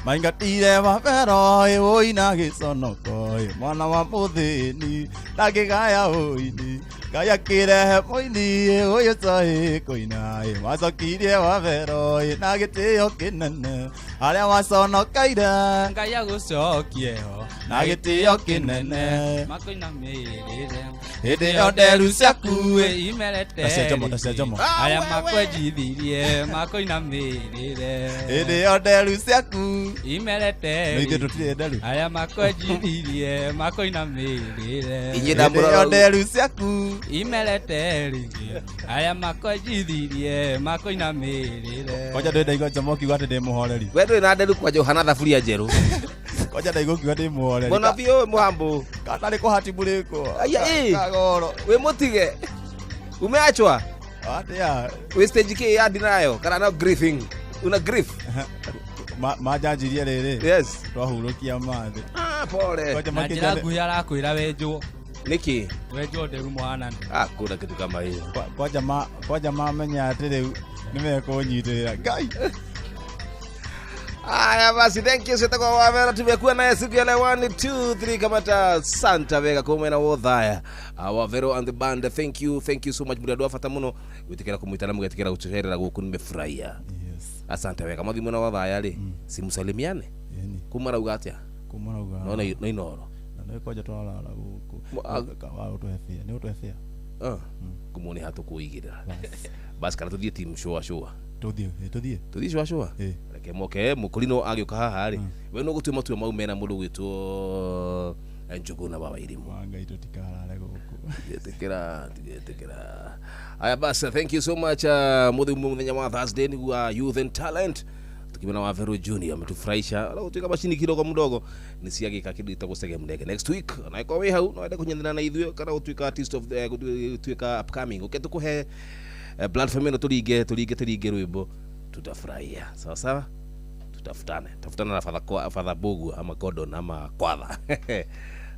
Maingatire mabero ĩ ũina gĩconoko ĩ mwana wa mũthĩni ndangĩgaya ũini Ngai akĩrehe mũini ĩ ũyũ toĩ kũina ĩ macokirie wabero ĩ na gĩtĩo kĩnene harĩa waconokeire Ngai agũcokie ho na gĩtĩo kĩnene makũinamĩrĩre hĩndĩ ĩyo nderu ciaku ĩ imerete Ta cia Jomo, ta cia Jomo. arĩa makwenjithirie makũinamĩrĩre hĩndĩ ĩyo nderu ciaku imerete No ithuĩ tũtirĩ nderu. arĩa makwenjithirie makũinamĩrĩre Inyuĩ hĩndĩ ĩyo nderu ciaku imerete rĩngĩ arĩa makwenjithirie makũinamĩrĩre Kwanja ndĩ ndaigua Jomo ũkiuga atĩ ndĩ mũhoreri. We ndũrĩ na nderu kwanja ũhana thaburia njerũ. Kwanja ndaigua ũkiuga ndĩ mũhoreri. Mũno biũ mũhambo. Katarĩ kũhatibũrĩkwo. Aya ĩ. Kagoro. Wĩ mũtige. Umeachwa. Atĩa? Wĩ stage kĩ ya denial kana no grieving. Una grief. Manjanjirie rĩrĩ. Yes. Twahurũkia mathĩ. Ah, pole. Kwanja na njĩra nguhĩ arakwĩra wenjwo Nĩkĩ? wenjwo nderu mwanane. Hakuna kitu kama hiyo. Kwanja mamenya atĩ rĩu nĩmekũnyitĩrĩra. Ngai. Haya basi, thank you Sita kwa Wavera, tumekuwa naye siku ya leo 1 2 3 kamata Santa Vega kwa mwena wothaya. Wavero and the band, thank you so much muri andu a bata muno gwitikira kumwitana mugetikira gutucerera guku nimefurahia. Yes. Asante wega mathi mwena wothaya ri simusalimiane. Kuma rauga atia? Kuma rauga. No no inoro. Na nĩ kwanja twarara gũkũ. Wa ũtũhe bia, nĩ ũtũhe bia. Kumuni hatukuigirira. Basi kana tuthie team shua shua. Tuthiĩ. Tuthie shua shua. Reke moke mukurino agĩũka haha rĩ we no gũtua matua mau mena mũndũ gwĩtwo Njuguna wa Wairimu. Wa Ngai tutikarare guku. Tigetikira tigetikira. Aya basi, thank you so much. Muthi muthenya wa Thursday ni wa Youth and Talent. Tukimena wa Vero Junior ametufurahisha. Ala utuika mashini kidogo mdogo nisiagika kindu gitagwo Sege Mndege next week. Na iko wi hau no ende kunyithana na ithuĩ kana utuika artist of the utuika upcoming. Uke tukuhe platform ino turinge turinge turinge rwimbo tutafurahia. Sawa sawa? Tutafutane. Tafutana na Father Bogu ama Gordon ama Kwatha.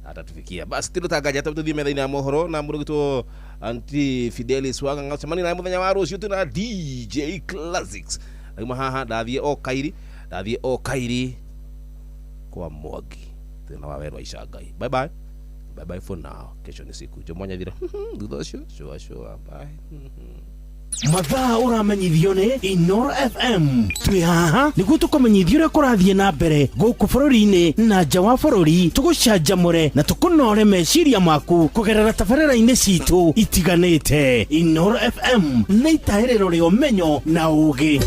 Atatufikia. Basi tirutangaja tuthie metha-inĩ ya mohoro na mũndũ gitwo Auntie Fidelis Wanga ngacemania naye muthenya wa rũciũ twĩna DJ Classics. Ndauma haha ndathiĩ o Kairi kwa Mwangi twĩna wa Werũ wa Icangai. Bye bye. Bye bye for now. Kesho ni siku. Jomwanya thira. Thutha ũcio shua shua. Bye. Mathaa ũramenyithio nĩ Inoro FM. Twĩ haha nĩguo tũkũmenyithia ũrĩa kũrathiĩ na mbere gũkũ bũrũri-inĩ na nja wa bũrũri, tũgũcanjamũre na tũkũnore meciria maku kũgerera tabarĩra-inĩ citũ itiganĩte. Inoro FM nĩ itahĩrĩro rĩa ũmenyo na ũũgĩ.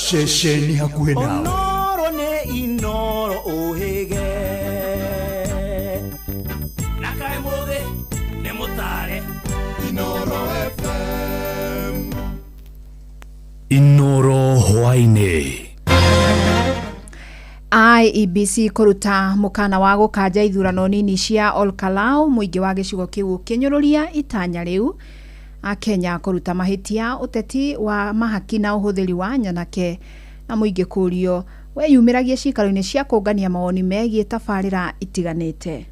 Ceceni hakuhĩ nawe. Inoro nĩ Inoro ũhĩge. Na kaĩ mũthĩ nĩ mũtare. Inoro FM. Inoro hwaĩ-inĩ. IEBC kũruta mũkana wa gũkanja ithurano nini cia Olkalau mũingĩ wa gĩcigo kĩu ũkĩnyũrũria itanya rĩu. Akenya kũruta mahĩtia ũteti wa mahaki na ũhũthĩri wa nyanake na mũingĩ kũrio weyumĩragie ciikaro-inĩ cia kũngania mawoni megiĩ tabarĩra itiganĩte.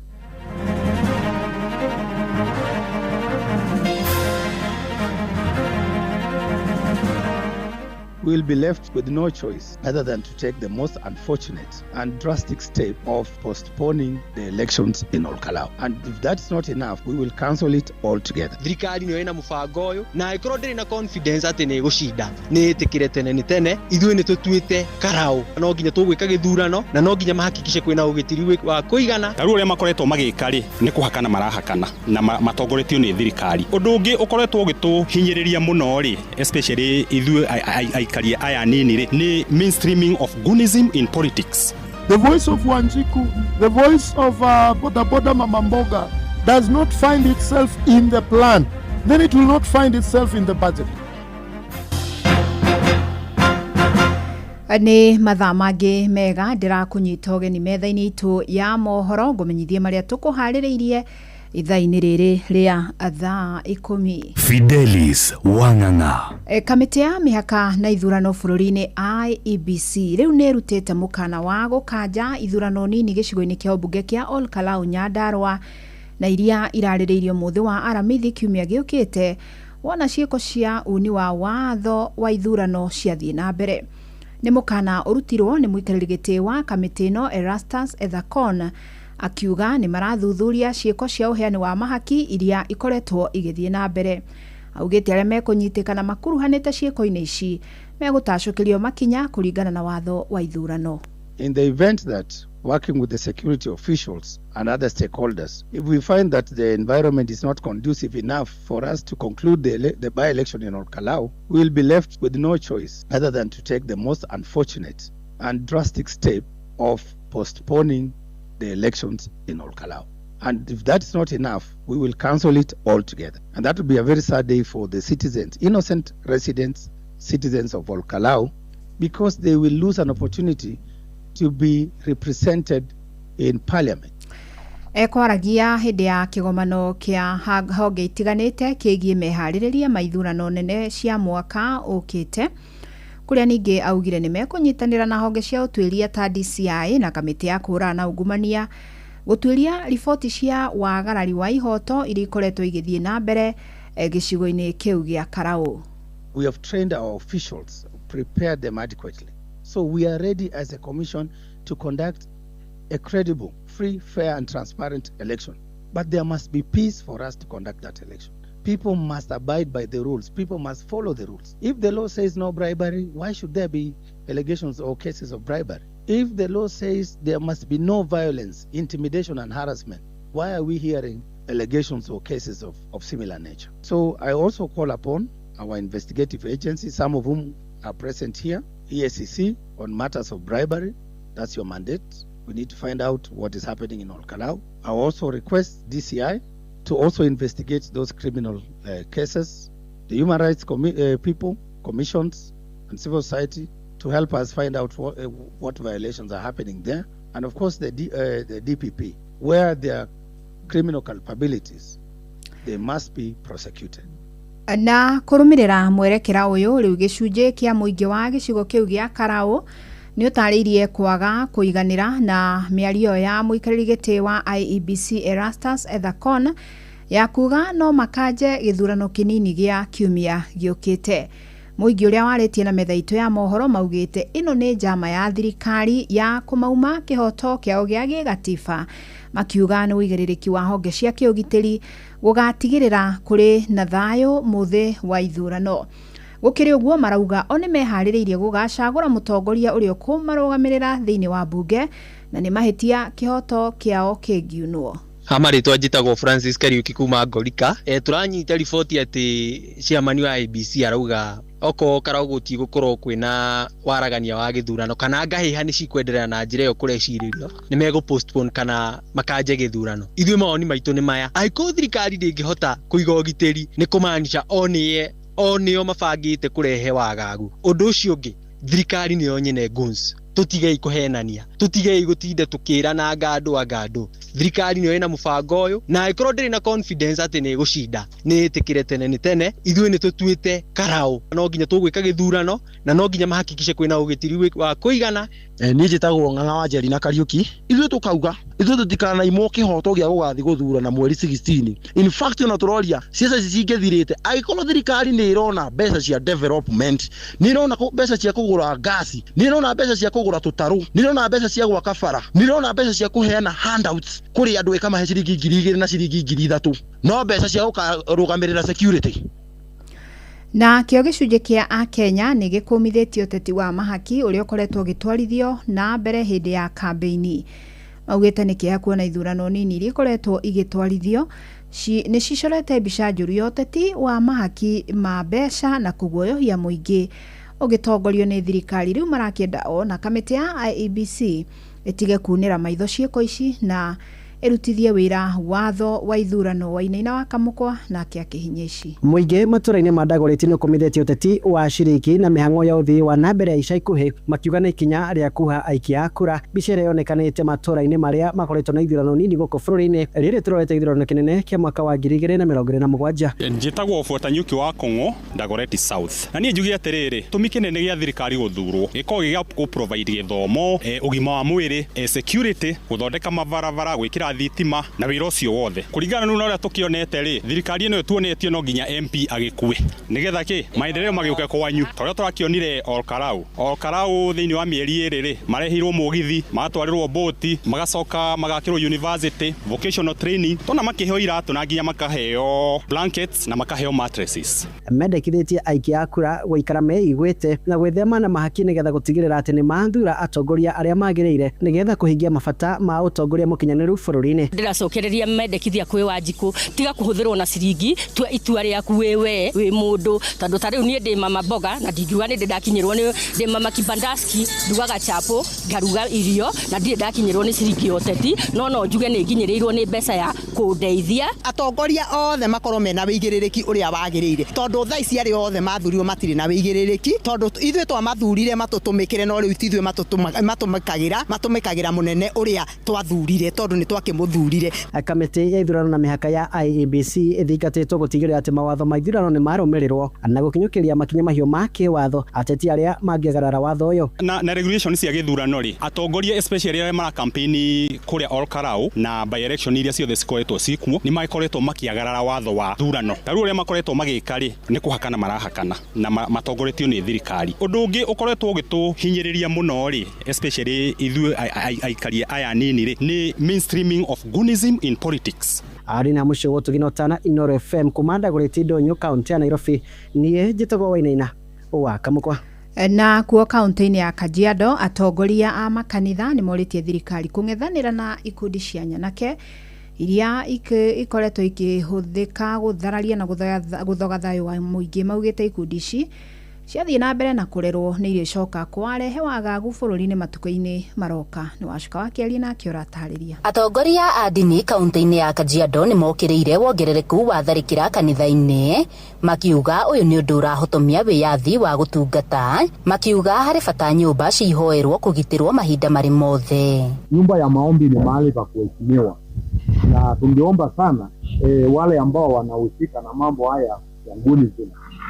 We will be left with no choice other than to take the most unfortunate and drastic step of postponing the elections in Olkalau. And if that's not enough, we will cancel it altogether. Thirikari nĩyo ĩna mũbango ũyũ na ĩkorwo ndĩrĩ na confidence atĩ nĩ ĩgũcinda nĩ ĩtĩkĩre tene nĩ tene. Ithuĩ nĩ tũtuĩte karau no nginya tũgwĩka gĩthurano na no nginya mahakikishe kwĩna ũgitĩri wa kũigana. Ta rĩu ũrĩa makoretwo magĩka rĩ nĩ kũhakana marahakana na matongoretio nĩ thirikari. Ũndũ ũngĩ ũkoretwo ũgĩtũhinyĩrĩria mũno rĩ, especially ithuĩ aya nini rĩ, ni mainstreaming of Gunism in politics. The voice of Wanjiku, the voice of Boda Boda Mama Mboga does not find itself in the plan, then it will not find itself in the budget. Nĩ mathaa mangĩ mega ndĩrakũnyita ũgeni metha-inĩ itũ ya mohoro ngũmenyithie marĩa tũkũharĩrĩirie ithaa-inĩ rĩrĩ rĩa thaa 10. Fidelis Wang'ang'a. Kamĩtĩ ya mĩhaka na ithurano bũrũri-inĩ IEBC rĩu nĩ ĩrutĩte mũkana wa gũkanja ithurano nini gĩcigo-inĩ kĩa ũmbunge kĩa Olkalau Nyandarua na iria irarĩrĩirio mũthĩ wa Aramithi kiumia gĩũkĩte wona ciĩko cia uni wa watho wa ithurano ciathiĩ na mbere. Nĩ mũkana ũrutirwo nĩ mũikarĩri gĩtĩ wa kamĩtĩ ĩno Erastus Ethakon akiuga nĩ marathuthuria ciĩko cia ũheani wa mahaki iria ikoretwo igĩthiĩ na mbere. Augĩte arĩa mekũnyitĩkana makuruhanĩte ciĩko-inĩ ici megũtacũkĩrio makinya kũringana na watho wa ithurano. In the event that working with the security officials and other stakeholders, if we find that the environment is not conducive enough for us to conclude the by-election in Olkalau, we will be left with no choice other than to take the most unfortunate and drastic step of postponing the elections in Olkalau. And if that's not enough, we will cancel it altogether. And that will be a very sad day for the citizens, innocent residents, citizens of Olkalau, because they will lose an opportunity to be represented in parliament. Ekwaragia hĩndĩ ya kĩgomano kĩa honge itiganĩte kĩgiĩ meharĩrĩria ma ithurano nene cia mwaka ũkĩte kũrĩa ningĩ augire nĩ mekũnyitanĩra na honge cia ũtuĩria ta DCI na kamĩtĩ ya kũhũrana na ungumania gũtuĩria riboti cia wagarari wa ihoto iria ikoretwo igĩthiĩ na mbere gĩcigo-inĩ kĩu gĩa Karau. We have trained our officials, prepared them adequately. So we are ready as a commission to conduct a credible, free, fair and transparent election. But there must be peace for us to conduct that election. People must abide by the rules. People must follow the rules. If the law says no bribery, why should there be allegations or cases of bribery? If the law says there must be no violence, intimidation and harassment, why are we hearing allegations or cases of similar nature? So I also call upon our investigative agencies, some of whom are present here, EACC on matters of bribery, that's your mandate. We need to find out what is happening in Olkalou. I also request DCI to also investigate those criminal cases, the human rights people, commissions, and civil society to help us find out what violations are happening there. And of course, the DPP, where there are criminal culpabilities, they must be prosecuted. Na kũrũmĩrĩra mwerekera ũyũ rĩu gĩcunjĩ kĩa mũingĩ wa gĩcigo kĩu gĩa Karau nĩ ũtarĩirie kwaga kũiganĩra na mĩario ya mũikarĩri gĩtĩ wa IEBC Erastus Ethakon ya kuga no makanje gĩthurano kĩnini gĩa kiumia gĩũkĩte. Mũingĩ ũrĩa warĩtie na metha itũ ya mohoro maugĩte ĩno nĩ njama ya thirikari ya kũmauma kĩhoto kĩao gĩa gĩgatiba, makiuga nĩ ũigĩrĩrĩki wa honge cia kĩũgitĩri gũgatigĩrĩra kũrĩ na thayũ mũthĩ wa ithurano. Gũkĩrĩ ũguo marauga o nĩ meharĩrĩirie gũgacagũra mũtongoria ũrĩa ũkũmarũgamĩrĩra thĩinĩ wa mbunge na nĩ mahĩtia kĩhoto kĩao kĩngiunwo. Hamarĩtwa njĩtagwo Francis Kariuki kuma Ngorika. Tũranyita riboti atĩ chairman wa IEBC arauga okorwo Karau gũtigũkorwo kwĩna waragania wa gĩthurano kana ngahĩha nĩ cikwenderea na njĩra ĩyo kũrecirĩrio nĩ megũ postpone kana makanje gĩthurano. Ithuĩ mawoni maitũ nĩ maya, angĩkorwo thirikari ndĩngĩhota kũiga ũgitĩri nĩ kũmaanisha o nĩo mabangĩte kũrehe wagagu. Ũndũ ũcio ũngĩ, thirikari nĩyo nyene guns. Tũtigei kũhenania, tũtigei gũtinda tũkĩrana ngandũ angandũ. Thirikari nĩyo ĩna mũbango ũyũ, na angĩkorwo ndĩrĩ na confidence atĩ nĩ ĩgũcinda, nĩ ĩtĩkĩre tene nĩ tene. Ithuĩ nĩ tũtuĩte Karau no nginya tũgwĩka gĩthurano na no nginya mahakikishe kwĩna ũgitĩri wa kũigana. Niĩ njĩtagwo Ng'ang'a wa Njeri na Kariuki. Ithuĩ tũkauga ithuĩ tũtikanaimwo kĩhoto gĩa gũgathiĩ gũthurana mweri 16. In fact ona tũroria ciaca ici cingĩthirĩte angĩkorwo thirikari nĩ ĩrona mbeca cia development, nĩ ĩrona mbeca cia kũgũra ngasi, nĩ ĩrona mbeca cia kũgũra tũtarũ, nĩ ĩrona mbeca cia gwaka bara, nĩ ĩrona mbeca cia kũheana handouts kũrĩ andũ ĩkamahe ciringi 2,000 na ciringi 3,000, no mbeca cia gũkarũgamĩrĩra security. Na kĩo gĩcunjĩ kĩa Akenya nĩ gĩkũmithĩtie ũteti wa mahaki ũrĩa ũkoretwo ũgĩtwarithio na mbere hĩndĩ ya kambĩini. Maugĩte nĩ kĩeha kuona ithurano nini iria ikoretwo igĩtwarithio nĩ cicorete mbica njũru ya ũteti wa mahaki ma mbeca na kũguoyohia mũingĩ ũgĩtongorio nĩ thirikari. Rĩu marakĩenda o na kamĩtĩ ya IEBC ĩtige kunĩra maitho ciĩko ici na ĩrutithie wĩra watho wa ithurano wa Wainaina wa Kamũkwa nake akĩhinya ici. Mũingĩ matũra-inĩ ma Dagoretti nĩ ũkũmithĩtie ũteti wa ciringi na mĩhang'o ya ũthii wa na mbere ya ica ikuhĩ, makiuga nĩ ikinya rĩa kuha aikia a kura. Mbica ĩrĩa yonekanĩte matũra-inĩ marĩa makoretwo na ithurano nini gũkũ bũrũri-inĩ rĩrĩ tũrorete ithurano kĩnene kĩa mwaka wa 2027. Njĩtagwo Buatanyuki wa Kong'o, Dagoretti South. Na niĩ njuge atĩrĩrĩ, gĩtũmi kĩnene gĩa thirikari gũthurwo gĩkoragwo gĩ gĩa kũ provide gĩthomo, ũgima wa mwĩrĩ, security, gũthondeka mabarabara, gwĩkĩra thitima na wĩra ũcio wothe. Kũringana na ũrĩa tũkĩonete rĩ, thirikari ĩno ĩtuonetio no nginya MP agĩkue nĩgetha kĩ maendeleo magĩũke kwanyu. Ta ũrĩa tũrakĩonire Olkalou thĩinĩ wa mĩeri ĩrĩ rĩ, mareheirwo mũgithi, magatwarĩrwo boti, magacoka magakĩrwo university, vocational training, tona makĩheo iratũ na nginya makaheo blankets na makaheo mattresses. Mendekithĩtie aikia a kura gũikara meiguĩte na gwĩthema na mahaki nĩgetha gũtigĩrĩra atĩ nĩ mathura atongoria arĩa magĩrĩire nĩgetha kũhingia mabata ma ũtongoria mũkinyanĩru bũrũri-inĩ. Ndĩracokereria mendekithia kwĩ Wanjikũ, tiga kũhũthĩrwo na ciringi, tua itua rĩaku wĩ we wĩ mũndũ, tondũ ta rĩu niĩ ndĩ mama mboga na ndingiuga nĩ ndĩ ndakinyĩrwo nĩ ndĩ mama kibandaski, ndugaga chapo, ngaruga irio na ndirĩ ndakinyĩrwo nĩ ciringi ya ũteti, no njuge nĩ nginyĩrĩirwo nĩ mbeca ya kũndeithia. Atongoria othe makorwo mena wĩigĩrĩrĩki ũrĩa wagĩrĩire, tondũ thaa ici arĩa othe mathurirwo matirĩ na wĩigĩrĩrĩki, tondũ ithuĩ twamathurire matũtũmĩkĩre, no rĩu ti ithuĩ matũmĩkagĩra mũnene ũrĩa twathurire, tondũ nĩ twakĩmũthurire. Kamĩtĩ ya ithurano na mĩhaka ya IEBC ĩthingatĩtwo gũtigĩrĩra atĩ mawatho ma ithurano nĩ marũmĩrĩrwo na gũkinyũkĩria makinya mahiũ ma kĩwatho ateti arĩa mangĩagarara watho ũyũ. Na regulation cia gĩthurano rĩ, atongoria especially arĩa mara campaign kũrĩa Olkalou na by election iria ciothe cikoretwo cikuo nĩ makoretwo makĩagarara watho wa thurano. Ta rĩu ũrĩa makoretwo magĩka rĩ, nĩ kũhakana marahakana na matongoretio nĩ thirikari. Ũndũ ũngĩ ũkoretwo ũgĩtũhinyĩrĩria mũno rĩ, especially ithuĩ aikari aya nini rĩ, nĩ mainstreaming of Gunism in politics. Arĩ na mũciĩ gũtugina ũtana Inooro FM kuma Dagoretti Ndũnyũ kaũntĩ ya Nairobi. Niĩ njĩtagwo Wainaina wa Kamũkwa. Na kuo kaũntĩ-inĩ ya Kajiado, atongoria a makanitha nĩ morĩtie thirikari kũng'ethanĩra na ikundi cia nyanake iria ikoretwo ikĩhũthĩka gũthararia na gũthoga thayũ wa mũingĩ. Maugĩte ikundi ici Ciathiĩ na mbere na kũrerwo nĩ irĩcoka kwarehe wagagu bũrũri-inĩ matukũ-inĩ maroka. Nĩ Wacuka wa Kĩarie nake ũratarĩria. Atongoria a ndini kaunti-inĩ ya Kajiado nĩ mokĩrĩire wongerereku wa tharĩkĩra kanitha-inĩ, makiuga ũyũ nĩ ũndũ ũrahotomia wĩyathi wa gũtungata, makiuga harĩ bata nyũmba cihoerwo kũgitĩrwo mahinda marĩ mothe. Nyumba ya maombi ni mahali pa kuheshimiwa, na tungeomba sana wale ambao wanahusika na mambo haya ya nguni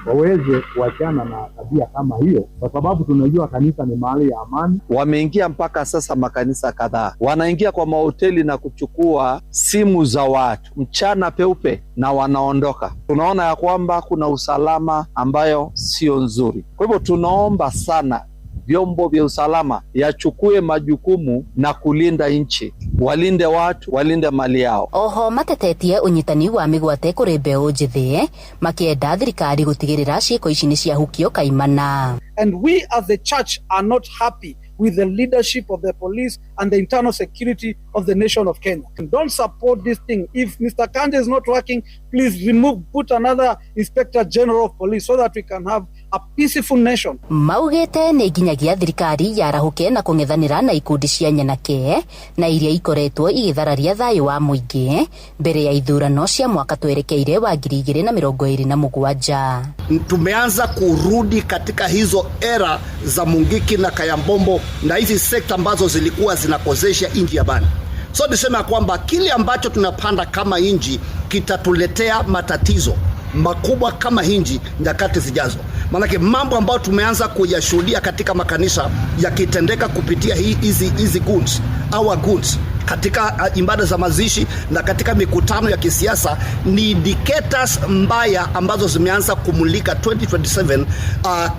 waweze kuachana na tabia kama hiyo, kwa sababu tunajua kanisa ni mahali ya amani. Wameingia mpaka sasa makanisa kadhaa, wanaingia kwa mahoteli na kuchukua simu za watu mchana peupe na wanaondoka. Tunaona ya kwamba kuna usalama ambayo sio nzuri. Kwa hivyo tunaomba sana vyombo vya usalama yachukue majukumu na kulinda nchi, walinde watu, walinde mali yao. Oho matetetie unyitani wa migwate kuri mbeũ njĩthĩ, makienda thirikari gũtigĩrĩra ciĩko ici nĩ ciahukio kaimana. And we as the church are not happy with the leadership of the police and the internal security of the nation of Kenya. Don't support this thing. If Mr. Kanja is not working, please remove, put another Inspector General of Police so that we can have a peaceful nation. Maugĩte nĩ nginyagia thirikari yarahũke na kũng'ethanĩra na ikundi cia nyanake na iria ikoretwo igĩthararia thayũ wa mũingĩ mbere ya ithurano cia mwaka twerekeire wa 2027. Tumeanza kurudi katika hizo era za Mungiki na Kayambombo na hizi sekta ambazo zilikuwa zinakozesha inji ya bani. So nisema kwamba kile ambacho tunapanda kama inji kitatuletea matatizo makubwa kama hinji nyakati zijazo. Maanake mambo ambayo tumeanza kuyashuhudia katika makanisa yakitendeka kupitia hizi goons, our goons, katika ibada za mazishi na katika mikutano ya kisiasa ni indicators mbaya ambazo zimeanza kumulika 2027.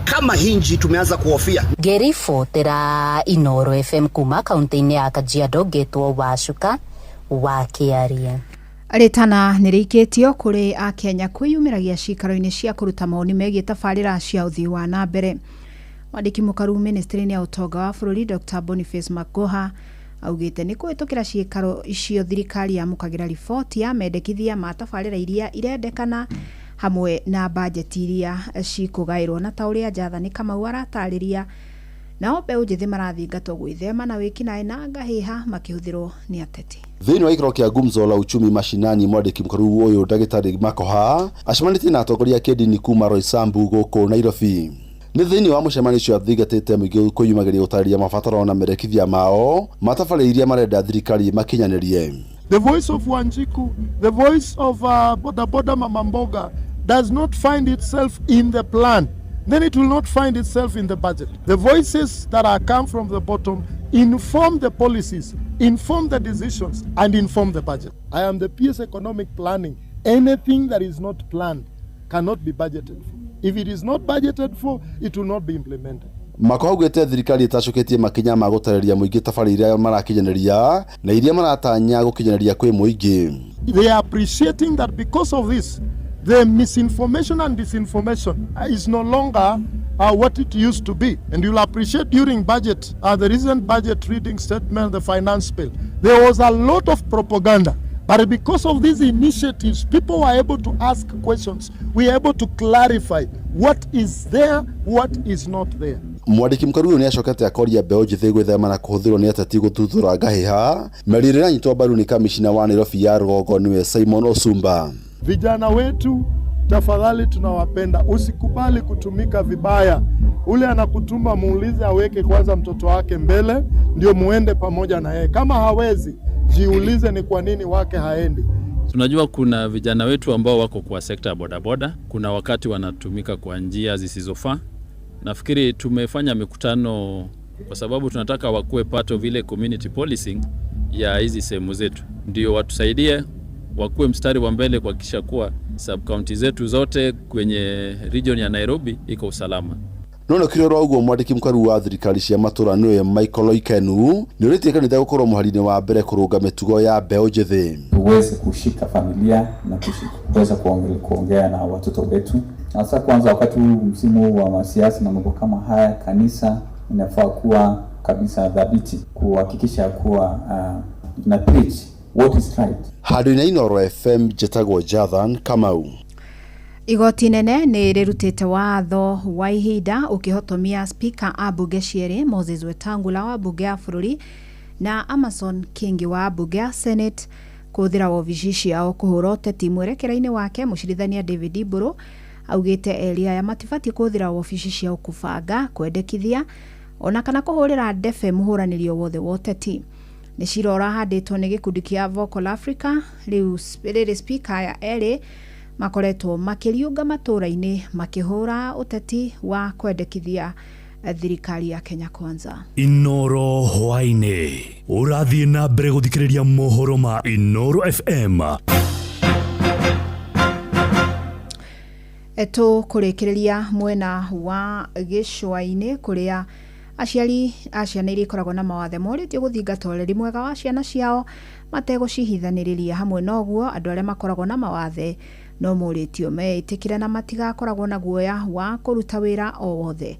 Kama hinji tumeanza kuhofia. Ngĩribotera Inoro FM kuma kaunti-inĩ ya Kajiado, ngetwo Wacuka wa Kĩarie. Rĩtana nĩ rĩikĩtio kũrĩ akenya kwĩyumĩragia ciikaro-inĩ cia kũruta mawoni megiĩ tabarĩra cia ũthii wa na mbere. Mwandĩki mũkaru ministry-inĩ ya ũtonga wa bũrũri Dr. Boniface Magoha augĩte nĩ kũhĩtũkĩra ciikaro icio thirikari yamũkagĩra riboti ya mendekithia ma tabarĩra iria irendekana hamwe na bajeti iria cikũgaĩrwo. Na ta ũrĩa Jathani Kamau aratarĩria, nao mbeũ njĩthĩ marathingatwo gwĩthema na wĩkinaĩ na ngahĩha makĩhũthĩrwo nĩ ateti. Thĩinĩ wa gĩikaro kĩa Gumzo la Uchumi Mashinani, mwandĩki mũkaru ũyũ Ndagĩtarĩ Makoha acemanĩtie na atongoria a kĩndini kuma Roysambu gũkũ Nairobi. Nĩ thĩinĩ wa mũcemanio ũcio athingatĩte mũingĩ kwĩyumagĩria gũtarĩria mabataro na merekithia mao matabarĩra iria marenda thirikari makinyanĩrie. The voice of Wanjiku, the voice of Boda Boda Mama Mboga does not find itself in the plan, then it will not find itself in the budget. The voices that are come from the bottom inform the policies, inform the decisions, and inform the budget. I am the PS Economic Planning. Anything that is not planned cannot be budgeted for. If it is not budgeted for, it will not be implemented. Makoha augĩte thirikari ĩtacũkĩtie makinya ma gũtarĩria mũingĩ tabarĩra iria marakinyanĩria na iria maratanya gũkinyanĩria kwĩ mũingĩ. They are appreciating that because of this, the misinformation and disinformation is no longer what it used to be. And you'll appreciate during budget, the recent budget reading statement, the finance bill, there was a lot of propaganda. But because of these initiatives, people were able to ask questions. We were able to clarify what is there, what is not there. Mwandĩki mũkaru ũyũ nĩacokete akoria mbeũ njĩthĩ gwĩthema na kũhũthĩrwo nĩ ateti gũtuthũra ngahĩha. Mĩario ĩrĩa ĩranyitwo mbaru nĩ kamishina wa Nairobi ya rũgongo nĩwe Simon Osumba. Vijana wetu tafadhali, tunawapenda, usikubali kutumika vibaya. Ule anakutuma muulize aweke kwanza mtoto wake mbele, ndio muende pamoja na yeye. Kama hawezi, jiulize ni kwa nini wake haendi. Tunajua kuna vijana wetu ambao wako kwa sekta ya bodaboda, kuna wakati wanatumika kwa njia zisizofaa. Nafikiri tumefanya mikutano kwa sababu tunataka wakuwe part of ile community policing ya hizi sehemu zetu, ndio watusaidie wakuwe mstari wa mbele kuhakikisha kuwa sub county zetu zote kwenye region ya Nairobi iko usalama. No nĩ rwa ũguo mwandĩki mũkaru wa thirikari cia matũra nĩwe Michael Oikenu nĩ ũrĩtie kanitha gũkorwo mũhari-inĩ wa mbere kũrũnga mĩtugo ya mbeũ njĩthĩ. Tuweze kushika familia na kuweza kuongea na watoto wetu, hasa kwanza wakati huu msimu wa masiasa na mambo kama haya. Kanisa inafaa kuwa kabisa dhabiti kuhakikisha kuwa na preach what is right. Handũ-inĩ Inooro FM, njĩtagwo Jathan Kamau. Igoti inene nĩ rĩrutĩte watho wa ihinda ũkĩhotomia spika a mbunge cierĩ Moses Wetangula wa mbunge ya bũrũri na Amason Kingi wa mbunge ya Senate kũhũthĩra wobici ciao kũhũra ũteti. Mwerekera-inĩ wake, mũcirithania David Mburu augĩte erĩ aya matibatiĩ kũhũthĩra wobici ciao kũbanga, kwendekithia ona kana kũhũrĩra ndebe mũhũranĩri o wothe wa ũteti. Nĩ cira ũrahandĩtwo nĩ gĩkundi kĩa Vocal Africa. Rĩu rĩrĩ spika aya erĩ makoretwo makĩriũnga matũũra-inĩ makĩhũra ũteti wa kwendekithia thirikari ya Kenya Kwanza. Inoro hwaĩ-inĩ ũrathiĩ na mbere gũthikĩrĩria mohoro ma Inoro FM. Tũkũrĩkĩrĩria mwena wa gĩcũa-inĩ kũrĩa aciari a ciana iria ikoragwo na mawathe morĩtio gũthingata ũreri mwega wa ciana ciao mategũcihithanĩrĩria. Hamwe na ũguo, andũ arĩa makoragwo na mawathe no morĩtio meĩtĩkĩre na matigakoragwo na guoya wa kũruta wĩra o wothe.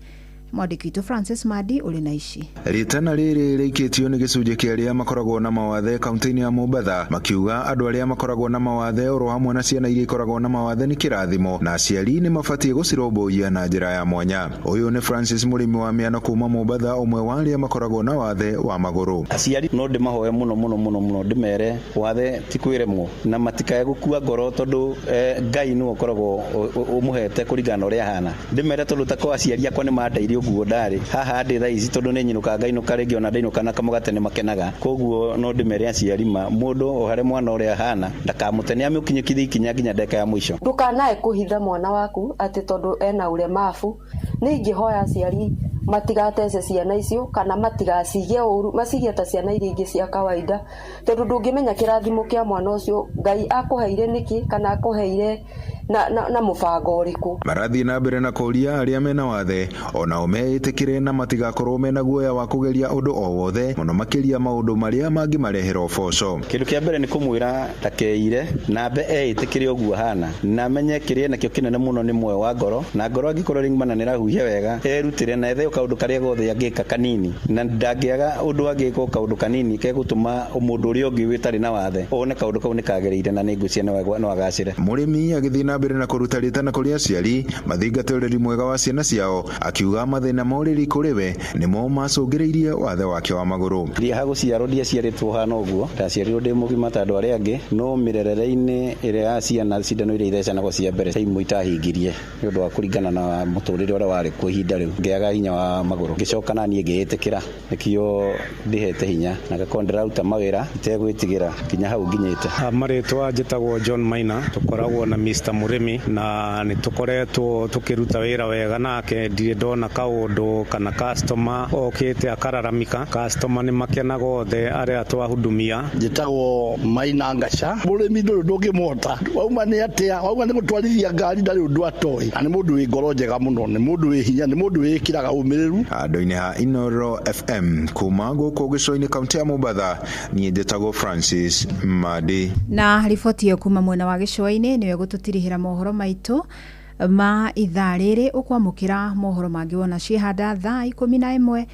Mwandĩki witũ Francis Madi ũrĩ na ici. Rĩtana rĩrĩ rĩikĩtio nĩ gĩcunjĩ kĩa arĩa makoragwo na mawathe kaunti-inĩ ya Mombatha, makiuga andũ arĩa makoragwo na mawathe oro hamwe na ciana iria ikoragwo na mawathe nĩ kĩrathimo na aciari nĩ mabatiĩ gũcirũmbũiya na njĩra ya mwanya. Ũyũ nĩ Francis, mũrĩmi wa mĩano kuma Mombatha, ũmwe wa arĩa makoragwo na wathe wa magũrũ. Aciari no ndĩmahoe mũno mũno mũno mũno, ndĩmere wathe ti kwĩremwo na matikae gũkua ngoro, tondũ Ngai nĩwe ũkoragwo ũmũhete kũringana na ũrĩa ahana. Ndĩmere tondũ ta kwa aciari akwa nĩ mandeire ũguo ndarĩ haha ndĩ thaa ici, tondũ nĩ nyinũkaga ngainũka rĩngĩ, ona ndainũka na kamũgate nĩ makenaga. Koguo no ndĩmere aciari ma mũndũ o harĩa mwana ũrĩa ahana ndakamũte, nĩ amũkinyũkithie ikinya nginya ndagĩka ya mũico. Ndũkanae kũhitha mwana waku atĩ tondũ ena ũlemavu. Nĩ ingĩhoya aciari matigatece ciana icio kana matigacige ũru, macige ta ciana iria ingĩ cia kawaida, tondũ ndũngĩmenya kĩrathimo kĩa mwana ũcio Ngai akũheire nĩkĩ kana akũheire na mũbango ũrĩkũ. Marathiĩ na mbere na kũria arĩa mena wathe onao meĩtĩkĩre na matigakorwo mena guoya wa kũgeria ũndũ o wothe, mũno makĩria maũndũ marĩa mangĩmarehera ũboco. Kĩndũ kĩa mbere nĩ kũmwĩra ndakeire na ambe eĩtĩkĩre ũguo ahana, na amenye kĩrĩa enakĩo kĩnene mũno nĩ muoyo wa ngoro, na ngoro angĩkorwo rĩngĩ nĩ ĩrahuhia wega, erutĩre na ethe kaũndũ karĩa gothe angĩka kanini, na ndangĩaga ũndũ angĩka kaũndũ kanini gegũtũma mũndũ ũrĩa ũngĩ ũtarĩ na wathe one kaũndũ kau nĩ kagĩrĩire, na nĩ ngwĩciria no agacĩre. Mũrĩmi agĩthiĩ na mbere na kũruta rĩtana kũrĩ aciari mathingate ũreri mwega wa ciana ciao, akiuga mathĩna ma ũreri kũrĩ we nĩmo macũngĩrĩirie wathe wake wa magũrũ. Ndiaha gũciarwo, ndiaciarĩtwo hana ũguo, ndaciarirwo ndĩ mũgima ta andũ arĩa angĩ, no mĩrerere-inĩ ĩrĩa ya ciana, cindano iria ithecanagwo cia mbere imwe itahingirie nĩ ũndũ wa kũringana na mũtũrĩre ũrĩa warĩ kuo ihinda rĩu, ngĩaga hinya wa magũrũ, ngĩcoka na niĩ ngĩĩtĩkĩra, nĩkĩo ndĩhete hinya na ngakorwo ndĩraruta mawĩra itegwĩtigĩra nginya hau nginyĩte. Marĩtwa njĩtagwo John Maina, tũkoragwo na Mr Mũrĩmi na nĩ tũkoretwo tũkĩruta wĩra wega nake, ndirĩ ndona kaũndũ kana customer okĩte akararamika. Customer nĩ makenaga othe arĩa twahudumia. Njĩtagwo Maina Ngaca, mũrĩmi ndũrĩ ndũngĩmuhota, wauma nĩ atĩa, wauma nĩ gũtwarithia ngari ndarĩ ũndũ atoĩ, na nĩ mũndũ wĩ ngoro njega mũno, nĩ mũndũ wĩ hinya, nĩ mũndũ wĩkĩraga ũmĩrĩru. Handũ-inĩ ha Inoro FM kuma gũkũ gĩcũa-inĩ kaunti ya Mombatha, niĩ njĩtagwo Francis Madi. Na riboti ĩyo kuma mwena wa gĩcũa-inĩ nĩyo ĩgũtũtirihĩra mohoro maitũ ma ithaa rĩrĩ. Ũkwamũkĩra mohoro mangĩ wona ciĩhanda thaa 11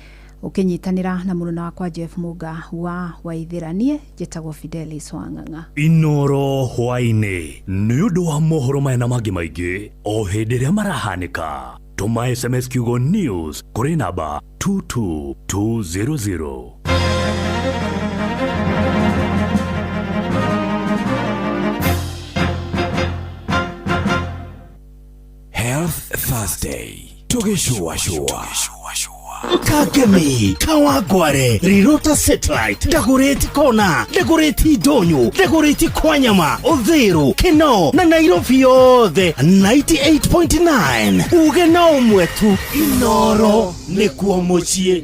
ũkĩnyitanĩra na mũruna wakwa Jeff Muga wa Waithĩra. Niĩ njĩtagwo Fidelis Wang'ang'a. Inoro hwaĩ-inĩ nĩ ũndũ wa mohoro maya na mangĩ maingĩ o hĩndĩ ĩrĩa marahanĩka, tũma SMS kiugo news kũrĩ namba 22200. Health Thursday tũgĩcũacũa. Kangemi, Kawangware, Rirota Satellite, Dagoretti Kona, Dagoretti Ndonyo, Dagoretti Kwanyama, Uthiru, Kinoo na Nairobi yothe 98.9. Uge na ũmwe tu, Inoro nĩkuo mũciĩ.